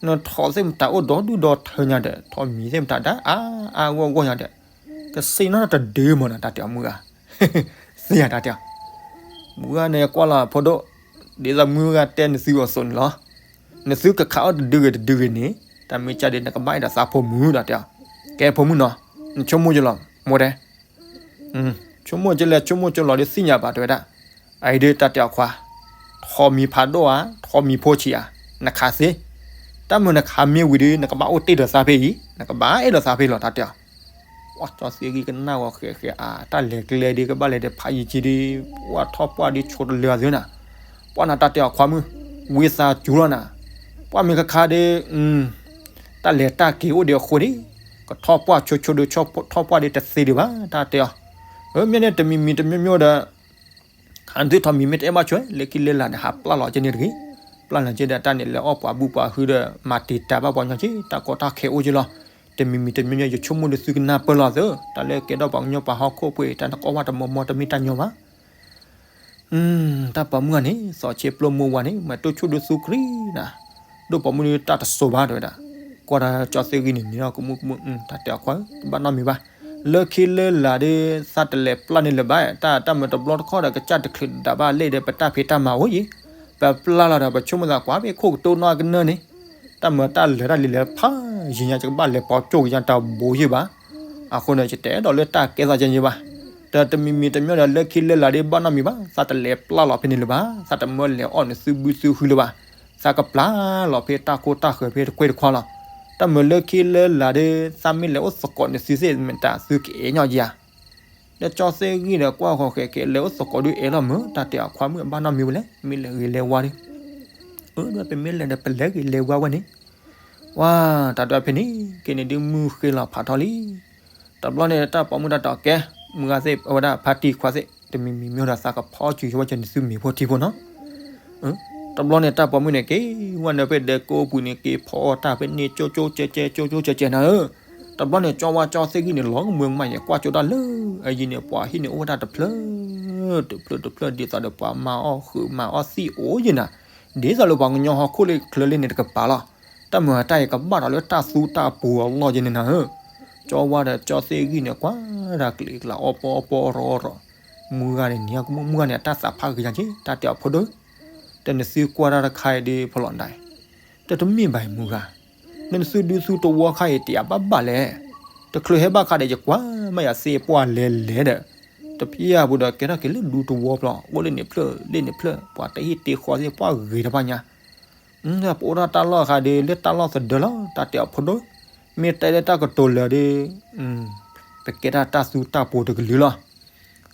နထိးသ့ၣ်မတၤအိၣ်ဒီဒူၣ်ဒီထၢညါဒီး ထိးမံၤသ့ၣ်မတၤဒၣ်အါအါဂီၢ်ဂီၢ်ညါဒီး ကစ့နီတဒုမၢ်နီၤ တၢ်တဲအီၤမုၢ်ဂၤ, သ့ၣ်ညါတၢ်တဲအီၤ, မုၢ်ဂၤန့ၣ်ကွၢ်လီၤဖိဒိၣ်, ဒ်သိးမုၢ်ဂၤတဲနသုအသိးန့ၣ်လီၤ. နသုကခးအီၣ်တဒုဂ့ၤတဒုဂ့ၤန့ၣ် တၢ်မ့ၢ်ကၢ်ဒီး နကဘၣ်အဲၣ်ဒိးသးဖိမုၣ် တၢ်တဲအီၤ, ကဲဖိမုၣ်နီၤ, နဆိကမိၣ်ကလီၤ မိၢ်တဲ ဆိကမိၣ်ကလဲၣ် ဆိကမိၣ်ကလီၤဒီးသ့ၣ်ညါဘၣ်တဲဝဲဒၣ်, အအံၤဒုးတၢ်တဲအီၤခွါ, ထိးမံၤဖးဒိၣ်ဧါ, ထိးမံၤဖိဆံးဧါ, နခးသ့, တၢ်မုၢ်နခးမ့ၢ်ဝံၤဒီး နကဘၣ်အိၣ်တ့ၢ်ဒီးသးဖဲအံၤ, နကဘၣ်အဲၣ်ဒိးသးဖဲလီၤ တၢ်တဲအီၤ, ပှၢ်ကၠီသ့ၣ်ဂံၢ်ကနၣ်ဂီၤဃဲးဃဲးအါ တၢ်လဲၤကျဲဒ်ကဘၣ်လဲၤဒီးဖးယံၤကံဒ် ပှၢ်ထီၣ်ပှၢ်ဒ်ဆိတလၢအသုနၤ, ပှၢ်နၤတၢ်တဲအီၤခွါမုၣ်, ဝံသးစူၤလီၤနၤ, ပှၢ်မ့ၢ်ခါခါဒ် တၢ်လဲၤတၢ်က့ၤအိၣ်ဒံးအဃိန့ၣ်, ကထီၣ်ပှၢ်ဆိဆိဒီးထီၣ်ပှၢ်ဒ်တသ့ဒံးဘၣ် တၢ်တဲအီၤ, မ့ၢ်န့ၣ်တမံၤမံၤတမံၤမံၤဒီး ခးသုထီၣ်မံၤမ့ၢ်တအဲၣ်ဘၣ်ဆိ လၢခံလၢလာ်န့ၣ် ဟးပျၢ်လီၤက့န့ၣ်တဂ့ၤ, ပျၢ်လီၤက့ဒီးတၢ်န့ၣ် လဲၤအီၣ်ပှၤဘူၣ်ပှၤဟုဒီး မၤတံာ်တာ်ဘၣ်ပှၤညီက့ တၢ်ကီတၢ်ခဲအိၣ်က့လီၤ, တမံၤမံၤတမံၤမံၤ ယဆိကမိၣ်ဒ်သုကနၢ်ပၢၢ်လီၤသု, တၢ်လၢကဲထီၣ်ပှၤကညီပှၤဟီၣ်ခိၣ်ဖိအံၤ တၢ်နကီၢ်ဝၢ်တမီၤမီၤတမ့ၢ်တၢ်ညီဘၣ် တၢ်ပိာ်မုၣ်ဂၤန့ၣ် သီးဆ့ပျိမူဝါန့ၣ် မၤတိၢ်ဆိၣ်ဒုးသူခရံာ်နၤ, ဒိၣ်ပိာ်မုၣ်ဒုးတၢ်တစိၤဘၣ်တဲဝဲဒၣ်, ကွၢ်ဒီးကၠီသ့ၣ်ဂံၢ်န့ၣ် နံၤအီၤကမူၣ်ကမူၣ် တၢ်တဲအီၤခွါဧၢ တဘၣ်နီတမံၤဘၣ်, လၢခံလၢလာ်ဒီး သးတလဲၤပျၢ်န့ၣ်လၢၤဘၣ်, တၢ်တၢ်မၤတဘျီတခီၣ်ဒီး ကစၢ်တချုးဒၣ်ဘၣ်လဲၣ်ဒီး ပတၢ်ဖံးတၢ်မၤအိၣ်ယံၤ, ပပျၢ်လီၤဒီး ပဆိကမိၣ်သးကွၢ်ဖဲခိၣ်ကတိၢ်နီၣ်ကနၢန့ၣ်, တၢ်မၤတၢ်လၢာ်တၢ်လံၤလဲၤဖးယံၤညါ ကဘၣ်လဲၤပိာ်ကၠိၣ်က့ၤညါတၢ်ဘိယံၤဘၣ် အဃိန့ၣ် ယတအဲၣ်ဒိးလၢတၢ်ကဲသးကဲယံၤဘၣ်, ဒီးတမံၤမံၤတမံၤဒီး လၢခံလၢလာ်ဒ်ဘၣ်နီတမံၤဘၣ်, သးတလဲၤပျၢ်လီၤဖဲန့ၣ်လၢၤဘၣ်, သးတမၢလဲၤအီၣ်နသုဘုသုဟုလၢၤဘၣ်, သးကပျၢ်လီၤဖဲတၢ်ကိၢ်တၢ်ဃၢၤဖဲတကွဲၢ်တခွါလီၤ, တၢ်မၤလၢခံလၢလာ်ဒီး သးမ့ၢ်လဲၤအိၣ်သကိးနသုသ့ၣ်မတၤသုကအဲၣ်ညီယၤ ဒီးကၠီသ့ၣ်ဂံၢ်ဒီးကွၢ်ဃီၤဃဲးဃဲး လဲၤအိၣ်သကိးဒုးအဲၣ်လီၤမၢ်, တၢ်တဲအီၤခွါမုၣ်အဘၣ်နီတမံၤဝဲလဲၣ်, မ့ၢ်လဲၤဂ့ၤလဲၤဝါဒီး, အၢ ဒီးပမ့ၢ်လဲၤဒီးပလဲၤဂ့ၤလဲၤဝါဝဲန့ၣ်, ဝါ တၢ်ဒွးဖဲန့ၣ် က့န့ၣ်ဒုးမုၢ်ဃ့လီၤဖးထီလံ, တဘျီန့ၣ်တၢ်ပိာ်မုၣ်တၢ်တဲအီၤကဲ, မုၢ်ဂၤသ့ၣ် အဝဲဒၣ်ဖါတံၢ်ခွါသ့ၣ် တမံၤမံၤမ့ၢ်ဒီးသးကဖီစုယဝဲကနသုမ့ၤဖိထံဖိနီၤ တဘျီန့ၣ် တၢ်ပိာ်မုၣ်န့ၣ် က့ၤဝဲန့ၣ်ဖဲ ဒဲကိးပူၤန့ၣ် က့ၤဖီအီၣ်တၢ်ဖဲန့ၣ် ကၠိကၠိကဲကဲ ကၠိကၠိကဲကဲနၤဧၢ, တဘျီန့ၣ် ကၠီဝါကၠီသ့ၣ်ဂံၢ်န့ၣ် လီၤကမၢကမၣ်ယဲ ကွၢ်ကၠိတၢ်လၢအယံၤန့ၣ် ပှၤဟံၣ်န့ၣ် အိၣ်ဝဲဒၣ်တဖျၢၣ် တဖျၢၣ်တဖျၢၣ် ဒ်သိးဒီးပှၤမၤအီၣ်ဃုာ်မၤအီၣ်သံၣ်အိၣ်ယဲနၤ, ဒ်သိးလၢပှၤကညီဟီၣ်ခိၣ်လၢချၢလၢန့ၣ်တကပၤလီၤ, တၢ်မၤတၢ်အံၤကဘၣ်ဒီးလၢတၢ်သူတၢ်ပူၤအလီၢ်ယဲန့ၣ်နၤဧၢ, ကၠီဝါဒီးကၠီသ့ၣ်ဂံၢ်န့ၣ် ကွၢ်တၢ်ကလံၤကျါအီၣ်ပီအီၣ်ပီအီၣ်ရီအီၣ်ရီ မုၢ်ဂၤန့ၣ် နံၤအကမူၣ် မုၢ်ဂၤန့ၣ် အတၢ်သးဖးဂ့ၤညါက့ တၢ်တဲအီၤဖိဒိၣ်, တနသုကွၢ်တၢ်တခါအံၤဒ်ဖီလီၤဒၣ်အံၤ, တတမ့ၢ်ဘၣ်အံၤမုၢ်ဂၤ, နနသုဒူသူတဝီခါအံၤ တယၤဘၣ်ဘၣ်လဲၣ်, တချုးဟဲဘၣ်ခါဒီး ယကွၢ်မးယၤသ့ပှၢ်လဲၤလဲၤဒီး, တပျၢ်ပူၤဒီးကဲထီၣ်က့ၤလၢဒူတဝီဖျီ, အိၣ်လၢန့ၣ်ဖျၢၣ်လၢန့ၣ်ဖျၢၣ်, ပှၤတဟံၣ်တ့ဃီသ့ၣ်ပှၢ်ဂ့ၤတဖၣ်ညါ ပအိၣ်ဒၣ်တၢ်လီၢ်အခါဒီး လၢတၢ်လီၢ်သဒၢလီၤ တၢ်တဲအီၤဖိဒိၣ်, မ့ၢ်တဲလၢတၢ်ကတိၤလၢာ်ဒီး ပကဲဒၣ်တၢ်သူတၢ်ပူၤတကလုာ်လီၤ.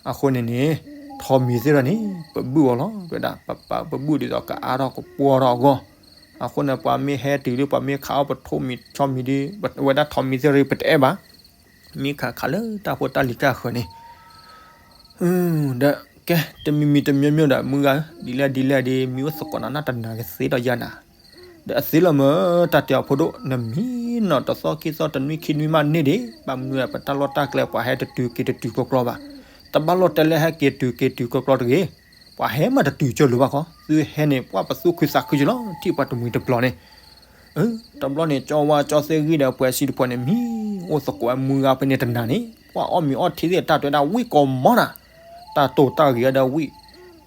အဃိန့ၣ်န့ၣ် ထိးမံၤသ့ၣ်ဒီးန့ၣ် ပဘုၣ်အီၤလီၤ တဲဝဲဒၣ်, ပပာ်ပဘုၣ်ဒ်သိးကအါထီၣ်ကပှီၢ်ထီၣ်အဂီၢ်, အဃိန့ၣ် ပှၤမ့ၢ်ဟဲတုၤဒီး ပှၤမ့ၢ်ခးအီၣ်ပထိးမံၤဆီမံၤဒီး ဝဲဒၣ်ထိးမံၤသ့ၣ်ဒီး ပတအဲၣ်ဘၣ်, မ့ၢ်ခးခးလၢတၢ်ဖိတၢ်လံၤတၢ်ဃၢၤန့ၣ် ဒီးကဲ တမံၤမံၤတမံၤမံၤဒီး မုၢ်ဂၤဧၢ, ဒ်လဲၣ်ဒ်လဲၣ်ဒီး မံၤအိၣ်သကိးနၤနၢ်တနၤကသ့ဒီးယၤနၤ, ဒီးအသ့လီၤမၢ် တၢ်တဲအီၤဖိဒိၣ်, နမံနီၤတသီခံသီတနွံခံနွံမးန့ၢ်ဒံး, ဘၣ်မနုၤပတၢ်လီၢ်တၢ်ကျဲ ပှၤဟဲတတုၤက့ၤတတုၤကျီကျီဘၣ်, တဘၣ်လီၢ်တဲလၢဟဲက့ၤတုၤက့ၤတုၤကျီကျီတဂ့ၤ, ပှၤဟဲမးတတုၤကၠၢလိၤဘၣ်ခီ, သုဟဲန့ၣ် ပှၤပသူၣ်ခုသးခုက့ၤလီၤ ထံၣ်ပှၤတမှံၤတပျီၤန့ၣ် တဘျီန့ၣ် ကၠီဝါကၠီသ့ၣ်ဂံၢ်ဒီးပှဲၤစံတပှဲၤန့ၣ် မံၤအိၣ်သကိးမုၢ်ဂၤဖဲန့ၣ်တနၤန့ၣ် ပှၤအီၣ်မ့ၤအီထံသ့ၣ်တၢ်တဲဝဲဒၣ်ဝံၣ်ကိးမီနၤ, တၢ်တိာ်တၢ်ဂ့ၤဒီးဝံၣ်,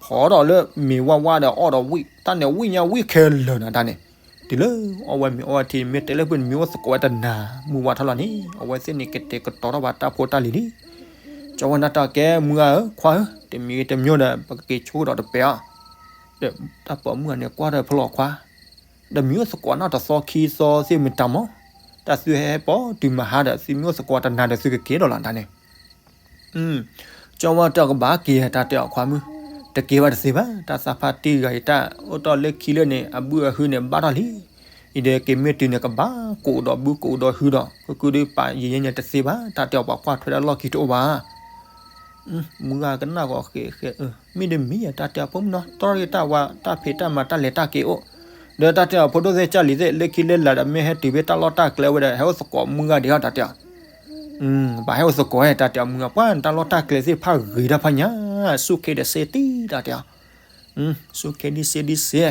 ဖီဒီးလၢမ့ၤဝါဝါဒီးအီၣ်ဒီးဝံၣ်, တၢ်န့ၣ်ဝံၣ်ညါဝံၣ်ခဲလၢာ်နၤတၢ်န့ၣ်, တုၤလၢအီၣ်ဝဲမ့ၤအီဝဲထံ မ့ၢ်တဲလၢပှဲၤန့ၣ် မံၤအိၣ်သကိးဝဲတနၤ မုၢ်ဝါထီၣ်လီၤန့ၣ် အဝဲသ့ၣ်န့ၣ်ကတဲာ်ကတီၤထီၣ်ဘၣ်တၢ်ဖိတၢ်လံၤလံ ကၠီဝါနၢ်တၢ်ကဲမုၢ်ဂၤဧၢ ခွါဧၢ, တမံၤတမံၤဒီး ပကက့ၤဆိကဒီးတပဲအီၤ, ဒီးတၢ်ပိာ်မုၣ်ဂၤန့ၣ် ကွၢ်ဒီးဖီလီၤခွါ, ဒီးမံၤအိၣ်သကိးနီၢ်တသီခံသီသ့ၣ်မတၤမီၤ, တၢ်သုဟဲဟဲပိာ်တုၤမဟါဒီး သုမံၤအိၣ်သကိးတနၤဒီးသုကက့ၤဒီးလီၤတၢ်န့ၣ် ကၠီဝါတၢ်ကဘၣ်က့ၤ တၢ်တဲအီၤခွါမုၣ်, တက့ၤဘၣ်တသ့ဘၣ်, တၢ်သးဖးတံၢ်ဂၤအံၤ တၢ်အိၣ်တီၢ်လၢခံလၢန့ၣ် အဘုအဟုန့ၣ် ဘၣ်ထီၣ်လံ, အံၤဒီးက့ၤမ့ၢ်တုၤန့ၣ် ကဘၣ်ကိးဒီးဘုကိးဒီးဟုဒီး ကကုဒုပာ်ယံာ်ယံာ်န့ၣ်တသ့ဘၣ်, တၢ်တဲအီၤပှၤကွၢ်ထွဲဒၣ်လီၢ်ခံတအိၣ်ဘၣ် မုၢ်ဂၤကနၣ်ဂီၤဃဲးဃဲး, မ့ၢ်တမံၤယဲ တၢ်တဲအီၤဖိမုၣ်နီၤ တြီၢ်တၢ်ဝါ တၢ်ဖံးတၢ်မၤတၢ်လဲၤတၢ်က့ၤအိၣ်, ဒီးတၢ်တဲအီၤဖိဒိၣ်သ့ၣ်ကၢ်လံၤသ့ၣ် လၢခံလၢလာ်ဒီး မ့ၢ်ဟဲတုၤဖဲတၢ်လီၢ်တၢ်ကျဲဝဲဒီး ဟဲအိၣ်သကိးမုၢ်ဂၤဒံးအီၤ တၢ်တဲအီၤ, ဘၣ်ဟဲအိၣ်သကိးဝဲ တၢ်တဲအီၤမုၢ်ဂၤ ပှၤတၢ်လီၢ်တၢ်ကျဲသ့ၣ်တဖၣ်ဂ့ၤတၢ်ဖးညါ, ဆူၣ်ခ့ဒီးစ့တံၢ် တၢ်တဲအီၤ ဆူၣ်ခ့ဒံးစ့ဒံးစ့,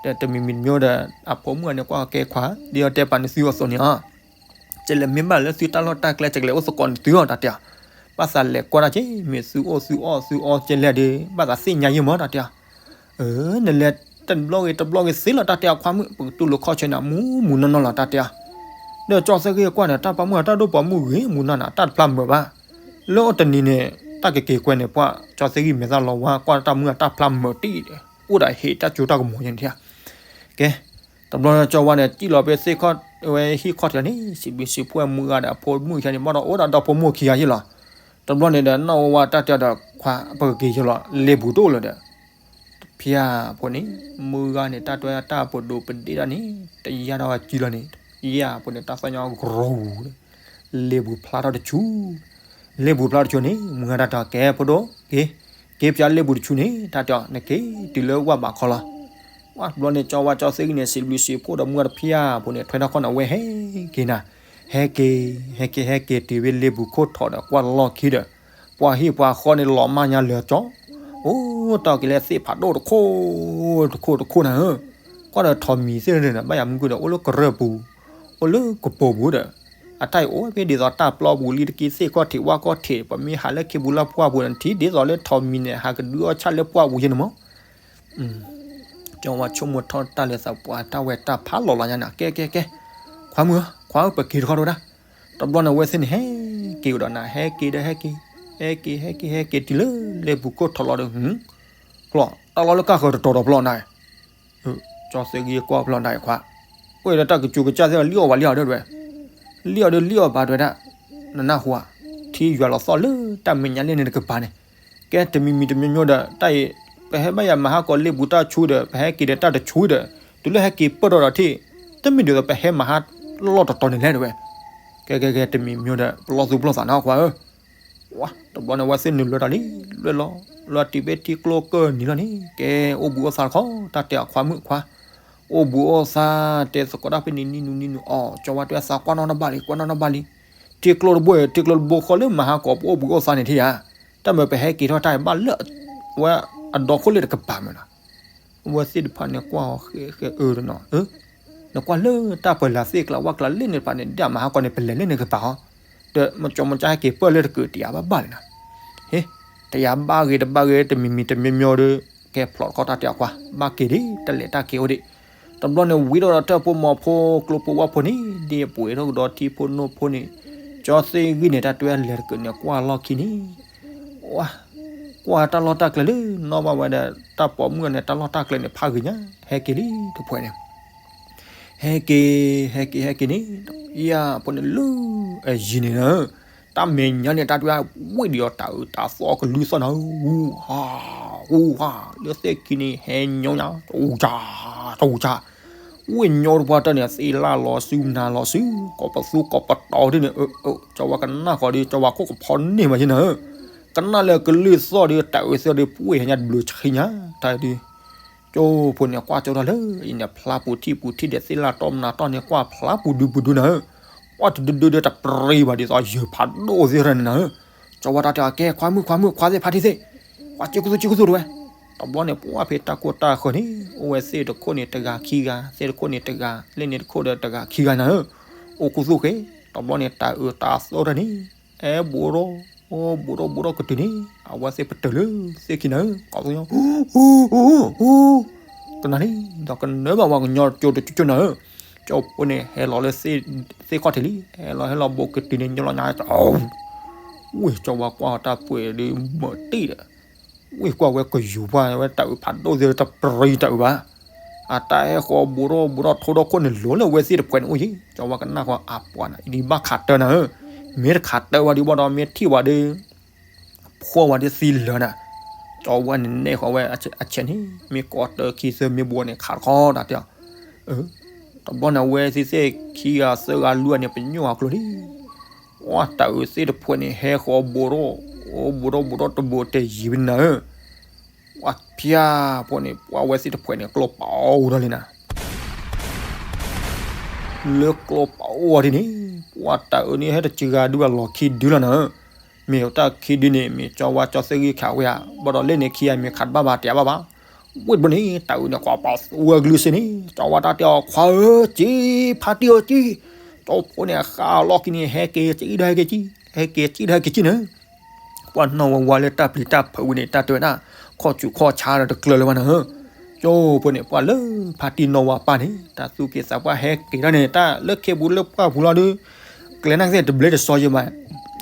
ဒီးတမံၤမံၤတမံၤဒီး အဖိမုၣ်ဂၤန့ၣ် ကွၢ်ကဲခွါ ဒ်အီၤတဲပာ်န့ၢ်သုအသိးန့ၣ်လီၤ, ကလဲၤမ့ၢ်ဘၣ်လၢသုတၢ်လီၢ်တၢ်ကျဲ ကလဲၤအိၣ်သကိးန့ၣ်သုအီၤ တၢ်တဲအီၤ, ဘၣ်သးလဲၤကွၢ်တၢ်က့ၤ မ့ၢ်သုအိၣ်သုအီၣ်သုအီကဲလဲၣ်ဒီး ဘၣ်သးသ့ၣ်ညါယံာ်မး တၢ်တဲအီၤ, နလဲၤတဘျီဂ့ၤတဘျီဂ့ၤသ့လီၤ တၢ်တဲအီၤခွါမုၣ် ပကတူၢ်လိာ်ခီၣ်ဆၢနၤ မူမူနီၢ်နီၢ်လီၤ တၢ်တဲအီၤ, ဒီးကၠီသ့ၣ်ဂံၢ်ကွၢ်န့ၣ် တၢ်ပိာ်မုၣ်အတၢ်ဒိၣ်ပိာ်မုၣ်ဂ့ၤမူနီၢ်နၤ တၢ်တဖျါမုာ်ဘၣ် လၢအီၤတနံၤန့ၣ် တၢ်ကက့ၤကွဲန့ၣ် ပှၤကၠီသ့ၣ်ဂံၢ်မဲာ်သၣ်လီၤဝါ ကွၢ်တၢ်မုၢ်အတၢ်ဖျါမုာ်တံၢ်ဒီး အိၣ်ဒီးဟ့ၣ်တၢ်စိတၢ်ကမီၤန့ၣ်, ကဲ, တဘျီကၠီဝါန့ၣ် စံၣ်လီၤဖဲသ့ၣ်ခီၣ် ဝဲဟံၣ်ခီၣ်ထံးလီၤန့ၣ် စံးဘျုးစံးဖှိၣ်မုၢ်ဂၤဒီးအဖိမုၣ်ခံဂၤန့ၣ် ဘၣ်ဒီးအိၣ်ဒီးဒီဖိမိၢ်ခံဂၤယ့ၢ်လီၤ. တဘျီန့ၣ်ဒီး နီၢ်ဝါဝါတၢ်တဲအီၤဒီး ခွါ ပကက့ၤယ့ၢ်လီၤ လ့ပူၤတအိၣ်လၢၤဒီး ဖၠၣ်ဖိန့ၣ် မုၢ်ဂၤန့ၣ် တၢ်တဲတၢ်ပဒိၣ်ပဒ့ၣ်တၢ်န့ၣ် တယါဒီးကံလီၤန့ၣ် ဖၠၣ်ဖိန့ၣ် တၢ်သီၣ်ညီကရူၤ လ့ပူၤဖျါထီၣ်တဆူ လ့ပူၤဖျါထီၣ်တဆူန့ၣ် မုၢ်ဂၤတၢ်တဲအီၤ ကဲဖိဒိၣ် က့ၤ က့ၤဖၠၣ်လ့ပူၤတဆူန့ၣ် တၢ်တဲအီၤ နက့ၤတုၤလၢဝၣ်ဘးခီလီၤ. ဝါ တဘျီန့ၣ် ကၠီဝါကၠီသ့ၣ်ဂံၢ်န့ၣ် စံးဘျုးစံးဖှိၣ်ဒီးမုၢ်ဂၤဒီးဖၠၣ်ဖိန့ၣ် ထွဲထီၣ်ခီၣ်န့ၣ် အဝဲဟဲက့ၤနၤ ဟဲက့ၤ ဟဲက့ၤ ဟဲက့ၤတုၤဝဲလ့ပူၤခိၣ်ထီးဒီး ကွၢ်လီၢ်ခံဒီး ပှၤဟံၣ်ပှၤဃီန့ၣ် လီၤမၢ်ညါလၢာ်ကၠီ အိၣ်တၢ်က့ၤလၢသ့ၣ်ဖးဒိၣ်တခိၣ် တခိၣ်တခိၣ်နၤဧၢ, ကွၢ်ဒီးထိးမံၤသ့ၣ်န့ၣ် ဘၣ်ယၤမုၢ်ကွံာ်ဒီး အိၣ်လၢကရၢၢ်ပူၤ အိၣ်လၢကပိာ်ပူၤဒီး အတၢ်အံၤအိၣ်ဖဲဒ်သိးတၢ်ပျီပူၤလံတက့ၢ် သ့ၣ်ခီၣ်ထံးဝၣ်ခီၣ်ထံး ပမ့ၢ်ဟးလၢခ့ပူၤလၢပှၢ်ပူၤန့ၣ် ထံၣ်ဒ်သိးလၢထိးမံၤန့ၣ် ဟးကဒုးအီၣ်ဆၣ်လၢပှၢ်ပူၤယဲန့ၣ်မး ကၠီဝါဆိကမိၣ်ထီၣ်တၢ်လၢသးပှၢ်တၢ်ဝဲတၢ်ဖးလီၤလီၤညါန့ၣ် ကဲကဲကဲ ခွါမုၣ်ဧၢ ခွါဧၢ ပက့ၤတခီတဝဲဒၣ်, တဘျီန့ၣ်အဝဲသ့ၣ်န့ၣ် ဟဲက့ၤကဒီးနၤ ဟဲက့ၤဒီးဟဲက့ၤ, ဟဲက့ၤ ဟဲက့ၤ ဟဲက့ၤတုၤလၢလ့ပူၤခိၣ်ထီးလီၤဒီး ဟူ ကျီၢ်တၢ်လီၢ်လၢကၢ်ဃၢၤတတီၤဒီးဖျီနၤ ကၠီသ့ၣ်ဂံၢ်ကွၢ်ဖျီနၤခွါ, အိၣ်ဒီးတၢ်ကစူးကစၢ်သ့ၣ်လံၣ်အီၣ်ဘၣ်လံၣ်အီၣ်ဒီးဝဲ, လံၣ်အီၣ်ဒီးလံၣ်အီၣ်ဘၣ်တဝဲဒၣ်, နနၢ်ဟူဧါ, ထံယွၤလီၤသီၣ်လၢတၢ်မဲာ်ညါလၢန့ၣ်တကပၤန့ၣ်, ကဲတမံၤမံၤတမံၤမံၤဒီး တၢ်အံၤ ပဟဲဘၣ်ယၤမၤဟါကီးလ့ပူၤတၢ်ဆူဒီး ပဟဲက့ၤဒီးတၢ်တဆူဒီး တုၤလၢဟဲက့ၤပၢၢ်ထီၣ်ဒီးထံၣ်, တမ့ၢ်ဒ်သိးပဟဲမၤဟါလီၢ်တတီၤန့ၣ်လဲၣ်တဝဲ, ကဲကဲကဲတမံၤမံၤဒီး ပလီၢ်သူပလီၢ်သးနီၤခွါဧၢ ဝါ တဘျီန့ၣ် ဝဲသ့ၣ်နုာ်လီၤတၢ်လံ လွဲၢ်လီၤ လီၤတံၢ်ဘ့ၣ်ထံကျိကၢၢ်နံၤလီၤန့ၣ် ကဲအိၣ်ဘှံးအိၣ်သါတခီ တၢ်တဲအီၤခွါမုၣ်ခွါ, အိၣ်ဘှံးအိၣ်သါ တဲသကိးတၢ်ဖဲန့ၣ်နံၤနူၤနံၤနူၤ အီၤ ကၠီဝါတဲသးကွၢ်နီၣ်နီၣ်ဘၣ်လံ ကွၢ်နီၣ်နီၣ်ဘၣ်လံ, ထံကျိတဘိ ထံကျိတဘိဃီလၢမၤဟါကီးပအိၣ်ဘှံးအိၣ်သါန့ၣ်ထံၣ်ဧါ, တၢ်မ့ၢ်ပဟဲက့ၤထီၣ်တၢ်ဘၣ်လၢ ဝဲအဒီခိၣ်လၢတကပၤမ့ၢ်နီၤ အဝဲသ့ၣ်တဖၣ်န့ၣ်ကွၢ်အီၤဃဲဃဲအၢတနီၤ, နကွၢ်လၢတၢ်ပၢၤလၢသ့ၣ်ကျါဝၣ်ကျါလၢန့ၣ်တဖၣ်န့ၣ် ဒ်အမၤဟါကီးန့ၣ် ပလဲၤလၢန့ၣ်ကပၤဟီ, ဒီးမကၠီမကၠီဟဲက့ၤပၢၢ်လၢတကုးတယၤဘၣ်ဘၣ်လံနီၤ, ဟ့, တယၤဘၣ်ဂ့ၤတဘၣ်ဂ့ၤတမံၤမံၤတမံၤမံၤဒီး ကဲဖျိးတခီတၢ်တဲအီၤကွၢ် ဘၣ်က့ၤဒံး တလဲၤတၢ်က့ၤအိၣ်ဒံး, တဘျီန့ၣ်ဝံၤဒီးတၢ်ဖိမီၤဖိကျိဖိဝၣ်ဖိန့ၣ် ဒ်အပှ့ၤထီၣ်ကဒီးထံဖိနိဖိန့ၣ်, ကၠီသ့ၣ်ဂံၢ်န့ၣ် တၢ်တွဲလဲၤတကုးန့ၣ်ကွၢ်လီၢ်ခံန့ၣ် ဝါ, ကွၢ်တၢ်လီၢ်တၢ်ကျဲလၢနီၢ်ဘၣ်ဝဲဒီး တၢ်ပိာ်မုၣ်န့ၣ် တၢ်လီၢ်တၢ်ကျဲန့ၣ် ဖးဂ့ၤညါ ဟဲက့ၤလံတဖှဲးန့ၣ်, ဟဲက့ၤ ဟဲက့ၤ ဟဲက့ၤန့ၣ်, ယၤဖိန့ၣ်လၢ အယံၤန့ၣ်လၢ တၢ်မဲာ်ညါန့ၣ် တၢ်တွဲဝံၣ်ဒီးတၢ်အုးတၢ်သီၣ်ကလုၢ်သီၣ်နၤဧၢ, ဟူဟါ ဟူဟါ, လၢသ့ၣ်ခံန့ၣ် ဟဲညီညါ တအူကၢ် တအူကၢ် ဝ့ၢ်ညီတပှၢ်တၢၢ်န့ၣ် သ့ၣ်လၢ်လီၤစုနၤလီၤစု, ကိးပသူကိးပတီၤဒ်န့ၣ်, ကၠီဝါကနၣ်ဃီဒီးကၠီဝါခိၣ်ကဖီန့ၢ်မးယဲနၤဧၢ, ကနၣ်လၢကလုၢ်သီၣ်ဒီးတၢ်အုးသီၣ်ဒီး ပှ့ၤဟဲညါတဘျုးဆံညါ တၢ်ဒုး, ကၠိဖိန့ၣ် ကွၢ်ကၠိထီၣ်လၢအံၤန့ၣ် ဖျါပူၤထံၣ်ပူၤထံၣ်ဒီးသ့ၣ်လၢ်တီမနၤတီၢ်န့ၣ် ကွၢ်ဖျါပူၤဒုပူၤဒုနၤဧၢ, ကွၢ်တဒုဒုဒီးတပြံဘၣ်ဒ်သိးယုၢ်ဖးဒိၣ်သ့ၣ်တဖၣ်န့ၣ်နၤဧၢ, ကၠီဝါတၢ်တဲအီၤ ကဲ ခွါမုၣ်ခွါမုၣ် ခွါသ့ၣ်ဖါတံၢ်သ့ၣ်, ကွၢ်ကၠိကသိၣ်ကၠိကသိၣ်တဝဲ, တဘျီန့ၣ် ပှၢ်ဖဲတၢ်ကိၢ်တၢ်ဃၢၤန့ၣ် အိၣ်ဝဲသ့ၣ်တခိၣ်န့ၣ်တဂၤခံဂၤ သ့ၣ်တခိၣ်န့ၣ်တဂၤ လ့ၣ်န့ၣ်တခိၣ်ဒီးတဂၤခံဂၤနၤဧၢ, အိၣ်ခူသူၣ်ဃဲ, တဘျီန့ၣ် တၢ်အုးတၢ်သီၣ်တၢ်န့ၣ် အဲၣ်ဘူးထီၣ် အိၣ်ဘူးထီၣ်ဘူးထီၣ်ကတုၤန့ၣ် အဝဲသ့ၣ်ပတုာ်လၢသ့ၣ်ခံနၤဧၢ, ကီးသူညီ ကနၣ်န့ၣ် ဒီးကနၢဘၣ်ဝဲကညီကၠိတကၠိကၠိနၤဧၢ, ကၠိဖိန့ၣ် ဟဲလီၤလၢသ့ၣ်ခီၣ်ထံးလံ ဟဲလီၤဟဲလီၤဘူးကတုၤန့ၣ် ညီလီၤညါ ဝ့ၢ်ကၠီဝါကွၢ်တၢ်ပှဲၤဒီးမၤတံၢ်ဒီး, ဝ့ၢ်ကွၢ်ဝဲကယူၤပှၢ်ဝဲတၢ်အုးဖးဒိၣ်သ့ၣ်တပြံတၢ်အုးဘၣ်, အတၢ်ဟဲဃီဘူးထီၣ်ဘူးထီၣ်ထိဒီခိၣ်န့ၣ် လိၤလၢဝဲသ့ၣ်တဖှဲးန့ၣ်အိၣ်ယံၤ, ကၠီဝါကနၣ်ဃီအပှၤန့ၣ် ဒ်ဘၣ်ခးတၢနၤဧၢ, မ့ၢ်တခးတၢဝဲဒံးဘၣ်ဒီး မ့ၢ်ထံၣ်ဝဲဒီး ဖှီၣ်ဝဲဒ်သံလၢာ်နၤ, ကၠီဝါန့ၣ်နဲၣ်ဃီဝဲအဆဲးန့ၣ် မ့ၢ်ကီးတၢခံသၢမ့ၢ်ဘှီန့ၣ် ခးတခီတၢ်တဲအီၤ, တဘျီန့ၣ် အဝဲသ့ၣ်သ့ၣ်ခံဂၤသၢဂၤလွံၢ်ဂၤန့ၣ် ပညိၣ်အကျိၤလံ, ပှၢ်တၢ်အုးသ့ၣ်တဖှဲးန့ၣ် ဟဲဃီဘူးထီၣ် ဘူးထီၣ်ဘူးထီၣ်တဘူးတယံၤဝဲနၤဧၢ, ပှၢ်ဖၠၣ်ဖိန့ၣ် ပှၢ်ဝဲသ့ၣ်တဖှဲးန့ၣ် ကျိပာ်အိၣ်ထီၣ်လံနၤ လၢကျိပာ်အိၣ်ဝဲဒ်န့ၣ် ပှၢ်တၢ်အုးန့ၣ် ဟဲတစှၤဒုဘၣ်လီၢ်ခံဒုလီၤနၤဧၢ, မ့ၢ်တၢ်ခံဒုန့ၣ် မ့ၢ်ကၠီဝါကၠီသ့ၣ်ဂံၢ်ခးဝဲဧါ, ဘၣ်ဒီးလၢန့ၣ်ခံဂၤမ့ၢ်ခးတဘၣ်ဘၣ် တယၤဘၣ်ဘၣ်, ဝံၣ်တဘျီန့ၣ် တၢ်အုးန့ၣ် ကွၢ်ပာ်သူဝဲကလုၢ်စ့ၢ်န့ၣ် ကၠီဝါတၢ်တဲအီၤ ခွါဧၢ ကံ ဖါတံၢ်ဧၢကံ, ကၠီဖိန့ၣ် ဃးလီၢ်ခံန့ၣ် ဟဲက့ၤကံဒီးဟဲက့ၤကံ, ဟဲက့ၤကံဒီးဟဲက့ၤကံနၤ ပှၢ်နီၢ်ဝဲဝါလၢတၢ်ပျံၤတၢ်ဖုးဝံၤန့ၣ် တၢ်တဲဝဲဒၣ် ခီၣ်ဆူၣ်ခီၣ်ဆါဒီးတကျၢၤလၢၤဘၣ်နၤဧၢ, ကၠိဖိန့ၣ် ပှၢ်လၢဖါတံၢ်နီၢ်ဝါပၢ်န့ၣ် တၢ်သူၣ်က့သးပှၢ်ဟဲက့ၤတၢ်န့ၣ် တၢ်လၢခ့ပူၤလၢပှၢ်ပူၤလီၤဒီး ကျဲၤနာ်က့ၤတဘျဲတစီယဲဘၣ်,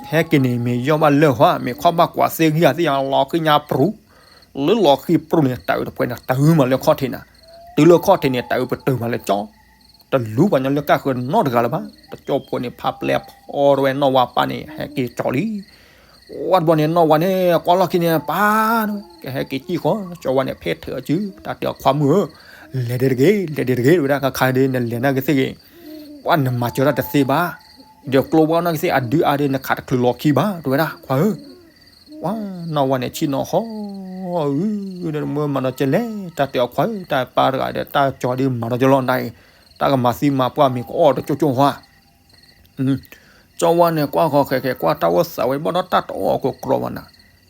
ဟဲက့ၤန့ၣ် မ့ၢ်ယီၢ်ဘၣ်လၢၢ်ဟီ မ့ၢ်ခီၣ်ဘၣ်ကွၢ်သ့ၣ်ဂံၢ်ဧါသ့ၣ်ညါ လီၤဃံညါပြူၤ, လၢလီၤဃံပြူၤန့ၣ် တၢ်အုးတဖှဲးန့ၣ် တုၤမးလၢခီၣ်ထံးနၤ, တုၤလၢခီၣ်ထံးန့ၣ် တၢ်အုးပတုာ်မးလၢကၠီ တလူၤပှၤညီလၢကၢ်ဃၢၤနီတဂၤလၢၤဘၣ်. တကၠီဖိန့ၣ် ဖးပျဲၢ်ဖီတဝဲ နီၢ်ဝါပၢ်န့ၣ် ဟဲက့ၤကၠီလံ. ဝဲတဘျီန့ၣ် နီၢ်ဝါန့ၣ် ကွၢ်လီၢ်ခံန့ၣ် ပၢ် ကဟဲက့ၤစံၣ်ဃီ, ကၠီဝါန့ၣ် ဖဲထၢၣ်အစု တၢ်တဲအီၤ ခွါမုၣ်ဧၢ, လဲၤဒဲတဂ့ၤ, လဲၤဒဲတဂ့ၤ တဲဝဲဒၣ်, ခါခါဒီး နလဲၤနာ်က့ၤသ့ၣ်ဂ့ၤ, ပှၤနမၤစၢၤတၢ်တသ့ဘၣ်, ဒီးကျိဝဲနာ်က့ၤသ့ၣ် အဒုအါဒီး နခးတချုးလီၤခံဘၣ် တဲဝဲဒၣ်, ခွါဧၢ. ပှၤနီၢ်ဝါန့ၣ် ဆံၣ်နီၤဟီ, အၢ, မ့ၢ်မၤဒီးကဲလဲၣ်, တၢ်တဲအီၤ ခွါဧၢ, တၢ်ပၢ်တဂၤဒီး တၢ်ကၠီဒ်မၤဒီးကဲလီၤနၤအံၤ, တၢ်ကမၤသံမၤပှၢ်မ့ၤ ကအီၣ်တကၠိကၠိဟါ ကၠီဝါန့ၣ် ကွၢ်ဃီၤဃဲးဃဲး ကွၢ်တၢ်အိၣ်သးဝဲ ဘၣ်ဒီးတၢ်တအီၣ်ကီးကြီဘၣ်နၤ,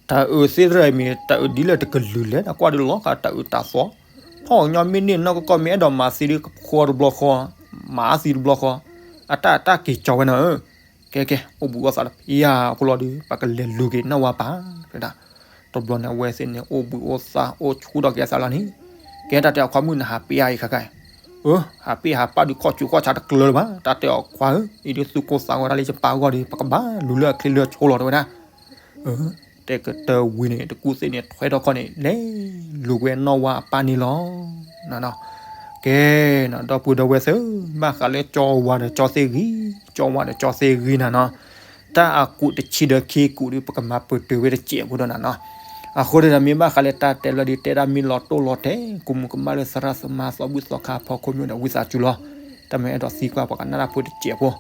တၢ်အုးသ့ၣ်တဖၣ်အံၤမ့ၢ် တၢ်အုးဒ်လဲၣ်တကလုာ်လဲၣ်, နကွၢ်ဒုးလီၤဃာ်တၢ်အုးတၢ်သီ, ထီၣ်ကညီမ့ၢ်န့ၢ်နီၢ်ကီၢ်ကီၢ် မ့ၢ်အဲၣ်ဒိးမၤသံဒုး ကဖှီတဘျီဃီ, မၤသံတဘျီဃီ, အတၢ်တၢ်က့ၤကၠီဝဲနၤဧၢ, ကဲကဲ အိၣ်ဘှံးအိၣ်သါတဖၣ်အဃိလီၤဒီး ပကလဲၤလူၤက့ၤနီၢ်ဝါပၢ်, တဲဒၣ်, တဘျီန့ၣ် အဝဲသ့ၣ်န့ၣ် အိၣ်ဘှံးအိၣ်သါ အိၣ်ဆူၣ်ထီၣ်က့ၤအသးလီၤန့ၣ်, ကဲတၢ်တဲအီၤ ခွါမုၣ် နဟးပ့ၢ်အံၤခါခါ, အၢ, ဟးပ့ၢ်ဟးပာ်ဒုး ခီၣ်ဆူးခီၣ်ဆါတကျၢၤလၢၤဘၣ်, တၢ်တဲအီၤ ခွါဧၢ, အံၤဒုးသုကိးသးဝဲဒၣ်လၢယပၢ်အဂီၢ်ဒီး ပကဘၣ်လူၤလၢအချ့လၢအဆိလီၤ တဲဝဲဒၣ် တဲကတၢၢ်ဝံၤန့ၣ် တကူၣ်သ့ၣ်န့ၣ် ထွဲထီၣ်ခီၣ်န့ၣ် လဲၤလူၤဝဲနီၢ်ဝါအပၢ်န့ၣ်လီၤ. ကဲ, ဒီပုၢ်ဒီဝဲၢ်သ့ၣ်, ဘၣ်ဃးလၢကၠီဝါဒီးကၠီသ့ၣ်ဂံၢ်, ကၠီဝါဒီးကၠီသ့ၣ်ဂံၢ်နၤနီၤ, တၢ်အကူးတဆံဒီးခံကူးဒီး ပကမၤပတုာ်ဝဲတစဲးဖိဒီးနၤနီၤ. အဃိဒီး မ့ၢ်ဘၣ်ဃးလၢတၢ်တဲလီၤဒုး တဲဒၣ်မ့ၢ်လီၤတိၢ်လီၤတဲာ် ကိးမုၢ်ကမၣ်လၢသရၣ်သမါသီဘူၣ်သီခါဖီခိၣ်မ့ၢ်ဒီးဝံသးစူၤလီၤ. တၢ်မ့ၢ်အဲၣ်ဒိးသံကွၢ်ပှၤကနၣ်တၢ်ဖိတစဲးဖိ ဒ်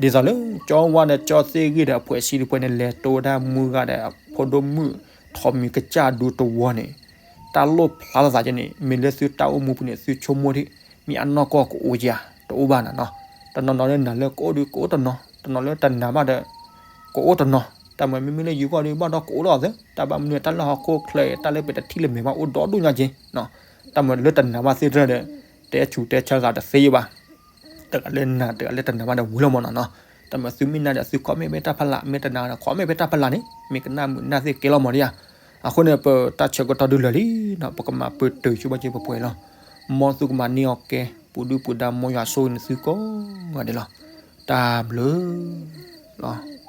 သိးလၢ ကၠီဝါဒီးကၠီသ့ၣ်ဂံၢ်ဒီး အဖှဲးဆံတဖှဲးန့ၣ် လဲၤတိဝဲဒၣ်မုၢ်ဂၤဒီး အဖိဒိၣ်မုၣ်ထီးမံၤကစၢ်ဒူတဝီန့ၣ်, တၢ်လိၣ်ဖျါလိာ်သးကဲန့ၣ် မ့ၢ်လၢသုတၢ်အိၣ်မူပူၤန့ၣ် သုဆိကမိၣ်ဒံး မ့ၢ်အနီၢ်ကီၢ်ကအိၣ်ဧါ, တအိၣ်ဘၣ်နၤနီၤ. တနီၤနီၤလၢနၤလၢကအိၣ်ဒီးကအိၣ်တနီၤ, တနီၤလၢတနာ်ဘၣ်ဒီး ကအိၣ်တနီၤ, တၢ်မၤမ့မ့ၢ်လၢယဂီၢ်ဒီး ဘၣ်ဒီးကအိၣ်ဒီးသ့, တၢ်ဘၣ်မနုၤတၢ်လၢဟီၣ်ခိၣ်ချၢအံၤ တၢ်လၢပတထံၣ်လၢမဲာ်ဘၣ်အိၣ်ဒီဒူၣ်ညါက့ၤ, တၢ်မၤလၢတနာ်ဘၣ်သ့ၣ်တဖၣ်ဒီး တဲဆူးတဲဆါသးတသ့ဘၣ် တဂၤလၢနၤ တဂၤလၢတနာ်ဘၣ်ဒီးဝံၤလီၤမးနီၤနီၤ. တၢ်မၤသုမ့ၢ်နာ်ဒီးသု comment ဖဲတၢ်ဖီလာ်, မ့ၢ်တနာ်ဒီး comment ဖဲတၢ်ဖီလာ်န့ၣ် မ့ၢ်ကနၣ်မုာ်နၢ်သ့ၣ်ကဲလီၤမးဒံးဧါ. အဃိန့ၣ် ပတၢ်ဆၢကတီၢ်ဒုးလၢာ်လံနီၤ, ပကမၤပတုာ်ဆူဘၣ်က့ၤပပှဲၤလီၤ. မ်သုကမၤန့ၢ်အီၤကဲ ပူၤဒုၣ်ပူၤဒါ မ်ယွၤဆိၣ်ဂ့ၤန့ၢ်သုကိးဂၤဒဲးလီၤ. တၢ်ဘျုးလီၤ.